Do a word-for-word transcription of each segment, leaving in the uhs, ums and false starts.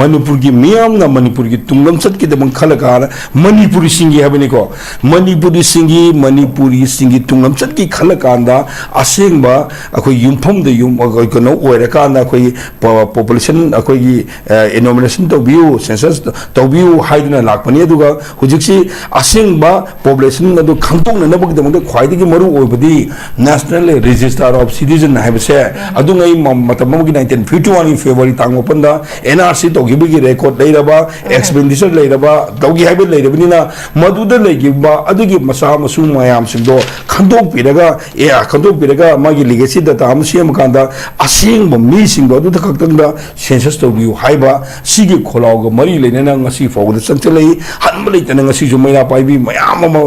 ꯃꯅꯤꯄꯨꯔꯒꯤ ꯃꯤꯌꯥꯝꯅ ꯃꯅꯤꯄꯨꯔꯒꯤ ꯇꯨꯡꯂꯝꯆꯠꯀꯤꯗꯃꯛ ꯈꯜꯂꯀꯥꯟꯗ, ꯃꯅꯤꯄꯨꯔꯤꯁꯤꯡꯒꯤ ꯍꯥꯏꯕꯅꯤꯀꯣ, ꯃꯅꯤꯄꯨꯔꯤꯁꯤꯡꯒꯤ, ꯃꯅꯤꯄꯨꯔꯤꯁꯤꯡꯒꯤ ꯇꯨꯡꯂꯝꯆꯠꯀꯤ ꯈꯜꯂꯀꯥꯟꯗ ꯑꯁꯦꯡꯕ ꯑꯩꯈꯣꯏ ꯌꯨꯝꯐꯝꯗ ꯌꯨꯝ, ꯑꯩꯈꯣꯏ ꯀꯩꯅꯣ ꯑꯣꯏꯔꯀꯥꯟꯗ ꯑꯩꯈꯣꯏꯒꯤ ꯄꯣ-, population, ꯑꯩꯈꯣꯏꯒꯤ, ꯑ, enumeration ꯇꯧꯕꯤꯌꯨ, census ꯇꯧꯕꯤꯌꯨ ꯍꯥꯏꯗꯨꯅ ꯂꯥꯛꯄꯅꯤ꯫ ꯑꯗꯨꯒ ꯍꯧꯖꯤꯛꯁꯤ ꯑꯁꯦꯡꯕ population ꯑꯗꯨ ꯈꯪꯗꯣꯛꯅꯅꯕꯒꯤꯗꯃꯛꯇ ꯈ꯭ꯋꯥꯏꯗꯒꯤ ꯃꯔꯨ ꯑꯣꯏꯕꯗꯤ National Register of Citizen ꯍꯥꯏꯕꯁꯦ, ꯑꯗꯨꯉꯩ ꯃ-, ꯃꯇꯝ ꯑꯃꯒꯤ nineteen fifty one ꯒꯤ February ꯇꯥꯡ ꯃꯥꯄꯟꯗ N R C ꯇꯧꯈꯤꯕꯒꯤ record ꯂꯩꯔꯕ, expenditure ꯂꯩꯔꯕ, ꯇꯧꯈꯤ ꯍꯥꯏꯕ ꯂꯩꯔꯕꯅꯤꯅ, ꯃꯗꯨꯗ ꯂꯩꯈꯤꯕ ꯑꯗꯨꯒꯤ ꯃꯆꯥ ꯃꯁꯨ ꯃꯌꯥꯝꯁꯤꯡꯗꯣ ꯈꯟꯗꯣꯛꯄꯤꯔꯒ, ꯑꯦ, ꯈꯟꯗꯣꯛꯄꯤꯔꯒ ꯃꯥꯒꯤ legacy data ꯑꯃ ꯁꯦꯝꯃꯀꯥꯟꯗ, ꯑꯁꯦꯡꯕ ꯃꯤꯁꯤꯡꯗꯣ ꯑꯗꯨꯗ ꯈꯛꯇꯪꯗ census ꯇꯧꯕꯤꯌꯨ ꯍꯥꯏꯕ ꯁꯤꯒꯤ ꯈꯣꯜꯂꯥꯎꯒ ꯃꯔꯤ ꯂꯩꯅꯅ ꯉꯁꯤ ꯐꯥꯎꯕꯗ ꯆꯪꯁꯤꯜꯂꯛꯏ꯫ ꯍꯟꯕ ꯂꯩꯇꯅ ꯉꯁꯤꯁꯨ ꯃꯩꯔꯥ ꯄꯥꯏꯕꯤ ꯃꯌꯥꯝ ꯑꯃ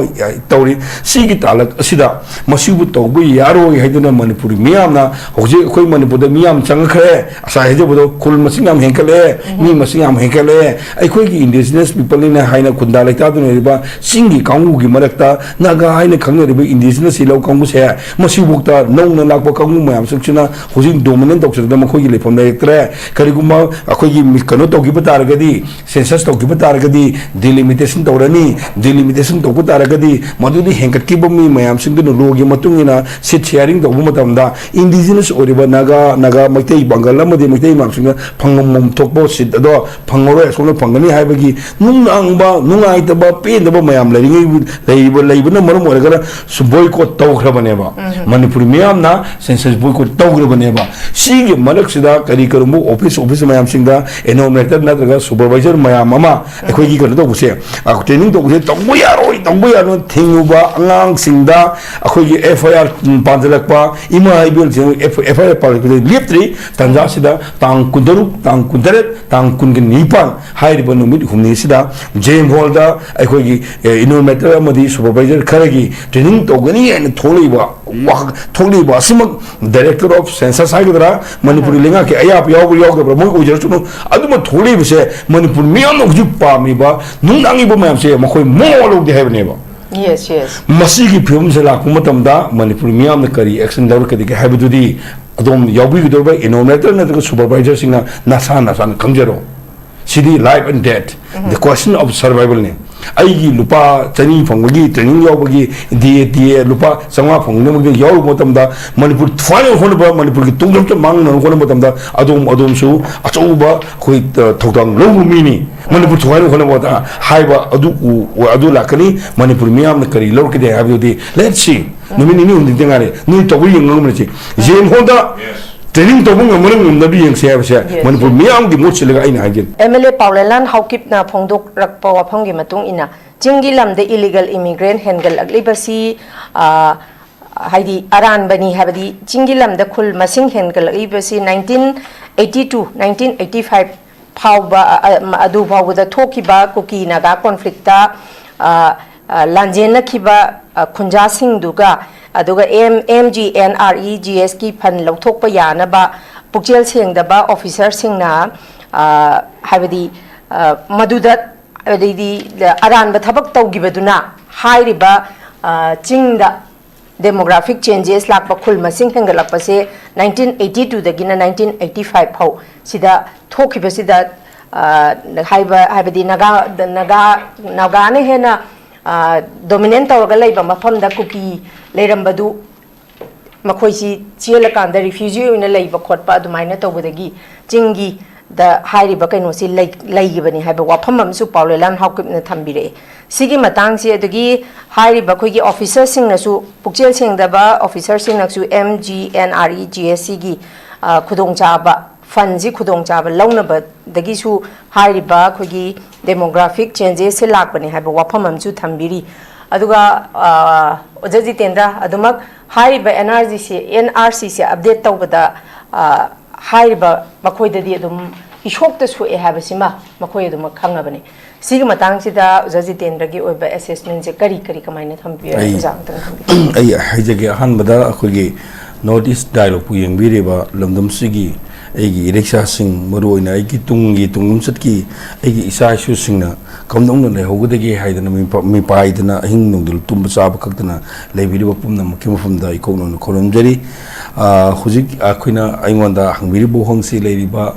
ꯇꯧꯔꯤ꯫ ꯁꯤꯒꯤ ꯇꯥꯂꯛ ꯑꯁꯤꯗ ꯃꯁꯤꯕꯨ ꯇꯧꯕ ꯌꯥꯔꯣꯏ ꯍꯥꯏꯗꯨꯅ ꯃꯅꯤꯄꯨꯔꯤ ꯃꯤꯌꯥꯝꯅ, ꯍꯧꯖꯤꯛ ꯑꯩꯈꯣꯏ ꯃꯅꯤꯄꯨꯔꯗ ꯃꯤ ꯌꯥꯝ ꯆꯪꯉꯛꯈ꯭ꯔꯦ, ꯉꯁꯥꯏ ꯍꯥꯏꯖꯕꯗꯣ, ꯈꯨꯜ ꯃꯁꯤꯡ ꯌꯥꯝ ꯍꯦꯟꯒꯠꯂꯛꯑꯦ, ꯃꯤ ꯃꯁꯤꯡ ꯌꯥꯝ ꯍꯦꯟꯒꯠꯂꯛꯑꯦ꯫ ꯑꯩꯈꯣꯏꯒꯤ indigenous people ꯅꯤ ꯍꯥꯏꯅ ꯈꯨꯟꯗꯥ ꯂꯩꯇꯥꯗꯨꯅ ꯂꯩꯔꯤꯕ ꯆꯤꯡꯒꯤ ꯀꯥꯡꯕꯨꯒꯤ ꯃꯔꯛꯇ ꯅꯥꯒꯥ ꯍꯥꯏꯅ ꯈꯪꯅꯔꯤꯕ indigenous ꯏꯂꯧ ꯀꯥꯡꯕꯨꯁꯦ, ꯃꯁꯤꯐꯥꯎꯗ ꯅꯧꯅ ꯂꯥꯛꯄ ꯀꯥꯡꯕꯨ ꯃꯌꯥꯝꯁꯤꯡꯁꯤꯅ ꯍꯧꯖꯤꯛ dominate ꯇꯧꯁꯤꯜꯂꯛꯇꯅ ꯃꯈꯣꯏꯒꯤ ꯂꯩꯐꯝ ꯂꯩꯔꯛꯇ꯭ꯔꯦ꯫ ꯀꯔꯤꯒꯨꯝꯕ ꯑꯩꯈꯣꯏꯒꯤ ꯃꯤ-, ꯀꯩꯅꯣ ꯇꯧꯈꯤꯕ ꯇꯥꯔꯒꯗꯤ, census ꯇꯧꯈꯤꯕ ꯇꯥꯔꯒꯗꯤ, delimitation ꯇꯧꯔꯅꯤ꯫ Delimitation ꯇꯧꯕ ꯇꯥꯔꯒꯗꯤ, ꯃꯗꯨꯗ ꯍꯦꯟꯒꯠꯈꯤꯕ ꯃꯤ ꯃꯌꯥꯝꯁꯤꯡꯗꯨꯅ law ꯒꯤ ꯃꯇꯨꯡ ꯏꯟꯅ seat sharing ꯇꯧꯕ ꯃꯇꯝꯗ, indigenous ꯑꯣꯏꯔꯤꯕ ꯅꯥꯒꯥ, ꯅꯥꯒꯥ, ꯃꯩꯇꯩ, ꯄꯥꯡꯒꯜ ꯑꯃꯗꯤ ꯃꯩꯇꯩ ꯃꯌꯥꯝꯁꯤꯡꯅ ꯐꯪꯐꯝ ꯊꯣꯛꯄ seat ꯑꯗꯣ ꯐꯪꯉꯔꯣꯏ, ꯑꯁꯣꯝꯗ ꯐꯪꯒꯅꯤ ꯍꯥꯏꯕꯒꯤ ꯅꯨꯡꯅꯥꯡꯕ, ꯅꯨꯡꯉꯥꯏꯇꯕ, ꯄꯦꯟꯗꯕ ꯃꯌꯥꯝ ꯂꯩꯔꯤꯉꯩ, ꯂꯩꯕ, ꯂꯩꯕꯅ ꯃꯔꯝ ꯑꯣꯏꯔꯒ ꯁꯨ boycott ꯇꯧꯈ꯭ꯔꯕꯅꯦꯕ꯫ ꯃꯅꯤꯄꯨꯔꯤ ꯃꯤꯌꯥꯝꯅ census boycott ꯇꯧꯈ꯭ꯔꯕꯅꯦꯕ꯫ ꯁꯤꯒꯤ ꯃꯔꯛꯁꯤꯗ ꯀꯔꯤ ꯀꯔꯝꯕ office, office ꯃꯌꯥꯝꯁꯤꯡꯗ enumerator ꯅꯠꯇ꯭ꯔꯒ supervisor ꯃꯌꯥꯝ ꯑꯃ ꯑꯩꯈꯣꯏꯒꯤ ꯀꯩꯅꯣ ꯇꯧꯕꯁꯦ, ꯑ, training ꯇꯧꯕꯁꯦ ꯇꯧꯕ ꯌꯥꯔꯣꯏ, ꯇꯧꯕ ꯌꯥꯔꯣꯏ ꯊꯤꯡꯉꯨꯕ ꯑꯉꯥꯡꯁꯤꯡꯗ ꯑꯩꯈꯣꯏꯒꯤ F I R ꯄꯥꯟꯁꯤꯜꯂꯛꯄ, ꯏꯃꯥ ꯏꯕꯦꯜꯁꯤꯡ F-, F I R ꯄꯥꯟꯁꯤꯜꯂꯛꯄꯗ ꯂꯦꯞꯇ꯭ꯔꯤ꯫ ꯇꯟꯖꯥꯁꯤꯗ ꯇꯥꯡ ꯀꯨꯟꯇꯔꯨꯛ, ꯇꯥꯡ ꯀꯨꯟꯇꯔꯦꯠ, ꯇꯥꯡ ꯀꯨꯟꯒ ꯅꯤꯄꯥꯟ ꯍꯥꯏꯔꯤꯕ ꯅꯨꯃꯤꯠ ꯍꯨꯝꯅꯤꯁꯤꯗ J M Hall ꯗ ꯑꯩꯈꯣꯏꯒꯤ, ꯑꯦ, enumerator ꯑꯃꯗꯤ supervisor ꯈꯔꯒꯤ training ꯇꯧꯒꯅꯤ ꯍꯥꯏꯅ ꯊꯣꯛꯂꯛꯏꯕ ꯋꯥ-, ꯊꯣꯛꯂꯤꯕ ꯑꯁꯤꯃꯛ Director of Census ꯍꯥꯏꯒꯗ꯭ꯔꯥ, ꯃꯅꯤꯄꯨꯔꯤ ꯂꯩꯉꯥꯛꯀꯤ ꯑꯌꯥꯕ ꯌꯥꯎꯕ꯭ꯔꯥ ꯌꯥꯎꯗꯕ꯭ꯔꯥ, ꯃꯣꯏ ꯑꯣꯏꯖꯔꯁꯅꯨ, ꯑꯗꯨꯃ ꯊꯣꯛꯂꯤꯕꯁꯦ ꯃꯅꯤꯄꯨꯔ ꯃꯤꯌꯥꯝꯅ ꯍꯧꯖꯤꯛ ꯄꯥꯝꯃꯤꯕ, ꯅꯨꯡꯅꯥꯡꯉꯤꯕ ꯃꯌꯥꯝꯁꯦ ꯃꯈꯣꯏ ꯃꯋꯥ ꯂꯧꯗꯦ ꯍꯥꯏꯕꯅꯦꯕ꯫ Yes, yes. ꯃꯁꯤꯒꯤ ꯐꯤꯕꯝꯁꯦ ꯂꯥꯛꯄ ꯃꯇꯝꯗ ꯃꯅꯤꯄꯨꯔ ꯃꯤꯌꯥꯝꯅ ꯀꯔꯤ action ꯂꯧꯔꯛꯀꯗꯒꯦ ꯍꯥꯏꯕꯗꯨꯗꯤ ꯑꯗꯣꯝ ꯌꯥꯎꯕꯤꯒꯗꯧꯔꯤꯕ enumerator ꯅꯠꯇ꯭ꯔꯒ supervisor ꯁꯤꯡꯅ ꯅꯁꯥ ꯅꯁꯥꯅ ꯈꯪꯖꯔꯣ꯫ ꯁꯤꯗꯤ life and death, the question of survivalꯅꯤ꯫ ꯑꯩꯒꯤ ꯂꯨꯄꯥ ꯆꯅꯤ ꯐꯪꯕꯒꯤ training ꯌꯥꯎꯕꯒꯤ, ꯗꯤ ꯑꯦ ꯇꯤ ꯑꯦ ꯂꯨꯄꯥ ꯆꯥꯝꯃꯉꯥ ꯐꯪꯅꯕꯒꯤ ꯌꯥꯎꯔꯨꯕ ꯃꯇꯝꯗ, ꯃꯅꯤꯄꯨꯔ ꯊꯨꯒꯥꯏꯅꯕ ꯍꯣꯠꯅꯕ, ꯃꯅꯤꯄꯨꯔꯒꯤ ꯇꯨꯡꯖꯐꯝꯇ ꯃꯥꯡꯅꯕ ꯍꯣꯠꯅꯕ ꯃꯇꯝꯗ ꯑꯗꯣꯝ, ꯑꯗꯣꯝꯁꯨ ꯑꯆꯧꯕ ꯑꯩꯈꯣꯏ, ꯑ, ꯊꯧꯗꯥꯡ ꯂꯧꯕ ꯃꯤꯅꯤ꯫ ꯃꯅꯤꯄꯨꯔ ꯊꯨꯒꯥꯏꯅꯕ ꯍꯣꯠꯅꯕꯗ ꯍꯥꯏꯕ ꯑꯗꯨ ꯎ-, ꯑꯗꯨ ꯂꯥꯛꯀꯅꯤ꯫ ꯃꯅꯤꯄꯨꯔ ꯃꯤꯌꯥꯝꯅ ꯀꯔꯤ ꯂꯧꯔꯛꯀꯗꯦ ꯍꯥꯏꯕꯗꯨꯗꯤ, let's see꯫ ꯅꯨꯃꯤꯠ ꯅꯤꯅꯤ ꯍꯨꯝꯅꯤꯗꯤ ꯉꯥꯏꯔꯦ꯫ ꯅꯣꯏ ꯇꯧꯕ ꯌꯦꯡꯉꯝꯃꯁꯤ꯫ ꯖꯦꯟ ꯍꯣꯜꯗ training ꯇꯧꯕ ꯉꯝꯕꯅ ꯉꯝꯅꯕ ꯌꯦꯡꯁꯦ ꯍꯥꯏꯕꯁꯦ ꯃꯅꯤꯄꯨꯔ ꯃꯤꯌꯥꯝꯒꯤ ꯃꯍꯨꯠ ꯁꯤꯜꯂꯒ ꯑꯩꯅ ꯍꯥꯏꯖꯒꯦ꯫ ꯑꯦꯝ ꯑꯦꯜ ꯑꯦ ꯄꯥꯎꯂꯦꯂꯥꯟ ꯍꯥꯎꯀꯤꯞꯅ ꯐꯣꯡꯗꯣꯛꯂꯛꯄ ꯋꯥꯐꯝꯒꯤ ꯃꯇꯨꯡ ꯏꯟꯅ, ꯆꯤꯡꯒꯤ ꯂꯝꯗ illegal immigrant ꯍꯦꯟꯒꯠꯂꯛꯂꯤꯕꯁꯤ, ꯑ, ꯍꯥꯏꯗꯤ ꯑꯔꯥꯟꯕꯅꯤ ꯍꯥꯏꯕꯗꯤ, ꯆꯤꯡꯒꯤ ꯂꯝꯗ ꯈꯨꯜ ꯃꯁꯤꯡ ꯍꯦꯟꯒꯠꯂꯛꯂꯤꯕꯁꯤ nineteen eighty two, nineteen eighty five ꯐꯥꯎꯕ, ꯑ, ꯑ, ꯑꯗꯨ ꯐꯥꯎꯕꯗ ꯊꯣꯛꯈꯤꯕ ꯀꯨꯀꯤ ꯅꯥꯒꯥ conflictꯇ, ꯑ, ꯑ, ꯂꯥꯟꯖꯦꯟꯅꯈꯤꯕ, ꯑ, ꯈꯨꯟꯖꯥꯁꯤꯡꯗꯨꯒ, ꯑꯗꯨꯒ M, M G N R E G ꯑꯦꯁꯀꯤ fund ꯂꯧꯊꯣꯛꯄ ꯌꯥꯅꯕ ꯄꯨꯛꯆꯦꯜ ꯁꯦꯡꯗꯕ officerꯁꯤꯡꯅ, ꯑ, ꯍꯥꯏꯕꯗꯤ, ꯑ, ꯃꯗꯨꯗ, ꯑꯗꯩꯗꯤ ꯑꯔꯥꯟꯕ ꯊꯕꯛ ꯇꯧꯈꯤꯕꯗꯨꯅ ꯍꯥꯏꯔꯤꯕ, ꯑ, ꯆꯤꯡꯗ demographic changes ꯂꯥꯛꯄ, ꯈꯨꯜ ꯃꯁꯤꯡ ꯍꯦꯟꯒꯠꯂꯛꯄꯁꯦ nineteen eighty twoꯗꯒꯤꯅ nineteen eighty five ꯐꯥꯎ ꯁꯤꯗ ꯊꯣꯛꯈꯤꯕꯁꯤꯗ, ꯑ, ꯍꯥꯏꯕ, ꯍꯥꯏꯕꯗꯤ ꯅꯥꯒꯥ, ꯅꯥꯒꯥ, ꯅꯥꯒꯥꯅ ꯍꯦꯟꯅ, ꯑ, dominate ꯇꯧꯔꯒ ꯂꯩꯕ ꯃꯐꯝꯗ ꯀꯨꯀꯤ ꯂꯩꯔꯝꯕꯗꯨ ꯃꯈꯣꯏꯁꯤ ꯆꯦꯜꯂꯀꯥꯟꯗ refugee ꯑꯣꯏꯅ ꯂꯩꯕ ꯈꯣꯠꯄ ꯑꯗꯨꯃꯥꯏꯅ ꯇꯧꯕꯗꯒꯤ ꯆꯤꯡꯒꯤ ꯗ ꯍꯥꯏꯔꯤꯕ ꯀꯩꯅꯣꯁꯤ ꯂꯩ-, ꯂꯩꯈꯤꯕꯅꯤ ꯍꯥꯏꯕ ꯋꯥꯐꯝ ꯑꯃꯁꯨ ꯄꯥꯎꯂꯦꯂꯥꯟ ꯍꯥꯎꯀꯤꯞꯅ ꯊꯝꯕꯤꯔꯛꯑꯦ꯫ ꯁꯤꯒꯤ ꯃꯇꯥꯡꯁꯤ ꯑꯗꯒꯤ ꯍꯥꯏꯔꯤꯕ ꯑꯩꯈꯣꯏꯒꯤ officerꯁꯤꯡꯅꯁꯨ, ꯄꯨꯛꯆꯦꯜ ꯁꯦꯡꯗꯕ officerꯁꯤꯡꯅꯁꯨ M G N R E G S ꯁꯤꯒꯤ, ꯑ, ꯈꯨꯗꯣꯡꯆꯥꯕ, fundꯁꯤ ꯈꯨꯗꯣꯡꯆꯥꯕ ꯂꯧꯅꯕꯗꯒꯤꯁꯨ ꯍꯥꯏꯔꯤꯕ ꯑꯩꯈꯣꯏꯒꯤ demographic changesꯁꯦ ꯂꯥꯛꯄꯅꯤ ꯍꯥꯏꯕ ꯋꯥꯐꯝ ꯑꯃꯁꯨ ꯊꯝꯕꯤꯔꯤ꯫ ꯑꯗꯨꯒ, ꯑ, ꯑꯣꯖꯥ ꯖꯤꯇꯦꯟꯗ꯭ꯔ, ꯑꯗꯨꯃꯛ ꯍꯥꯏꯔꯤꯕ N R G C, N R ꯁꯤꯁꯦ update ꯇꯧꯕꯗ, ꯑ, ꯍꯥꯏꯔꯤꯕ ꯃꯈꯣꯏꯗꯗꯤ ꯑꯗꯨꯝ ꯏꯁꯣꯛꯇ ꯁꯣꯛꯑꯦ ꯍꯥꯏꯕꯁꯤꯃ ꯃꯈꯣꯏ ꯑꯗꯨꯃꯛ ꯈꯪꯉꯕꯅꯤ꯫ ꯁꯤꯒꯤ ꯃꯇꯥꯡꯁꯤꯗ ꯑꯣꯖꯥ ꯖꯤꯇꯦꯟꯗ꯭ꯔꯒꯤ ꯑꯣꯏꯕ assessmentꯁꯦ ꯀꯔꯤ ꯀꯔꯤ, ꯀꯃꯥꯏꯅ ꯊꯝꯕꯤꯌꯨ? ꯑꯩ, ꯑꯣꯖꯥ ꯑꯝꯇꯪ ꯊꯝꯕꯤꯌꯨ꯫ ꯑꯩ ꯍꯥꯏꯖꯒꯦ, ꯑꯍꯥꯟꯕꯗ ꯑꯩꯈꯣꯏꯒꯤ North East Dialogueꯄꯨ ꯌꯦꯡꯕꯤꯔꯤꯕ ꯂꯝꯗꯝꯁꯤꯒꯤ ꯑꯩꯒꯤ ꯏꯔꯩꯆꯥꯁꯤꯡ, ꯃꯔꯨꯑꯣꯏꯅ ꯑꯩꯒꯤ ꯇꯨꯡꯒꯤ ꯇꯨꯡꯂꯝꯆꯠꯀꯤ ꯑꯩꯒꯤ ꯏꯆꯥ ꯏꯁꯨꯁꯤꯡꯅ ꯀꯝꯗꯧꯅ ꯂꯩꯍꯧꯒꯗꯒꯦ ꯍꯥꯏꯗꯅ ꯃꯤꯄ-, ꯃꯤꯄꯥꯏꯗꯅ ꯑꯍꯤꯡ ꯅꯨꯡꯊꯤꯜ ꯇꯨꯝꯕ ꯆꯥꯕ ꯈꯛꯇꯅ ꯂꯩꯕꯤꯔꯤꯕ ꯄꯨꯝꯅꯃꯛꯀꯤ ꯃꯐꯝꯗ ꯏꯀꯣꯛꯅꯅ ꯈꯨꯔꯨꯝꯖꯔꯤ꯫ ꯑ, ꯍꯧꯖꯤꯛ ꯑꯩꯈꯣꯏꯅ, ꯑꯩꯉꯣꯟꯗ ꯍꯪꯕꯤꯔꯤꯕ ꯋꯥꯍꯪꯁꯤ ꯂꯩꯔꯤꯕ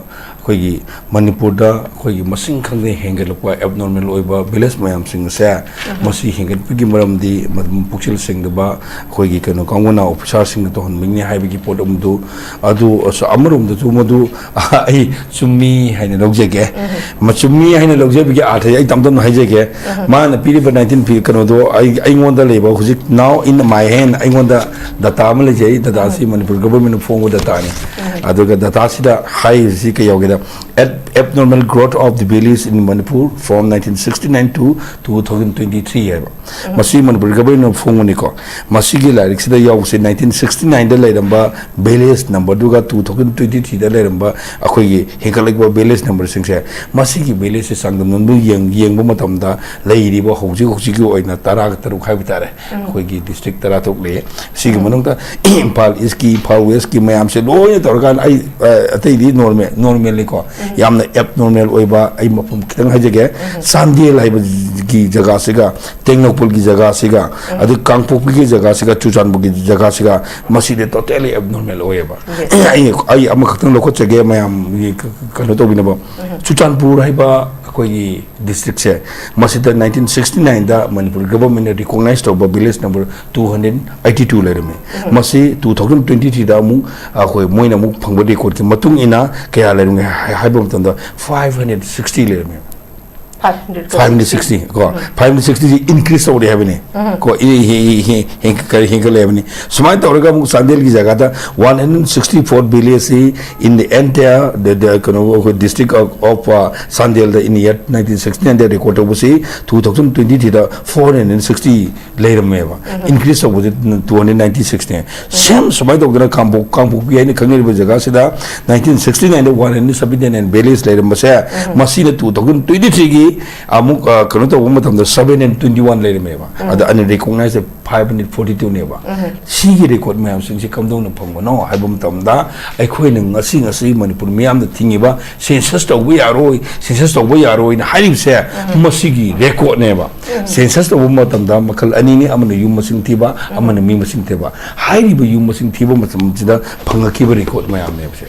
ꯑꯩꯈꯣꯏꯒꯤ ꯃꯅꯤꯄꯨꯔꯗ ꯑꯩꯈꯣꯏꯒꯤ ꯃꯁꯤꯡ ꯈꯪꯗꯅ ꯍꯦꯟꯒꯠꯂꯛꯄ ꯑꯦꯕꯅꯣꯔꯃꯦꯜ ꯑꯣꯏꯕ ꯚꯤꯂꯦꯖ ꯃꯌꯥꯝꯁꯤꯡ ꯑꯁꯦ, ꯃꯁꯤ ꯍꯦꯟꯒꯠꯄꯒꯤ ꯃꯔꯝꯗꯤ ꯃꯗꯨꯝ ꯄꯨꯛꯆꯦꯜ ꯁꯦꯡꯗꯕ ꯑꯩꯈꯣꯏꯒꯤ ꯀꯩꯅꯣ ꯀꯥꯡꯕꯨꯅ ꯑꯣꯐꯤꯁꯥꯔꯁꯤꯡꯅ ꯇꯧꯍꯟꯕꯒꯤꯅꯤ ꯍꯥꯏꯕꯒꯤ ꯄꯣꯠ ꯑꯃꯗꯨ, ꯑꯗꯨ ꯑꯁ-, ꯑꯃꯔꯣꯝꯗꯁꯨ ꯃꯗꯨ ꯑꯩ ꯆꯨꯝꯃꯤ ꯍꯥꯏꯅ ꯂꯧꯖꯒꯦ꯫ ꯃ-, ꯆꯨꯝꯃꯤ ꯍꯥꯏꯅ ꯂꯧꯖꯕꯒꯤ ꯑꯥꯔꯊꯁꯦ ꯑꯩ ꯇꯝ ꯇꯝꯅ ꯍꯥꯏꯖꯒꯦ꯫ ꯃꯥꯅ ꯄꯤꯔꯤꯕ ꯅꯥꯏꯟꯇꯤꯟ ꯐꯤ ꯀꯩꯅꯣꯗꯣ ꯑꯩ, ꯑꯩꯉꯣꯟꯗ ꯂꯩꯕ ꯍꯧꯖꯤꯛ now in my hand ꯑꯩꯉꯣꯟꯗ ꯗꯇꯥ ꯑꯃ ꯂꯩꯖꯩ꯫ ꯗꯇꯥꯁꯤ ꯃꯅꯤꯄꯨꯔ ꯒꯚꯔꯟꯃꯦꯟꯠꯅ ꯐꯣꯡꯕ ꯗꯇꯥꯅꯤ꯫ ꯑꯗꯨꯒ ꯗꯇꯥꯁꯤꯗ ꯍꯥꯏꯔꯤꯁꯤ ꯀꯩ ꯌꯥꯎꯒꯦꯗ, Ab-, Abnormal Growth of the Village in Manipur from nineteen sixty-nine to two thousand twenty-three ꯍꯥꯏꯕ꯫ ꯃꯁꯤ ꯃꯅꯤꯄꯨꯔ ꯒꯚꯔꯟꯃꯦꯟꯠꯅ ꯐꯣꯡꯕꯅꯤꯀꯣ꯫ ꯃꯁꯤꯒꯤ ꯂꯥꯏꯔꯤꯛꯁꯤꯗ ꯌꯥꯎꯕꯁꯦ nineteen sixty-nineꯗ ꯂꯩꯔꯝꯕ ꯚꯤꯂꯦꯖ ꯅꯝꯕꯔꯗꯨꯒ two thousand twenty-threeꯗ ꯂꯩꯔꯝꯕ ꯑꯩꯈꯣꯏꯒꯤ ꯍꯦꯟꯒꯠꯂꯛꯄ ꯚꯤꯂꯦꯖ ꯅꯝꯕꯔꯁꯤꯡꯁꯦ, ꯃꯁꯤꯒꯤ ꯚꯤꯂꯦꯖꯁꯦ ꯆꯥꯡꯗꯝꯅꯕ ꯌꯦꯡ-, ꯌꯦꯡꯕ ꯃꯇꯝꯗ ꯂꯩꯔꯤꯕ ꯍꯧꯖꯤꯛ ꯍꯧꯖꯤꯛꯀꯤ ꯑꯣꯏꯅ ꯇꯔꯥꯒ ꯇꯔꯨꯛ ꯍꯥꯏꯕ ꯇꯥꯔꯦ꯫ ꯑꯩꯈꯣꯏꯒꯤ ꯗꯤꯁꯇ꯭ꯔꯤꯛ ꯇꯔꯥ ꯇꯔꯨꯛ ꯂꯩꯌꯦ꯫ ꯁꯤꯒꯤ ꯃꯅꯨꯡꯗ ꯏꯝꯐꯥꯜ ꯏꯁꯀꯤ, ꯏꯝꯐꯥꯜ ꯋꯦꯁꯀꯤ ꯃꯌꯥꯝꯁꯦ ꯂꯣꯏꯅ ꯇꯧꯔꯀꯥꯟꯗ ꯑꯩ, ꯑ, ꯑꯇꯩꯗꯤ ꯅꯣꯔꯃꯦꯜ, ꯅꯣꯔꯃꯦꯜꯅꯤꯀꯣ꯫ ꯌꯥꯝꯅ ꯑꯦꯕꯅꯣꯔꯃꯦꯜ ꯑꯣꯏꯕ ꯑꯩ ꯃꯐꯝ ꯈꯤꯇꯪ ꯍꯥꯏꯖꯒꯦ꯫ ꯆꯥꯟꯗꯦꯜ ꯍꯥꯏꯕꯒꯤ ꯖꯒꯥꯁꯤꯒ, ꯇꯦꯡꯅꯧꯄꯜꯒꯤ ꯖꯒꯥꯁꯤꯒ, ꯑꯗꯩ ꯀꯥꯡꯄꯣꯛꯄꯤꯒꯤ ꯖꯒꯥꯁꯤꯒ, ꯆꯨꯔꯆꯥꯟꯄꯨꯔꯒꯤ ꯖꯒꯥꯁꯤꯒ, ꯃꯁꯤꯗꯤ totally abnormal ꯑꯣꯏꯌꯦꯕ꯫ ꯑꯩ, ꯑꯩ ꯑꯃꯈꯛꯇꯪ ꯂꯧꯈꯠꯆꯒꯦ ꯃꯌꯥꯝꯒꯤ ꯀ-, ꯀ-, ꯀꯩꯅꯣ ꯇꯧꯕꯤꯅꯕ꯫ ꯆꯨꯔꯆꯥꯟꯄꯨꯔ ꯍꯥꯏꯕ ꯑꯩꯈꯣꯏꯒꯤ ꯗꯤꯁꯇ꯭ꯔꯤꯛꯁꯦ, ꯃꯁꯤꯗ nineteen sixty-nineꯗ ꯃꯅꯤꯄꯨꯔ ꯒꯚꯔꯟꯃꯦꯟꯠꯅ recognize ꯇꯧꯕ village number two hundred eighty-two ꯂꯩꯔꯝꯃꯤ꯫ ꯃꯁꯤ two thousand twenty-threeꯗ ꯑꯃꯨꯛ ꯑꯩꯈꯣꯏ ꯃꯣꯏꯅ ꯑꯃꯨꯛ ꯐꯪꯕ ꯔꯦꯀꯣꯔꯠꯀꯤ ꯃꯇꯨꯡ ꯏꯟꯅ ꯀꯌꯥ ꯂꯩꯔꯝꯃꯤ ꯍꯥꯏ-, ꯍꯥꯏꯕ ꯃꯇꯝꯗ five hundred sixty ꯂꯩꯔꯝꯃꯤ꯫ Five hundred sixty ꯀꯣ, five hundred sixtyꯁꯤ increase ꯇꯧꯔꯦ ꯍꯥꯏꯕꯅꯤ꯫ ꯀꯣ, ꯏ-, ꯍꯤ-, ꯍꯤ-, ꯍꯤ-, ꯍꯤ-, ꯀꯔꯤ ꯍꯦꯟꯒꯠꯂꯦ ꯍꯥꯏꯕꯅꯤ꯫ ꯁꯨꯃꯥꯏꯅ ꯇꯧꯔꯒ ꯑꯃꯨꯛ ꯆꯥꯟꯗꯦꯜꯒꯤ ꯖꯒꯥꯗ one hundred sixty-four villageꯁꯤ in the entire, the, the, ꯀꯩꯅꯣ, ꯑꯩꯈꯣꯏ district of, of, uh, ꯆꯥꯟꯗꯦꯜꯗ in year nineteen sixty-nineꯗ record ꯇꯧꯕꯁꯤ two thousand twenty-threeꯗ four hundred sixty ꯂꯩꯔꯝꯃꯦꯕ꯫ Increase ꯇꯧꯕꯁꯦ two hundred ninety-sixꯅꯦ꯫ Same ꯁꯨꯃꯥꯏꯅ ꯇꯧꯗꯅ ꯀꯥꯡꯄꯣꯛ-, ꯀꯥꯡꯄꯣꯛꯄꯤ ꯍꯥꯏꯅ ꯈꯪꯅꯔꯤꯕ ꯖꯒꯥꯁꯤꯗ nineteen sixty-nineꯗ one hundred seventy-nine village ꯂꯩꯔꯝꯕꯁꯦ, ꯃꯁꯤꯅ two thousand twenty-threeꯒꯤ ꯑꯃꯨꯛ, ꯑ, ꯀꯩꯅꯣ ꯇꯧꯕ ꯃꯇꯝꯗ seven hundred twenty-one ꯂꯩꯔꯝꯃꯦꯕ꯫ ꯑꯗ unrecognized ꯐꯥꯏꯚ ꯍꯟꯗ꯭ꯔꯦꯠ ꯐꯣꯔꯇꯤ ꯇꯨꯅꯦꯕ꯫ ꯁꯤꯒꯤ ꯔꯦꯀꯣꯔꯠ ꯃꯌꯥꯝꯁꯤꯡꯁꯤ ꯀꯝꯗꯧꯅ ꯐꯪꯕꯅꯣ ꯍꯥꯏꯕ ꯃꯇꯝꯗ, ꯑꯩꯈꯣꯏꯅ ꯉꯁꯤ, ꯉꯁꯤ ꯃꯅꯤꯄꯨꯔ ꯃꯤꯌꯥꯝꯅ ꯊꯤꯡꯉꯤꯕ ꯁꯦꯟꯁꯁ ꯇꯧꯕ ꯌꯥꯔꯣꯏ, ꯁꯦꯟꯁꯁ ꯇꯧꯕ ꯌꯥꯔꯣꯏꯅ ꯍꯥꯏꯔꯤꯕꯁꯦ, ꯃꯁꯤꯒꯤ ꯔꯦꯀꯣꯔꯠꯅꯦꯕ꯫ ꯁꯦꯟꯁꯁ ꯇꯧꯕ ꯃꯇꯝꯗ ꯃꯈꯜ ꯑꯅꯤꯅꯤ, ꯑꯃꯅ ꯌꯨꯝ ꯃꯁꯤꯡ ꯊꯤꯕ, ꯑꯃꯅ ꯃꯤ ꯃꯁꯤꯡ ꯊꯤꯕ꯫ ꯍꯥꯏꯔꯤꯕ ꯌꯨꯝ ꯃꯁꯤꯡ ꯊꯤꯕ ꯃꯇꯝꯁꯤꯗ ꯐꯪꯉꯛꯈꯤꯕ ꯔꯦꯀꯣꯔꯠ ꯃꯌꯥꯝꯅꯦꯕꯁꯦ꯫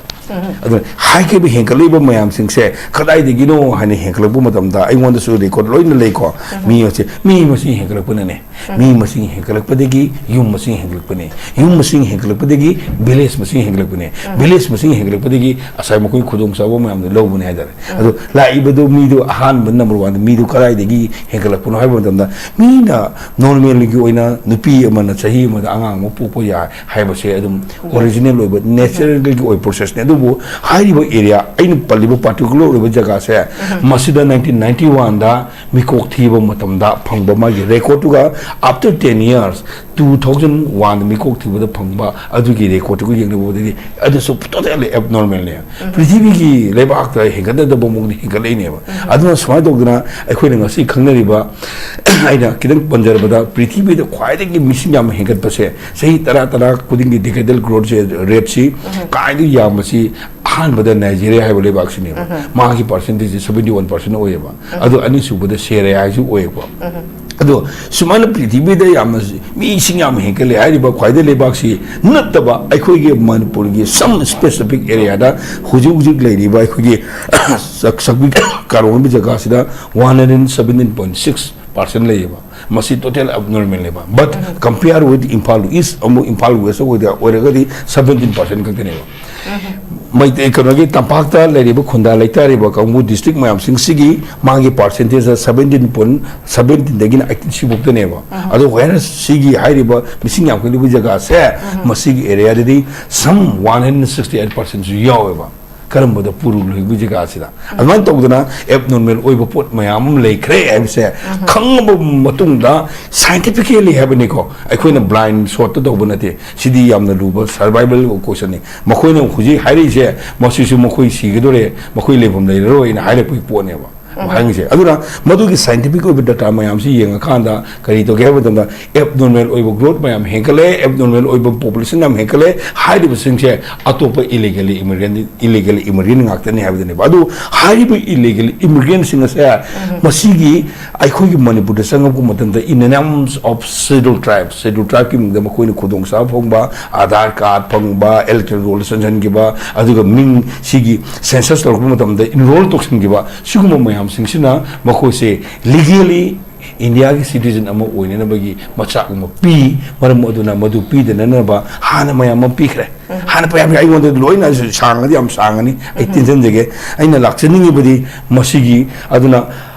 ꯑꯗꯨꯅ ꯍꯥꯏꯈꯤꯕ ꯍꯦꯟꯒꯠꯂꯛꯏꯕ ꯃꯌꯥꯝꯁꯤꯡꯁꯦ ꯀꯗꯥꯏꯗꯒꯤꯅꯣ ꯍꯥꯏꯅ ꯍꯦꯟꯒꯠꯂꯛꯄ ꯃꯇꯝꯗ, ꯑꯩꯉꯣꯟꯗꯁꯨ ꯔꯦꯀꯣꯔꯠ ꯂꯣꯏꯅ ꯂꯩꯀꯣ꯫ ꯃꯤ ꯑꯁꯤ, ꯃꯤ ꯃꯁꯤꯡ ꯍꯦꯟꯒꯠꯂꯛꯄꯅꯅꯦ꯫ ꯃꯤ ꯃꯁꯤꯡ ꯍꯦꯟꯒꯠꯂꯛꯄꯗꯒꯤ ꯌꯨꯝ ꯃꯁꯤꯡ ꯍꯦꯟꯒꯠꯂꯛꯄꯅꯦ꯫ ꯌꯨꯝ ꯃꯁꯤꯡ ꯍꯦꯟꯒꯠꯂꯛꯄꯗꯒꯤ ꯚꯤꯂꯦꯖ ꯃꯁꯤꯡ ꯍꯦꯟꯒꯠꯂꯛꯄꯅꯦ꯫ ꯚꯤꯂꯦꯖ ꯃꯁꯤꯡ ꯍꯦꯟꯒꯠꯂꯛꯄꯗꯒꯤ ꯉꯁꯥꯏ ꯃꯈꯣꯏ ꯈꯨꯗꯣꯡꯆꯥꯕ ꯃꯌꯥꯝꯗꯣ ꯂꯧꯕꯅꯦ ꯍꯥꯏꯇꯥꯔꯦ꯫ ꯑꯗꯣ ꯂꯥꯛꯏꯕꯗꯣ ꯃꯤꯗꯣ ꯑꯍꯥꯟꯕ ꯅꯝꯕꯔ ꯋꯥꯟꯗ ꯃꯤꯗꯣ ꯀꯗꯥꯏꯗꯒꯤ ꯍꯦꯟꯒꯠꯂꯛꯄꯅꯣ ꯍꯥꯏꯕ ꯃꯇꯝꯗ, ꯃꯤꯅ ꯅꯣꯔꯃꯦꯜꯒꯤ ꯑꯣꯏꯅ ꯅꯨꯄꯤ ꯑꯃꯅ ꯆꯍꯤ ꯑꯃꯗ ꯑꯉꯥꯡ ꯑꯃ ꯄꯣꯛꯄ ꯌꯥꯏ ꯍꯥꯏꯕꯁꯦ ꯑꯗꯨꯝ ꯑꯣꯔꯤꯖꯤꯅꯦꯜ ꯑꯣꯏꯕ, ꯅꯦꯆꯔꯦꯜꯒꯤ ꯑꯣꯏꯕ ꯄ꯭ꯔꯣꯁꯦꯁꯅꯦ꯫ ꯑꯗꯨꯕꯨ ꯍꯥꯏꯔꯤꯕ ꯑꯦꯔꯤꯌꯥ, ꯑꯩꯅ ꯄꯜꯂꯤꯕ ꯄꯥꯔꯇꯤꯀꯨꯂꯔ ꯑꯣꯏꯕ ꯖꯒꯥꯁꯦ, ꯃꯁꯤꯗ ꯅꯥꯏꯟꯇꯤꯟ ꯅꯥꯏꯟꯇꯤ ꯋꯥꯟꯗ ꯃꯤꯀꯣꯛ ꯊꯤꯕ ꯃꯇꯝꯗ ꯐꯪꯕ ꯃꯥꯒꯤ ꯔꯦꯀꯣꯔꯠꯇꯨꯒ, after ten years, two thousand one ꯗ ꯃꯤꯀꯣꯛ ꯊꯤꯕꯗ ꯐꯪꯕ ꯑꯗꯨꯒꯤ ꯔꯦꯀꯣꯔꯠꯇꯨꯒ ꯌꯦꯡꯅꯕꯗꯗꯤ ꯑꯗꯨꯁꯨ ꯇꯣꯇꯦꯜꯂꯤ ꯑꯦꯕꯅꯣꯔꯃꯦꯜꯅꯦ꯫ ꯄ꯭ꯔꯤꯊꯤꯕꯤꯒꯤ ꯂꯩꯕꯥꯛꯇ ꯍꯦꯟꯒꯠꯅꯗꯕ ꯃꯑꯣꯡꯗ ꯍꯦꯟꯒꯠꯂꯛꯏꯅꯦꯕ꯫ ꯑꯗꯨꯅ ꯁꯨꯃꯥꯏꯅ ꯇꯧꯗꯅ ꯑꯩꯈꯣꯏꯅ ꯉꯁꯤ ꯈꯪꯅꯔꯤꯕ, ꯑꯩꯅ ꯈꯤꯇꯪ ꯄꯟꯖꯔꯕꯗ, ꯄ꯭ꯔꯤꯊꯤꯕꯤꯗ ꯈ꯭ꯋꯥꯏꯗꯒꯤ ꯃꯤꯁꯤꯡ ꯌꯥꯝꯅ ꯍꯦꯟꯒꯠꯄꯁꯦ, ꯆꯍꯤ ꯇꯔꯥ, ꯇꯔꯥ ꯈꯨꯗꯤꯡꯒꯤ decadal growth rate ꯁꯤ ꯈ꯭ꯋꯥꯏꯗꯒꯤ ꯌꯥꯝꯕꯁꯤ ꯑꯍꯥꯟꯕꯗ ꯅꯥꯏꯖꯦꯔꯤꯌꯥ ꯍꯥꯏꯕ ꯂꯩꯕꯥꯛꯁꯤꯅꯦꯕ꯫ ꯃꯥꯒꯤ ꯄꯥꯔꯁꯦꯟꯇꯦꯖꯁꯤ seventy one percent ꯑꯣꯏꯌꯦꯕ꯫ ꯑꯗꯣ ꯑꯅꯤꯁꯨꯕꯗ ꯁꯦꯔꯤꯌꯥ ꯍꯥꯏꯁꯨ ꯑꯣꯏꯌꯦꯀꯣ꯫ ꯑꯗꯣ ꯁꯨꯃꯥꯏꯅ ꯄ꯭ꯔꯤꯊꯤꯕꯤꯗ ꯌꯥꯝꯅ ꯃꯤꯁꯤꯡ ꯌꯥꯝ ꯍꯦꯟꯒꯠꯂꯦ ꯍꯥꯏꯔꯤꯕ ꯈ꯭ꯋꯥꯏꯗꯩ ꯂꯩꯕꯥꯛꯁꯤ ꯅꯠꯇꯕ, ꯑꯩꯈꯣꯏꯒꯤ ꯃꯅꯤꯄꯨꯔꯒꯤ some specific area ꯗ ꯍꯧꯖꯤꯛ ꯍꯧꯖꯤꯛ ꯂꯩꯔꯤꯕ ꯑꯩꯈꯣꯏꯒꯤ ꯆꯛ-, ꯆꯛꯄꯤ ꯀꯥꯔꯣꯡ ꯍꯥꯏꯕ ꯖꯒꯥꯁꯤꯗ one hundred seventeen point six percent ꯂꯩꯌꯦꯕ꯫ ꯃꯁꯤ ꯇꯣꯇꯦꯜ ꯑꯦꯕꯅꯣꯔꯃꯦꯜꯅꯦꯕ꯫ But compare with Imphal east ꯑꯃꯨꯛ ꯏꯝꯐꯥꯜ ꯋꯦꯁ ꯑꯣꯏꯗ-, ꯑꯣꯏꯔꯒꯗꯤ seventeen percent ꯈꯛꯇꯅꯦꯕ꯫ ꯃꯩꯇꯩ, ꯀꯩꯅꯣꯒꯤ, ꯇꯝꯄꯥꯛꯇ ꯂꯩꯔꯤꯕ ꯈꯨꯟꯗꯥ ꯂꯩꯇꯥꯔꯤꯕ ꯀꯥꯡꯕꯨ ꯗꯤꯁꯇ꯭ꯔꯤꯛ ꯃꯌꯥꯝꯁꯤꯡꯁꯤꯒꯤ ꯃꯥꯒꯤ percentage seventeen point seventeen ꯗꯒꯤꯅ eighteen ꯁꯤꯐꯥꯎꯗꯅꯦꯕ꯫ ꯑꯗꯣ whereas ꯁꯤꯒꯤ ꯍꯥꯏꯔꯤꯕ ꯃꯤꯁꯤꯡ ꯌꯥꯝꯈꯠꯂꯤꯕ ꯖꯒꯥꯁꯦ, ꯃꯁꯤꯒꯤ ꯑꯦꯔꯤꯌꯥꯗꯗꯤ some one hundred sixty eight percent ꯁꯨ ꯌꯥꯎꯋꯦꯕ꯫ ꯀꯔꯝꯕꯗ ꯄꯨꯔꯨ ꯂꯩꯕ ꯖꯒꯥꯁꯤꯗ? ꯑꯗꯨꯃꯥꯏꯅ ꯇꯧꯗꯅ ꯑꯦꯕꯅꯣꯔꯃꯦꯜ ꯑꯣꯏꯕ ꯄꯣꯠ ꯃꯌꯥꯝ ꯑꯃ ꯂꯩꯈ꯭ꯔꯦ ꯍꯥꯏꯕꯁꯦ ꯈꯪꯉꯕ ꯃꯇꯨꯡꯗ, scientifically ꯍꯥꯏꯕꯅꯤꯀꯣ, ꯑꯩꯈꯣꯏꯅ blind shot ꯇ ꯇꯧꯕ ꯅꯠꯇꯦ꯫ ꯁꯤꯗꯤ ꯌꯥꯝꯅ ꯂꯨꯕ survival question ꯅꯤ꯫ ꯃꯈꯣꯏꯅ ꯍꯧꯖꯤꯛ ꯍꯥꯏꯔꯛꯏꯁꯦ, ꯃꯁꯤꯁꯨ ꯃꯈꯣꯏ ꯁꯤꯒꯗꯣꯔꯦ, ꯃꯈꯣꯏ ꯂꯩꯐꯝ ꯂꯩꯔꯔꯣꯏꯅ ꯍꯥꯏꯔꯛꯄꯒꯤ ꯄꯣꯠꯅꯦꯕ꯫ ꯋꯥꯍꯪꯁꯦ꯫ ꯑꯗꯨꯅ ꯃꯗꯨꯒꯤ scientific ꯑꯣꯏꯕ data ꯃꯌꯥꯝꯁꯤ ꯌꯦꯡꯉꯀꯥꯟꯗ ꯀꯔꯤ ꯇꯧꯒꯦ ꯍꯥꯏꯕ ꯃꯇꯝꯗ, abnormal ꯑꯣꯏꯕ growth ꯃꯌꯥꯝ ꯍꯦꯟꯒꯠꯂꯦ, abnormal ꯑꯣꯏꯕ population ꯌꯥꯝ ꯍꯦꯟꯒꯠꯂꯦ꯫ ꯍꯥꯏꯔꯤꯕꯁꯤꯡꯁꯦ ꯑꯇꯣꯞꯄ illegal immigrant, illegal immigrant ꯉꯥꯛꯇꯅꯤ ꯍꯥꯏꯕꯗꯨꯅꯦꯕ꯫ ꯑꯗꯨ ꯍꯥꯏꯔꯤꯕ illegal immigrant ꯁꯤꯡ ꯑꯁꯦ ꯃꯁꯤꯒꯤ ꯑꯩꯈꯣꯏꯒꯤ ꯃꯅꯤꯄꯨꯔꯗ ꯆꯪꯉꯛꯄ ꯃꯇꯝꯗ, in the names of scheduled tribes, scheduled tribe ꯀꯤ ꯃꯤꯡꯗ ꯃꯈꯣꯏꯅ ꯈꯨꯗꯣꯡꯆꯥꯕ ꯐꯪꯕ, ꯑꯥꯙꯥꯔ ꯀꯥꯔꯗ ꯐꯪꯕ, electoral roll ꯆꯟꯁꯤꯟꯈꯤꯕ, ꯑꯗꯨꯒ ꯃꯤꯡ ꯁꯤꯒꯤ census ꯇꯧꯔꯛꯄ ꯃꯇꯝꯗ enroll ꯇꯧꯁꯤꯟꯈꯤꯕ, ꯁꯤꯒꯨꯝꯕ ꯃꯌꯥꯝꯁꯤꯡꯁꯤꯅ ꯃꯈꯣꯏꯁꯦ legally ꯏꯟꯗꯤꯌꯥꯒꯤ citizen ꯑꯃ ꯑꯣꯏꯅꯅꯕꯒꯤ ꯃꯆꯥꯛ ꯑꯃ ꯄꯤ꯫ ꯃꯔꯝ ꯑꯗꯨꯅ ꯃꯗꯨ ꯄꯤꯗꯅꯅꯕ ꯍꯥꯟꯅ ꯃꯌꯥꯝ ꯑꯃ ꯄꯤꯈ꯭ꯔꯦ꯫ ꯍꯥꯟꯅ ꯃꯌꯥꯝ, ꯑꯩꯉꯣꯟꯗ ꯂꯣꯏꯅ ꯁꯥꯡꯉꯗꯤ ꯌꯥꯝ ꯁꯥꯡꯉꯅꯤ, ꯑꯩ ꯇꯦꯟꯖꯟꯖꯒꯦ꯫ ꯑꯩꯅ ꯂꯥꯛꯆꯅꯤꯡꯉꯤꯕꯗꯤ ꯃꯁꯤꯒꯤ, ꯑꯗꯨꯅ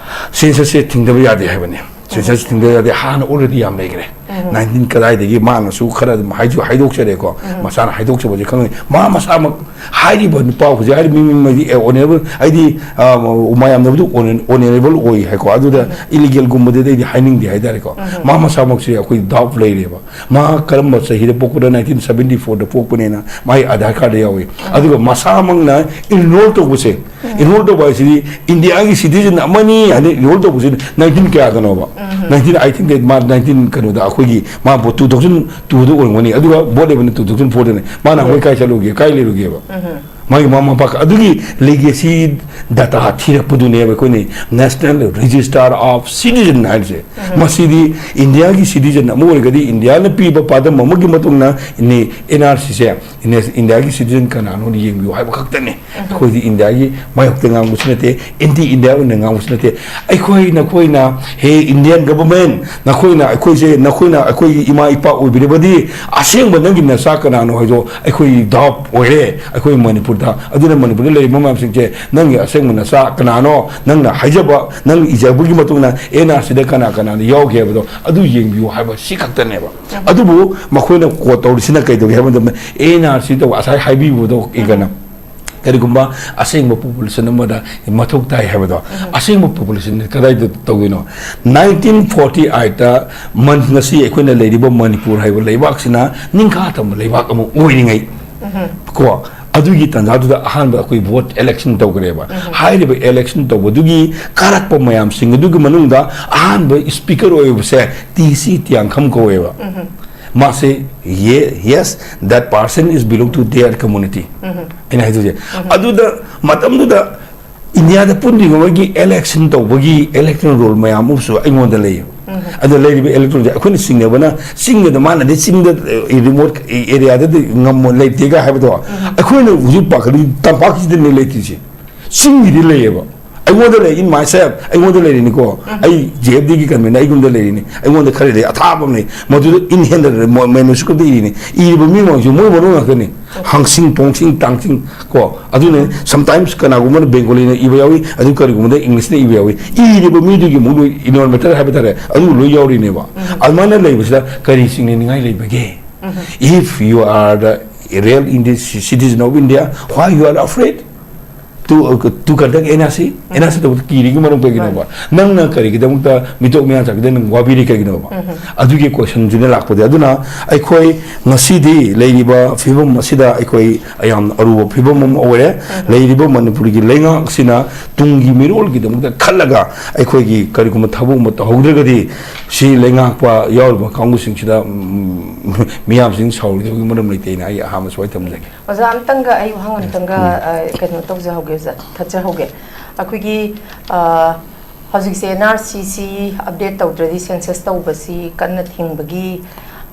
census ꯁꯦ ꯊꯤꯡꯗꯕ ꯌꯥꯗꯦ ꯍꯥꯏꯕꯅꯤ꯫ Census ꯊꯤꯡꯗꯕ ꯌꯥꯗꯦ, ꯍꯥꯟꯅ already ꯌꯥꯝ ꯂꯩꯈ꯭ꯔꯦ꯫ ꯅꯥꯏꯟꯇꯤꯟ ꯀꯗꯥꯏꯗꯒꯤ ꯃꯥꯅꯁꯨ ꯈꯔ ꯑꯗꯨꯝ ꯍꯥꯏꯖꯨ-, ꯍꯥꯏꯗꯣꯛꯆꯔꯦꯀꯣ꯫ ꯃꯁꯥꯅ ꯍꯥꯏꯗꯣꯛꯆꯕꯁꯦ ꯈꯪꯉꯤ꯫ ꯃꯥ ꯃꯁꯥꯃꯛ ꯍꯥꯏꯔꯤꯕ ꯅꯨꯄꯥ ꯍꯧꯖꯤꯛ ꯍꯥꯏꯔꯤꯕ ꯃꯤ, ꯃꯤ, ꯃꯤ, ꯑꯦ, honourable, ꯑꯩꯗꯤ, ꯑ, ꯃꯌꯥꯝꯅꯕꯨꯗꯤ honour-, honourable ꯑꯣꯏ ꯍꯥꯏꯀꯣ꯫ ꯑꯗꯨꯗ illegal ꯒꯨꯝꯕꯗꯤ ꯑꯩꯗꯤ ꯍꯥꯏꯅꯤꯡꯗꯦ ꯍꯥꯏꯇꯥꯔꯦꯀꯣ꯫ ꯃꯥ ꯃꯁꯥꯃꯛꯁꯦ ꯑꯩꯈꯣꯏ doubt ꯂꯩꯔꯦꯕ꯫ ꯃꯥ ꯀꯔꯝꯕ ꯆꯍꯤꯗ ꯄꯣꯛꯄꯅꯣ? ꯅꯥꯏꯟꯇꯤꯟ ꯁꯚꯦꯟꯇꯤ ꯐꯣꯔꯗ ꯄꯣꯛꯄꯅꯦꯅ ꯃꯥꯒꯤ ꯑꯥꯙꯥꯔ ꯀꯥꯔꯗ ꯌꯥꯎꯏ꯫ ꯑꯗꯨꯒ ꯃꯁꯥꯃꯛꯅ enroll ꯇꯧꯕꯁꯦ, enroll ꯇꯧꯕ ꯍꯥꯏꯁꯤꯗꯤ ꯏꯟꯗꯤꯌꯥꯒꯤ citizen ꯑꯃꯅꯤ ꯍꯥꯏꯅ enroll ꯇꯧꯕꯁꯤꯗꯤ ꯅꯥꯏꯟꯇꯤꯟ ꯀꯌꯥꯗꯅꯣꯕ? ꯅꯥꯏꯟꯇꯤꯟ, I think that ꯃꯥ ꯅꯥꯏꯟꯇꯤꯟ ꯀꯩꯅꯣꯗ, ꯑꯩꯈꯣꯏꯒꯤ ꯃꯥ ꯇꯨ ꯊꯥꯎꯖꯟ ꯇꯨꯗ ꯑꯣꯏꯔꯝꯒꯅꯤ, ꯑꯗꯨꯒ vote ꯂꯦꯞꯄꯅ ꯇꯨ ꯊꯥꯎꯖꯟ ꯐꯣꯔꯗꯅꯦ꯫ ꯃꯥꯅ ꯑꯩꯈꯣꯏ ꯀꯥꯏ ꯆꯠꯂꯨꯒꯦ, ꯀꯥꯏ ꯂꯩꯔꯨꯒꯦꯕ? ꯃꯥꯒꯤ ꯃꯃꯥ ꯃꯄꯥ ꯑꯗꯨꯒꯤ legacy data ꯊꯤꯔꯛꯄꯗꯨꯅꯦꯕ ꯑꯩꯈꯣꯏꯅ National Register of Citizen ꯍꯥꯏꯔꯤꯁꯦ꯫ ꯃꯁꯤꯗꯤ ꯏꯟꯗꯤꯌꯥꯒꯤ citizen ꯑꯃ ꯑꯣꯏꯔꯒꯗꯤ ꯏꯟꯗꯤꯌꯥꯅ ꯄꯤꯕ ꯄꯥꯟꯗꯝ ꯑꯃꯒꯤ ꯃꯇꯨꯡ ꯏꯟꯅ N R C ꯁꯦ, ꯏꯟꯗꯤꯌꯥ-, ꯏꯟꯗꯤꯌꯥꯒꯤ citizen ꯀꯅꯥꯅꯣꯅ ꯌꯦꯡꯕꯤꯌꯨ ꯍꯥꯏꯕ ꯈꯛꯇꯅꯦ꯫ ꯑꯩꯈꯣꯏꯗꯤ ꯏꯟꯗꯤꯌꯥꯒꯤ ꯃꯥꯌꯣꯛꯇ ꯉꯥꯡꯕꯁꯨ ꯅꯠꯇꯦ, anti India ꯑꯣꯏꯅ ꯉꯥꯡꯕꯁꯨ ꯅꯠꯇꯦ꯫ ꯑꯩꯈꯣꯏ, ꯅꯈꯣꯏꯅ, ꯍꯦ Indian government, ꯅꯈꯣꯏꯅ ꯑꯩꯈꯣꯏꯁꯦ, ꯅꯈꯣꯏꯅ ꯑꯩꯈꯣꯏꯒꯤ ꯏꯃꯥ ꯏꯄꯥ ꯑꯣꯏꯕꯤꯔꯕꯗꯤ ꯑꯁꯦꯡꯕ ꯅꯪꯒꯤ ꯅꯆꯥ ꯀꯅꯥꯅꯣ ꯍꯥꯏꯗꯣ ꯑꯩꯈꯣꯏ doubt ꯑꯣꯏꯔꯦ ꯑꯩꯈꯣꯏ ꯃꯅꯤꯄꯨꯔꯗ꯫ ꯑꯗꯨꯅ ꯃꯅꯤꯄꯨꯔꯗ ꯂꯩꯔꯤꯕ ꯃꯌꯥꯝꯁꯤꯡꯁꯦ ꯅꯪꯒꯤ ꯑꯁꯦꯡꯕ ꯅꯆꯥ ꯀꯅꯥꯅꯣ, ꯅꯪꯅ ꯍꯥꯏꯖꯕ, ꯅꯪ ꯏꯖꯕꯒꯤ ꯃꯇꯨꯡ ꯏꯟꯅ N R C ꯗ ꯀꯅꯥ ꯀꯅꯥꯅ ꯌꯥꯎꯒꯦ ꯍꯥꯏꯕꯗꯣ ꯑꯗꯨ ꯌꯦꯡꯕꯤꯌꯨ ꯍꯥꯏꯕ ꯁꯤ ꯈꯛꯇꯅꯦꯕ꯫ ꯑꯗꯨꯕꯨ ꯃꯈꯣꯏꯅ quote ꯇꯧꯔꯤꯁꯤꯅ ꯀꯩꯗꯧꯒꯦ ꯍꯥꯏꯕ ꯃꯇꯝꯗ, N R C ꯇꯧꯕ ꯉꯁꯥꯏ ꯍꯥꯏꯕꯤꯕꯗꯣ ꯏꯒꯅ ꯀꯔꯤꯒꯨꯝꯕ ꯑꯁꯦꯡꯕ population ꯑꯃꯗ ꯃꯊꯧ ꯇꯥꯏ ꯍꯥꯏꯕꯗꯣ, ꯑꯁꯦꯡꯕ population ꯀꯗꯥꯏꯗ ꯇꯧꯗꯣꯏꯅꯣ? ꯅꯥꯏꯟꯇꯤꯟ ꯐꯣꯔꯇꯤ ꯑꯩꯠꯇ ꯃꯟ-, ꯉꯁꯤ ꯑꯩꯈꯣꯏꯅ ꯂꯩꯔꯤꯕ ꯃꯅꯤꯄꯨꯔ ꯍꯥꯏꯕ ꯂꯩꯕꯥꯛꯁꯤꯅ ꯅꯤꯡꯈꯥ ꯇꯝꯕ ꯂꯩꯕꯥꯛ ꯑꯃ ꯑꯣꯏꯔꯤꯉꯩ, ꯀꯣ, ꯑꯗꯨꯒꯤ ꯇꯥꯟꯖꯥꯗꯨꯗ ꯑꯍꯥꯟꯕ ꯑꯩꯈꯣꯏ ꯚꯣꯠ ꯏꯂꯦꯛꯁꯟ ꯇꯧꯈ꯭ꯔꯦꯕ꯫ ꯍꯥꯏꯔꯤꯕ ꯏꯂꯦꯛꯁꯟ ꯇꯧꯕꯗꯨꯒꯤ ꯀꯥꯔꯛꯄ ꯃꯌꯥꯝꯁꯤꯡ ꯑꯗꯨꯒꯤ ꯃꯅꯨꯡꯗ ꯑꯍꯥꯟꯕ ꯏꯁꯄꯤꯀꯔ ꯑꯣꯏꯕꯁꯦ ꯇꯤ ꯁꯤ ꯇꯤꯌꯥꯡꯈꯝ ꯀꯧꯋꯦꯕ꯫ ꯃꯥꯁꯦ, yes, that person is belong to their community꯫ ꯑꯩꯅ ꯍꯥꯏꯗꯣꯏꯁꯦ, ꯑꯗꯨꯗ ꯃꯇꯝꯗꯨꯗ ꯏꯟꯗꯤꯌꯥꯗ ꯄꯨꯟꯗ꯭ꯔꯤꯉꯩꯒꯤ ꯏꯂꯦꯛꯁꯟ ꯇꯧꯕꯒꯤ ꯏꯂꯦꯛꯇꯣꯔꯦꯜ ꯔꯣꯜ ꯃꯌꯥꯝ ꯑꯃꯁꯨ ꯑꯩꯉꯣꯟꯗ ꯂꯩꯌꯦꯕ꯫ ꯑꯗꯣ ꯂꯩꯔꯤꯕ ꯏꯂꯦꯛꯇꯣꯔꯦꯜꯁꯦ ꯑꯩꯈꯣꯏꯅ ꯆꯤꯡꯅꯕꯅ, ꯆꯤꯡꯗꯗ ꯃꯥꯅꯗꯤ ꯆꯤꯡꯗ, ꯔꯤꯃꯣꯠ ꯑꯦꯔꯤꯌꯥꯗꯗꯤ ꯉꯝꯃꯣ, ꯂꯩꯇꯦꯒ ꯍꯥꯏꯕꯗꯣ, ꯑꯩꯈꯣꯏꯅ ꯍꯧꯖꯤꯛ ꯄꯥꯈꯠꯂꯤ ꯇꯝꯄꯥꯛꯁꯤꯗꯅꯦ ꯂꯩꯇ꯭ꯔꯤꯁꯦ꯫ ꯆꯤꯡꯒꯤꯗꯤ ꯂꯩꯌꯦꯕ꯫ ꯑꯩꯉꯣꯟꯗ ꯂꯩ, in myself, ꯑꯩꯉꯣꯟꯗ ꯂꯩꯔꯤꯅꯤꯀꯣ꯫ ꯑꯩ ꯖꯦ ꯑꯦꯐ ꯗꯤꯒꯤ ꯀꯟꯚꯦꯟꯅꯔ ꯑꯩꯉꯣꯟꯗ ꯂꯩꯔꯤꯅꯤ꯫ ꯑꯩꯉꯣꯟꯗ ꯈꯔ ꯂꯩ, ꯑꯊꯥꯕ ꯑꯃ ꯂꯩ꯫ ꯃꯗꯨꯗ in hand ꯃꯦꯅꯨꯁꯀ꯭ꯔꯤꯞꯇ ꯏꯔꯤꯅꯤ꯫ ꯏꯔꯤꯕ ꯃꯤ ꯃꯌꯥꯝꯁꯤ ꯃꯣꯏ ꯃꯔꯣꯟ ꯉꯥꯛꯇꯅꯤ꯫ ꯍꯥꯡꯁꯤꯡ, ꯄꯣꯡꯁꯤꯡ, ꯇꯥꯡꯁꯤꯡ ꯀꯣ꯫ ꯑꯗꯨꯅ sometimes ꯀꯅꯥꯒꯨꯝꯕꯅ ꯕꯦꯡꯒꯣꯂꯤꯅ ꯏꯕ ꯌꯥꯎꯏ, ꯑꯗꯨ ꯀꯔꯤꯒꯨꯝꯕꯗ ꯏꯪꯂꯤꯁꯅ ꯏꯕ ꯌꯥꯎꯏ꯫ ꯏꯔꯤꯕ ꯃꯤꯗꯨꯒꯤ ꯑꯃꯨꯛ ꯂꯣꯏ ꯏꯅꯣꯔꯃꯦꯇꯔ ꯍꯥꯏꯕ ꯇꯥꯔꯦ, ꯑꯗꯨ ꯂꯣꯏ ꯌꯥꯎꯔꯤꯅꯦꯕ꯫ ꯑꯗꯨꯃꯥꯏꯅ ꯂꯩꯕꯁꯤꯗ ꯀꯔꯤ ꯆꯤꯡꯅꯅꯤꯡꯉꯥꯏ ꯂꯩꯕꯒꯦ? If you are the real Indian citizen of India, why you are afraid to, to conduct N R C? N R C ꯇꯧꯕꯗ ꯀꯤꯔꯤꯒꯤ ꯃꯔꯝ ꯀꯩꯒꯤꯅꯣꯕ? ꯅꯪꯅ ꯀꯔꯤꯒꯤꯗꯃꯛꯇ ꯃꯤꯇꯣꯞ ꯃꯤꯌꯥꯟ ꯆꯥꯕꯤꯗ ꯅꯪ ꯋꯥꯕꯤꯔꯤ ꯀꯩꯒꯤꯅꯣꯕ? ꯑꯗꯨꯒꯤ ꯀꯣꯏꯁꯟꯁꯤꯅ ꯂꯥꯛꯄꯗꯤ꯫ ꯑꯗꯨꯅ ꯑꯩꯈꯣꯏ ꯉꯁꯤꯗꯤ ꯂꯩꯔꯤꯕ ꯐꯤꯕꯝ ꯑꯁꯤꯗ ꯑꯩꯈꯣꯏ ꯌꯥꯝ ꯑꯔꯨꯕ ꯐꯤꯕꯝ ꯑꯃ ꯑꯣꯏꯔꯦ꯫ ꯂꯩꯔꯤꯕ ꯃꯅꯤꯄꯨꯔꯒꯤ ꯂꯩꯉꯥꯛꯁꯤꯅ ꯇꯨꯡꯒꯤ ꯃꯤꯔꯣꯜꯒꯤꯗꯃꯛꯇ ꯈꯜꯂꯒ ꯑꯩꯈꯣꯏꯒꯤ ꯀꯔꯤꯒꯨꯝꯕ ꯊꯕꯛ ꯑꯃ ꯇꯧꯍꯧꯗ꯭ꯔꯒꯗꯤ ꯁꯤ ꯂꯩꯉꯥꯛꯄ ꯌꯥꯎꯔꯤꯕ ꯀꯥꯡꯕꯨꯁꯤꯡꯁꯤꯗ, ꯎꯝ, ꯃꯤꯌꯥꯝꯁꯤꯡ ꯁꯥꯎꯔꯣꯏꯗꯕꯒꯤ ꯃꯔꯝ ꯂꯩꯇꯦꯅ ꯑꯩ ꯑꯍꯥꯟꯕ ꯁꯨꯃꯥꯏꯅ ꯊꯝꯖꯒꯦ꯫ ꯑꯣꯖꯥ, ꯑꯝꯇꯪꯒ ꯑꯩ ꯋꯥꯍꯪ ꯑꯝꯇꯪꯒ, ꯎꯝ꯫ ꯑ, ꯀꯩꯅꯣ ꯇꯧꯖꯍꯧꯒꯦ, ꯑꯣꯖꯥ, ꯊꯠꯆꯍꯧꯒꯦ꯫ ꯑꯩꯈꯣꯏꯒꯤ, ꯑ, ꯍꯧꯖꯤꯛꯁꯦ ꯑꯦꯟ ꯑꯥꯔ ꯁꯤ ꯁꯤ ꯑꯞꯗꯦꯠ ꯇꯧꯗ꯭ꯔꯗꯤ ꯁꯦꯟꯁꯁ ꯇꯧꯕꯁꯤ ꯀꯟꯅ ꯊꯤꯡꯕꯒꯤ,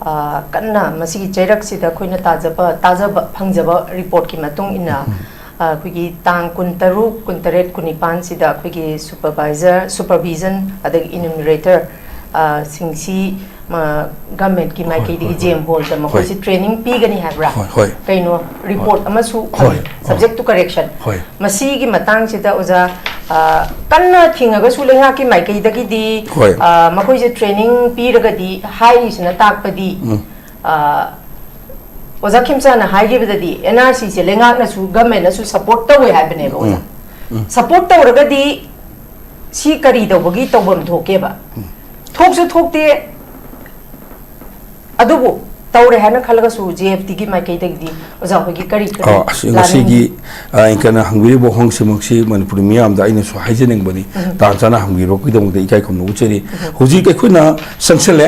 ꯑ, ꯀꯟꯅ ꯃꯁꯤꯒꯤ ꯆꯩꯔꯛꯁꯤꯗ ꯑꯩꯈꯣꯏꯅ ꯇꯥꯖꯕ, ꯇꯥꯖꯕ ꯐꯪꯖꯕ ꯔꯤꯄꯣꯔꯠꯀꯤ ꯃꯇꯨꯡ ꯏꯟꯅ, ꯎꯝ꯫ ꯑ, ꯑꯩꯈꯣꯏꯒꯤ ꯇꯥꯡ ꯀꯨꯟꯇꯔꯨꯛ, ꯀꯨꯟꯇꯔꯦꯠ, ꯀꯨꯟꯅꯤꯄꯥꯟꯁꯤꯗ ꯑꯩꯈꯣꯏꯒꯤ ꯁꯨꯄꯔꯚꯥꯏꯖꯔ, ꯁꯨꯄꯔꯚꯤꯖꯟ, ꯑꯗꯒꯤ ꯏꯅꯨꯃꯔꯦꯇꯔ, ꯑ, ꯁꯤꯡꯁꯤ, ꯑ, ꯒꯚꯔꯟꯃꯦꯟꯠꯀꯤ ꯍꯣꯏ, ꯃꯥꯏꯀꯩꯗꯒꯤ ꯍꯣꯏ, ꯍꯣꯏ꯫ ꯖꯦꯝ ꯍꯣꯜꯗ ꯍꯣꯏ꯫ ꯃꯈꯣꯏꯁꯤ ꯇ꯭ꯔꯦꯅꯤꯡ ꯄꯤꯒꯅꯤ ꯍꯥꯏꯕ꯭ꯔꯥ? ꯍꯣꯏ, ꯍꯣꯏ꯫ ꯀꯩꯅꯣ, ꯔꯤꯄꯣꯔꯠ ꯍꯣꯏ꯫ ꯑꯃꯁꯨ ꯍꯣꯏ, ꯐꯪꯉꯤ꯫ ꯍꯣꯏ꯫ Subject two correction. ꯍꯣꯏ꯫ ꯃꯁꯤꯒꯤ ꯃꯇꯥꯡꯁꯤꯗ ꯑꯣꯖꯥ, ꯑ, ꯀꯟꯅ ꯊꯤꯡꯉꯒꯁꯨ ꯂꯩꯉꯥꯛꯀꯤ ꯃꯥꯏꯀꯩꯗꯒꯤꯗꯤ, ꯍꯣꯏ꯫ ꯑ, ꯃꯈꯣꯏꯁꯦ ꯇ꯭ꯔꯦꯅꯤꯡ ꯄꯤꯔꯒꯗꯤ ꯍꯥꯏꯔꯤꯁꯤꯅ ꯇꯥꯛꯄꯗꯤ, ꯎꯝ꯫ ꯑ, ꯑꯣꯖꯥ ꯈꯦꯝꯆꯥꯅ ꯍꯥꯏꯈꯤꯕꯗꯗꯤ ꯑꯦꯟ ꯑꯥꯔ ꯁꯤꯁꯦ ꯂꯩꯉꯥꯛꯅꯁꯨ, ꯒꯚꯔꯟꯃꯦꯟꯠꯅꯁꯨ ꯁꯄꯣꯔꯠ ꯇꯧꯋꯦ ꯍꯥꯏꯕꯅꯦꯕ, ꯑꯣꯖꯥ꯫ ꯎꯝ, ꯎꯝ꯫ ꯁꯄꯣꯔꯠ ꯇꯧꯔꯒꯗꯤ ꯁꯤ ꯀꯔꯤ ꯇꯧꯕꯒꯤ ꯇꯧꯐꯝ ꯊꯣꯛꯀꯦꯕ? ꯎꯝ꯫ ꯊꯣꯛꯁꯨ ꯊꯣꯛꯇꯦ꯫ ꯑꯗꯨꯕꯨ ꯇꯧꯔꯦ ꯍꯥꯏꯅ ꯈꯜꯂꯒꯁꯨ ꯖꯦ ꯑꯦꯐ ꯇꯤꯒꯤ ꯃꯥꯏꯀꯩꯗꯒꯤꯗꯤ ꯑꯣꯖꯥ ꯍꯣꯏꯒꯤ ꯀꯔꯤ ꯀꯔꯤ ꯑ, ꯑꯁꯤ planning? ꯉꯁꯤꯒꯤ ꯑ, ꯏꯪꯀꯅ ꯍꯪꯕꯤꯔꯤꯕ ꯋꯥꯍꯪꯁꯤꯃꯛꯁꯤ ꯃꯅꯤꯄꯨꯔꯤ ꯃꯤꯌꯥꯝꯗ ꯑꯩꯅꯁꯨ ꯍꯥꯏꯖꯅꯤꯡꯕꯅꯤ, ꯇꯥꯟ ꯆꯥꯅ ꯍꯪꯕꯤꯔꯛꯄꯒꯤꯗꯃꯛꯇ ꯏꯀꯥꯏ ꯈꯨꯝꯅꯕ ꯎꯠꯆꯔꯤ꯫ ꯍꯧꯖꯤꯛ ꯑꯩꯈꯣꯏꯅ ꯆꯪꯁꯤꯜꯂꯦ꯫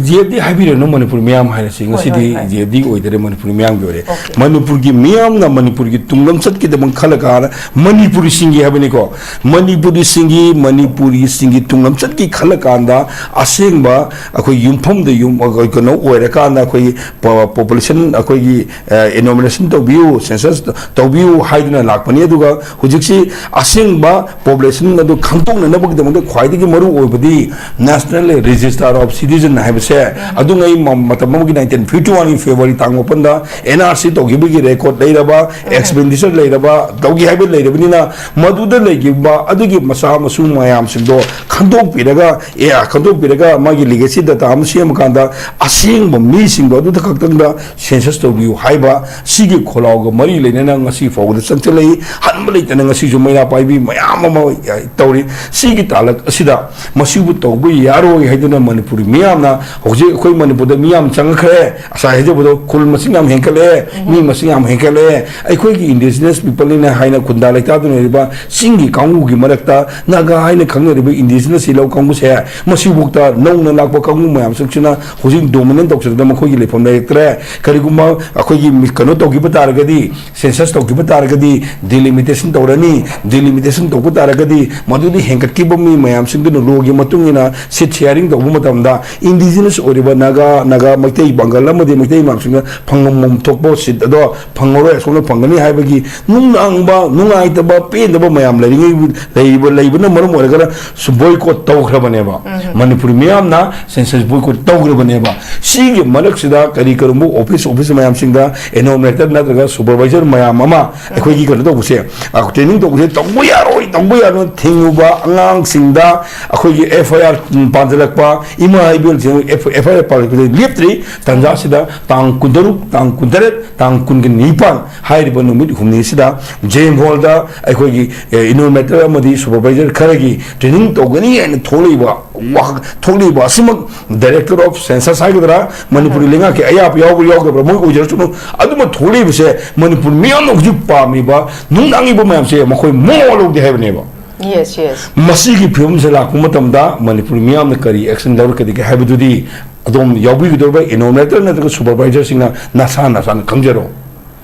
ꯖꯤ ꯑꯦꯐ ꯗꯤ ꯍꯥꯏꯕꯤꯔꯅꯨ, ꯃꯅꯤꯄꯨꯔ ꯃꯤꯌꯥꯝ ꯍꯥꯏꯔꯁꯤ꯫ ꯉꯁꯤꯗꯤ ꯍꯣꯏ꯫ ꯖꯤ ꯑꯦꯐ ꯗꯤ ꯑꯣꯏꯗꯔꯦ, ꯃꯅꯤꯄꯨꯔ ꯃꯤꯌꯥꯝꯒꯤ ꯑꯣꯏꯔꯦ꯫ Okay. ꯃꯅꯤꯄꯨꯔꯒꯤ ꯃꯤꯌꯥꯝꯅ ꯃꯅꯤꯄꯨꯔꯒꯤ ꯇꯨꯡꯂꯝꯆꯠꯀꯤꯗꯃꯛ ꯈꯜꯂꯀꯥꯟꯗ, ꯃꯅꯤꯄꯨꯔꯤꯁꯤꯡꯒꯤ ꯍꯥꯏꯕꯅꯤꯀꯣ, ꯃꯅꯤꯄꯨꯔꯤꯁꯤꯡꯒꯤ, ꯃꯅꯤꯄꯨꯔꯤꯁꯤꯡꯒꯤ ꯇꯨꯡꯂꯝꯆꯠꯀꯤ ꯈꯜꯂꯀꯥꯟꯗ, ꯑꯁꯦꯡꯕ ꯑꯩꯈꯣꯏ ꯌꯨꯝꯐꯝꯗ ꯌꯨꯝ, ꯑꯩꯈꯣꯏ ꯀꯩꯅꯣ ꯑꯣꯏꯔꯀꯥꯟꯗ, ꯑꯩꯈꯣꯏꯒꯤ ꯄꯣ-, population, ꯑꯩꯈꯣꯏꯒꯤ, ꯑ, enumeration ꯇꯧꯕꯤꯌꯨ, census ꯇꯧꯕꯤꯌꯨ ꯍꯥꯏꯗꯨꯅ ꯂꯥꯛꯄꯅꯤ꯫ ꯑꯗꯨꯒ ꯍꯧꯖꯤꯛꯁꯤ ꯑꯁꯦꯡꯕ population ꯑꯗꯨ ꯈꯪꯗꯣꯛꯅꯅꯕꯒꯤꯗꯃꯛꯇ ꯈ꯭ꯋꯥꯏꯗꯒꯤ ꯃꯔꯨ ꯑꯣꯏꯕꯗꯤ National Register of Citizen ꯍꯥꯏꯕꯁꯦ꯫ ꯑꯗꯨꯉꯩ ꯃ-, ꯃꯇꯝ ꯑꯃꯒꯤ nineteen fifty one ꯒꯤ February ꯇꯥꯡ ꯃꯥꯄꯟꯗ N R C ꯇꯧꯈꯤꯕꯒꯤ record ꯂꯩꯔꯕ, expenditure ꯂꯩꯔꯕ, ꯇꯧꯈꯤ ꯍꯥꯏꯕ ꯂꯩꯔꯕꯅꯤꯅ, ꯃꯗꯨꯗ ꯂꯩꯈꯤꯕ ꯑꯗꯨꯒꯤ ꯃꯆꯥ ꯃꯁꯨ ꯃꯌꯥꯝꯁꯤꯡꯗꯣ ꯈꯟꯗꯣꯛꯄꯤꯔꯒ, ꯑꯦ, ꯈꯟꯗꯣꯛꯄꯤꯔꯒ ꯃꯥꯒꯤ legacy data ꯑꯃ ꯁꯦꯝꯃꯀꯥꯟꯗ ꯑꯁꯦꯡꯕ ꯃꯤꯁꯤꯡꯗꯣ ꯑꯗꯨꯗ ꯈꯛꯇꯪꯗ census ꯇꯧꯕꯤꯌꯨ ꯍꯥꯏꯕ ꯁꯤꯒꯤ ꯈꯣꯜꯂꯥꯎꯒ ꯃꯔꯤ ꯂꯩꯅꯅ ꯉꯁꯤ ꯐꯥꯎꯕꯗ ꯆꯪꯁꯤꯜꯂꯛꯏ꯫ ꯍꯟꯕ ꯂꯩꯇꯅ ꯉꯁꯤꯁꯨ ꯃꯩꯔꯥ ꯄꯥꯏꯕꯤ ꯃꯌꯥꯝ ꯑꯃ ꯇꯧꯔꯤ꯫ ꯁꯤꯒꯤ ꯇꯥꯂꯛ ꯑꯁꯤꯗ ꯃꯁꯤꯕꯨ ꯇꯧꯕ ꯌꯥꯔꯣꯏ ꯍꯥꯏꯗꯨꯅ ꯃꯅꯤꯄꯨꯔꯤ ꯃꯤꯌꯥꯝꯅ, ꯍꯧꯖꯤꯛ ꯑꯩꯈꯣꯏ ꯃꯅꯤꯄꯨꯔꯗ ꯃꯤ ꯌꯥꯝ ꯆꯪꯉꯛꯈ꯭ꯔꯦ, ꯉꯁꯥꯏ ꯍꯥꯏꯖꯕꯗꯣ, ꯈꯨꯜ ꯃꯁꯤꯡ ꯌꯥꯝ ꯍꯦꯟꯒꯠꯂꯛꯑꯦ, ꯃꯤ ꯃꯁꯤꯡ ꯌꯥꯝ ꯍꯦꯟꯒꯠꯂꯛꯑꯦ꯫ ꯑꯩꯈꯣꯏꯒꯤ indigenous people ꯅꯤꯅ ꯍꯥꯏꯅ ꯈꯨꯟꯗꯥ ꯂꯩꯇꯥꯗꯨꯅ ꯂꯩꯔꯤꯕ ꯆꯤꯡꯒꯤ ꯀꯥꯡꯕꯨꯒꯤ ꯃꯔꯛꯇ ꯅꯥꯒꯥ ꯍꯥꯏꯅ ꯈꯪꯅꯔꯤꯕ indigenous ꯏꯂꯧ ꯀꯥꯡꯕꯨꯁꯦ, ꯃꯁꯤꯐꯥꯎꯗ ꯅꯧꯅ ꯂꯥꯛꯄ ꯀꯥꯡꯕꯨ ꯃꯌꯥꯝꯁꯤꯡꯁꯤꯅ ꯍꯧꯖꯤꯛ dominate ꯇꯧꯁꯤꯜꯂꯛꯇ ꯃꯈꯣꯏꯒꯤ ꯂꯩꯐꯝ ꯂꯩꯔꯛꯇ꯭ꯔꯦ꯫ ꯀꯔꯤꯒꯨꯝꯕ ꯑꯩꯈꯣꯏꯒꯤ ꯃꯤ-, ꯀꯩꯅꯣ ꯇꯧꯈꯤꯕ ꯇꯥꯔꯒꯗꯤ, census ꯇꯧꯈꯤꯕ ꯇꯥꯔꯒꯗꯤ, delimitation ꯇꯧꯔꯅꯤ꯫ Delimitation ꯇꯧꯕ ꯇꯥꯔꯒꯗꯤ ꯃꯗꯨꯗꯤ ꯍꯦꯟꯒꯠꯈꯤꯕ ꯃꯤ ꯃꯌꯥꯝꯁꯤꯡꯗꯨꯅ ꯂꯣꯒꯤ ꯃꯇꯨꯡ ꯏꯟꯅ seat sharing ꯇꯧꯕ ꯃꯇꯝꯗ indigenous ꯑꯣꯏꯔꯤꯕ ꯅꯥꯒꯥ, ꯅꯥꯒꯥ, ꯃꯩꯇꯩ, ꯄꯥꯡꯒꯜ ꯑꯃꯗꯤ ꯃꯩꯇꯩ ꯃꯌꯥꯝꯁꯤꯡꯅ ꯐꯪꯐꯝ ꯊꯣꯛꯄ seat ꯑꯗꯣ ꯐꯪꯉꯔꯣꯏ, ꯑꯁꯣꯝꯗ ꯐꯪꯒꯅꯤ ꯍꯥꯏꯕꯒꯤ ꯅꯨꯡꯅꯥꯡꯕ, ꯅꯨꯡꯉꯥꯏꯇꯕ, ꯄꯦꯟꯗꯕ ꯃꯌꯥꯝ ꯂꯩꯔꯤꯉꯩ, ꯂꯩꯕ, ꯂꯩꯕꯅ ꯃꯔꯝ ꯑꯣꯏꯔꯒ boycott ꯇꯧꯈ꯭ꯔꯕꯅꯦꯕ꯫ ꯃꯅꯤꯄꯨꯔ ꯃꯤꯌꯥꯝꯅ census boycott ꯇꯧꯈ꯭ꯔꯕꯅꯦꯕ꯫ ꯁꯤꯒꯤ ꯃꯔꯛꯁꯤꯗ ꯀꯔꯤ ꯀꯔꯝꯕ office, office ꯃꯌꯥꯝꯁꯤꯡꯗ enumerator ꯅꯠꯇ꯭ꯔꯒ supervisor ꯃꯌꯥꯝ ꯑꯃ ꯑꯩꯈꯣꯏꯒꯤ ꯀꯩꯅꯣ ꯇꯧꯕꯁꯦ, ꯑ, training ꯇꯧꯕꯁꯦ ꯇꯧꯕ ꯌꯥꯔꯣꯏ, ꯇꯧꯕ ꯌꯥꯔꯣꯏ ꯊꯤꯡꯉꯨꯕ ꯑꯉꯥꯡꯁꯤꯡꯗ ꯑꯩꯈꯣꯏꯒꯤ F I R ꯄꯥꯟꯁꯤꯜꯂꯛꯄ, ꯏꯃꯥ ꯏꯕꯦꯜꯁꯤꯡ F-, F I R ꯄꯥꯟꯁꯤꯜꯂꯛꯄꯁꯦ ꯂꯦꯞꯇ꯭ꯔꯤ꯫ ꯇꯥꯟꯖꯥꯁꯤꯗ ꯇꯥꯡ ꯀꯨꯟꯇꯔꯨꯛ, ꯇꯥꯡ ꯀꯨꯟꯇꯔꯦꯠ, ꯇꯥꯡ ꯀꯨꯟꯒ ꯅꯤꯄꯥꯟ ꯍꯥꯏꯔꯤꯕ ꯅꯨꯃꯤꯠ ꯍꯨꯝꯅꯤꯁꯤꯗ J M Hall ꯗ ꯑꯩꯈꯣꯏꯒꯤ, ꯑꯦ, enumerator ꯑꯃꯗꯤ supervisor ꯈꯔꯒꯤ training ꯇꯧꯒꯅꯤ ꯍꯥꯏꯅ ꯊꯣꯛꯂꯛꯏꯕ ꯋꯥ-, ꯊꯣꯛꯂꯛꯏꯕ ꯑꯁꯤꯃꯛ Director of Census ꯍꯥꯏꯒꯗ꯭ꯔꯥ, ꯃꯅꯤꯄꯨꯔ ꯂꯩꯉꯥꯛꯀꯤ ꯑꯌꯥꯕ ꯌꯥꯎꯕ꯭ꯔꯥ ꯌꯥꯎꯗꯕ꯭ꯔꯥ, ꯃꯣꯏ ꯑꯣꯏꯖꯔꯁꯅꯨ, ꯑꯗꯨꯃ ꯊꯣꯛꯂꯛꯏꯕꯁꯦ ꯃꯅꯤꯄꯨꯔ ꯃꯤꯌꯥꯝꯅ ꯍꯧꯖꯤꯛ ꯄꯥꯝꯃꯤꯕ, ꯅꯨꯡꯅꯥꯡꯉꯤꯕ ꯃꯌꯥꯝꯁꯦ ꯃꯈꯣꯏ ꯃꯋꯥ ꯂꯧꯗꯦ ꯍꯥꯏꯕꯅꯦꯕ꯫ Yes, yes. ꯃꯁꯤꯒꯤ ꯐꯤꯕꯝꯁꯦ ꯂꯥꯛꯄ ꯃꯇꯝꯗ ꯃꯅꯤꯄꯨꯔ ꯃꯤꯌꯥꯝꯅ ꯀꯔꯤ action ꯂꯧꯔꯛꯀꯗꯒꯦ ꯍꯥꯏꯕꯗꯨꯗꯤ ꯑꯗꯣꯝ ꯌꯥꯎꯕꯤꯒꯗꯧꯔꯤꯕ enumerator ꯅꯠꯇ꯭ꯔꯒ supervisorꯁꯤꯡꯅ ꯅꯁꯥ ꯅꯁꯥꯅ ꯈꯪꯖꯔꯣ꯫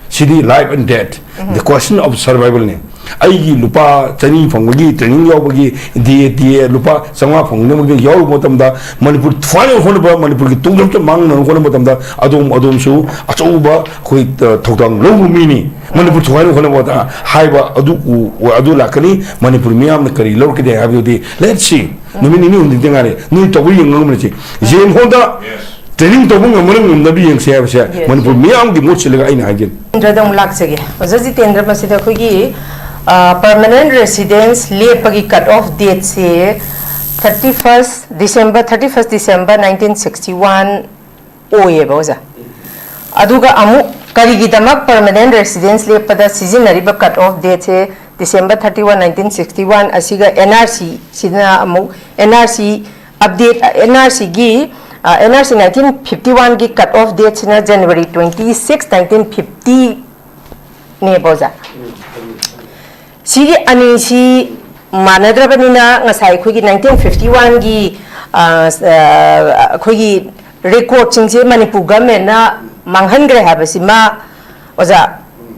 ꯁꯤꯗꯤ life and death, the question of survivalꯅꯤ꯫ ꯑꯩꯒꯤ ꯂꯨꯄꯥ ꯆꯅꯤ ꯐꯪꯕꯒꯤ training ꯌꯥꯎꯕꯒꯤ, ꯗꯤ ꯑꯦ ꯇꯤ ꯑꯦ ꯂꯨꯄꯥ ꯆꯥꯝꯃꯉꯥ ꯐꯪꯅꯕꯒꯤ ꯌꯥꯎꯔꯨꯕ ꯃꯇꯝꯗ, ꯃꯅꯤꯄꯨꯔ ꯊꯨꯒꯥꯏꯅꯕ ꯍꯣꯠꯅꯕ, ꯃꯅꯤꯄꯨꯔꯒꯤ ꯇꯨꯡꯂꯝꯆꯠ ꯃꯥꯡꯅꯅꯕ ꯍꯣꯠꯅꯕ ꯃꯇꯝꯗ ꯑꯗꯣꯝ, ꯑꯗꯣꯝꯁꯨ ꯑꯆꯧꯕ ꯑꯩꯈꯣꯏ, ꯑ, ꯊꯧꯗꯥꯡ ꯂꯧꯕ ꯃꯤꯅꯤ꯫ ꯃꯅꯤꯄꯨꯔ ꯊꯨꯒꯥꯏꯅꯕ ꯍꯣꯠꯅꯕꯗ ꯍꯥꯏꯕ ꯑꯗꯨ ꯎ-, ꯑꯗꯨ ꯂꯥꯛꯀꯅꯤ꯫ ꯃꯅꯤꯄꯨꯔ ꯃꯤꯌꯥꯝꯅ ꯀꯔꯤ ꯂꯧꯔꯛꯀꯗꯦ ꯍꯥꯏꯕꯗꯨꯗꯤ, let's see꯫ ꯅꯨꯃꯤꯠ ꯅꯤꯅꯤ ꯍꯨꯝꯅꯤꯗꯤ ꯉꯥꯏꯔꯦ꯫ ꯅꯣꯏ ꯇꯧꯕ ꯌꯦꯡꯉꯝꯕꯅꯤ꯫ ꯖꯦꯟ ꯍꯣꯟꯗ training ꯇꯧꯕ ꯉꯝꯕꯅ ꯉꯝꯅꯕ ꯌꯦꯡꯁꯦ ꯍꯥꯏꯕꯁꯦ Yes. ꯃꯅꯤꯄꯨꯔ ꯃꯤꯌꯥꯝꯒꯤ ꯃꯣꯠ ꯁꯤꯜꯂꯒ ꯑꯩꯅ ꯍꯥꯏꯖꯅꯤ꯫ ꯖꯤꯇꯦꯟꯗ꯭ꯔꯗ ꯑꯃꯨꯛ ꯂꯥꯛꯆꯒꯦ꯫ ꯑꯣꯖꯥ ꯖꯤꯇꯦꯟꯗ꯭ꯔ, ꯃꯁꯤꯗ ꯑꯩꯈꯣꯏꯒꯤ, ꯑ, permanent residence ꯂꯦꯞꯄꯒꯤ cut off dateꯁꯦ thirty first December, thirty first December nineteen sixty one ꯑꯣꯏꯌꯦꯕ, ꯑꯣꯖꯥ꯫ ꯑꯗꯨꯒ ꯑꯃꯨꯛ ꯀꯔꯤꯒꯤꯗꯃꯛ permanent residence ꯂꯦꯞꯄꯗ ꯁꯤꯖꯤꯟꯅꯔꯤꯕ cut off dateꯁꯦ December thirty one, nineteen sixty one ꯑꯁꯤꯒ NRC ꯁꯤꯅ ꯑꯃꯨꯛ NRC update, NRCꯒꯤ, ꯑ, NRC nineteen fifty oneꯒꯤ cut off dateꯁꯤꯅ January twenty six, nineteen fifty ꯅꯦꯕ, ꯑꯣꯖꯥ꯫ ꯁꯤꯒꯤ ꯑꯅꯤꯁꯤ ꯃꯥꯟꯅꯗ꯭ꯔꯕꯅꯤꯅ ꯉꯁꯥꯏ ꯑꯩꯈꯣꯏꯒꯤ nineteen fifty oneꯒꯤ, ꯑ, ꯑ, ꯑꯩꯈꯣꯏꯒꯤ recordꯁꯤꯡꯁꯦ ꯃꯅꯤꯄꯨꯔ governmentꯅ ꯃꯥꯡꯍꯟꯈ꯭ꯔꯦ ꯍꯥꯏꯕꯁꯤꯃ, ꯑꯣꯖꯥ,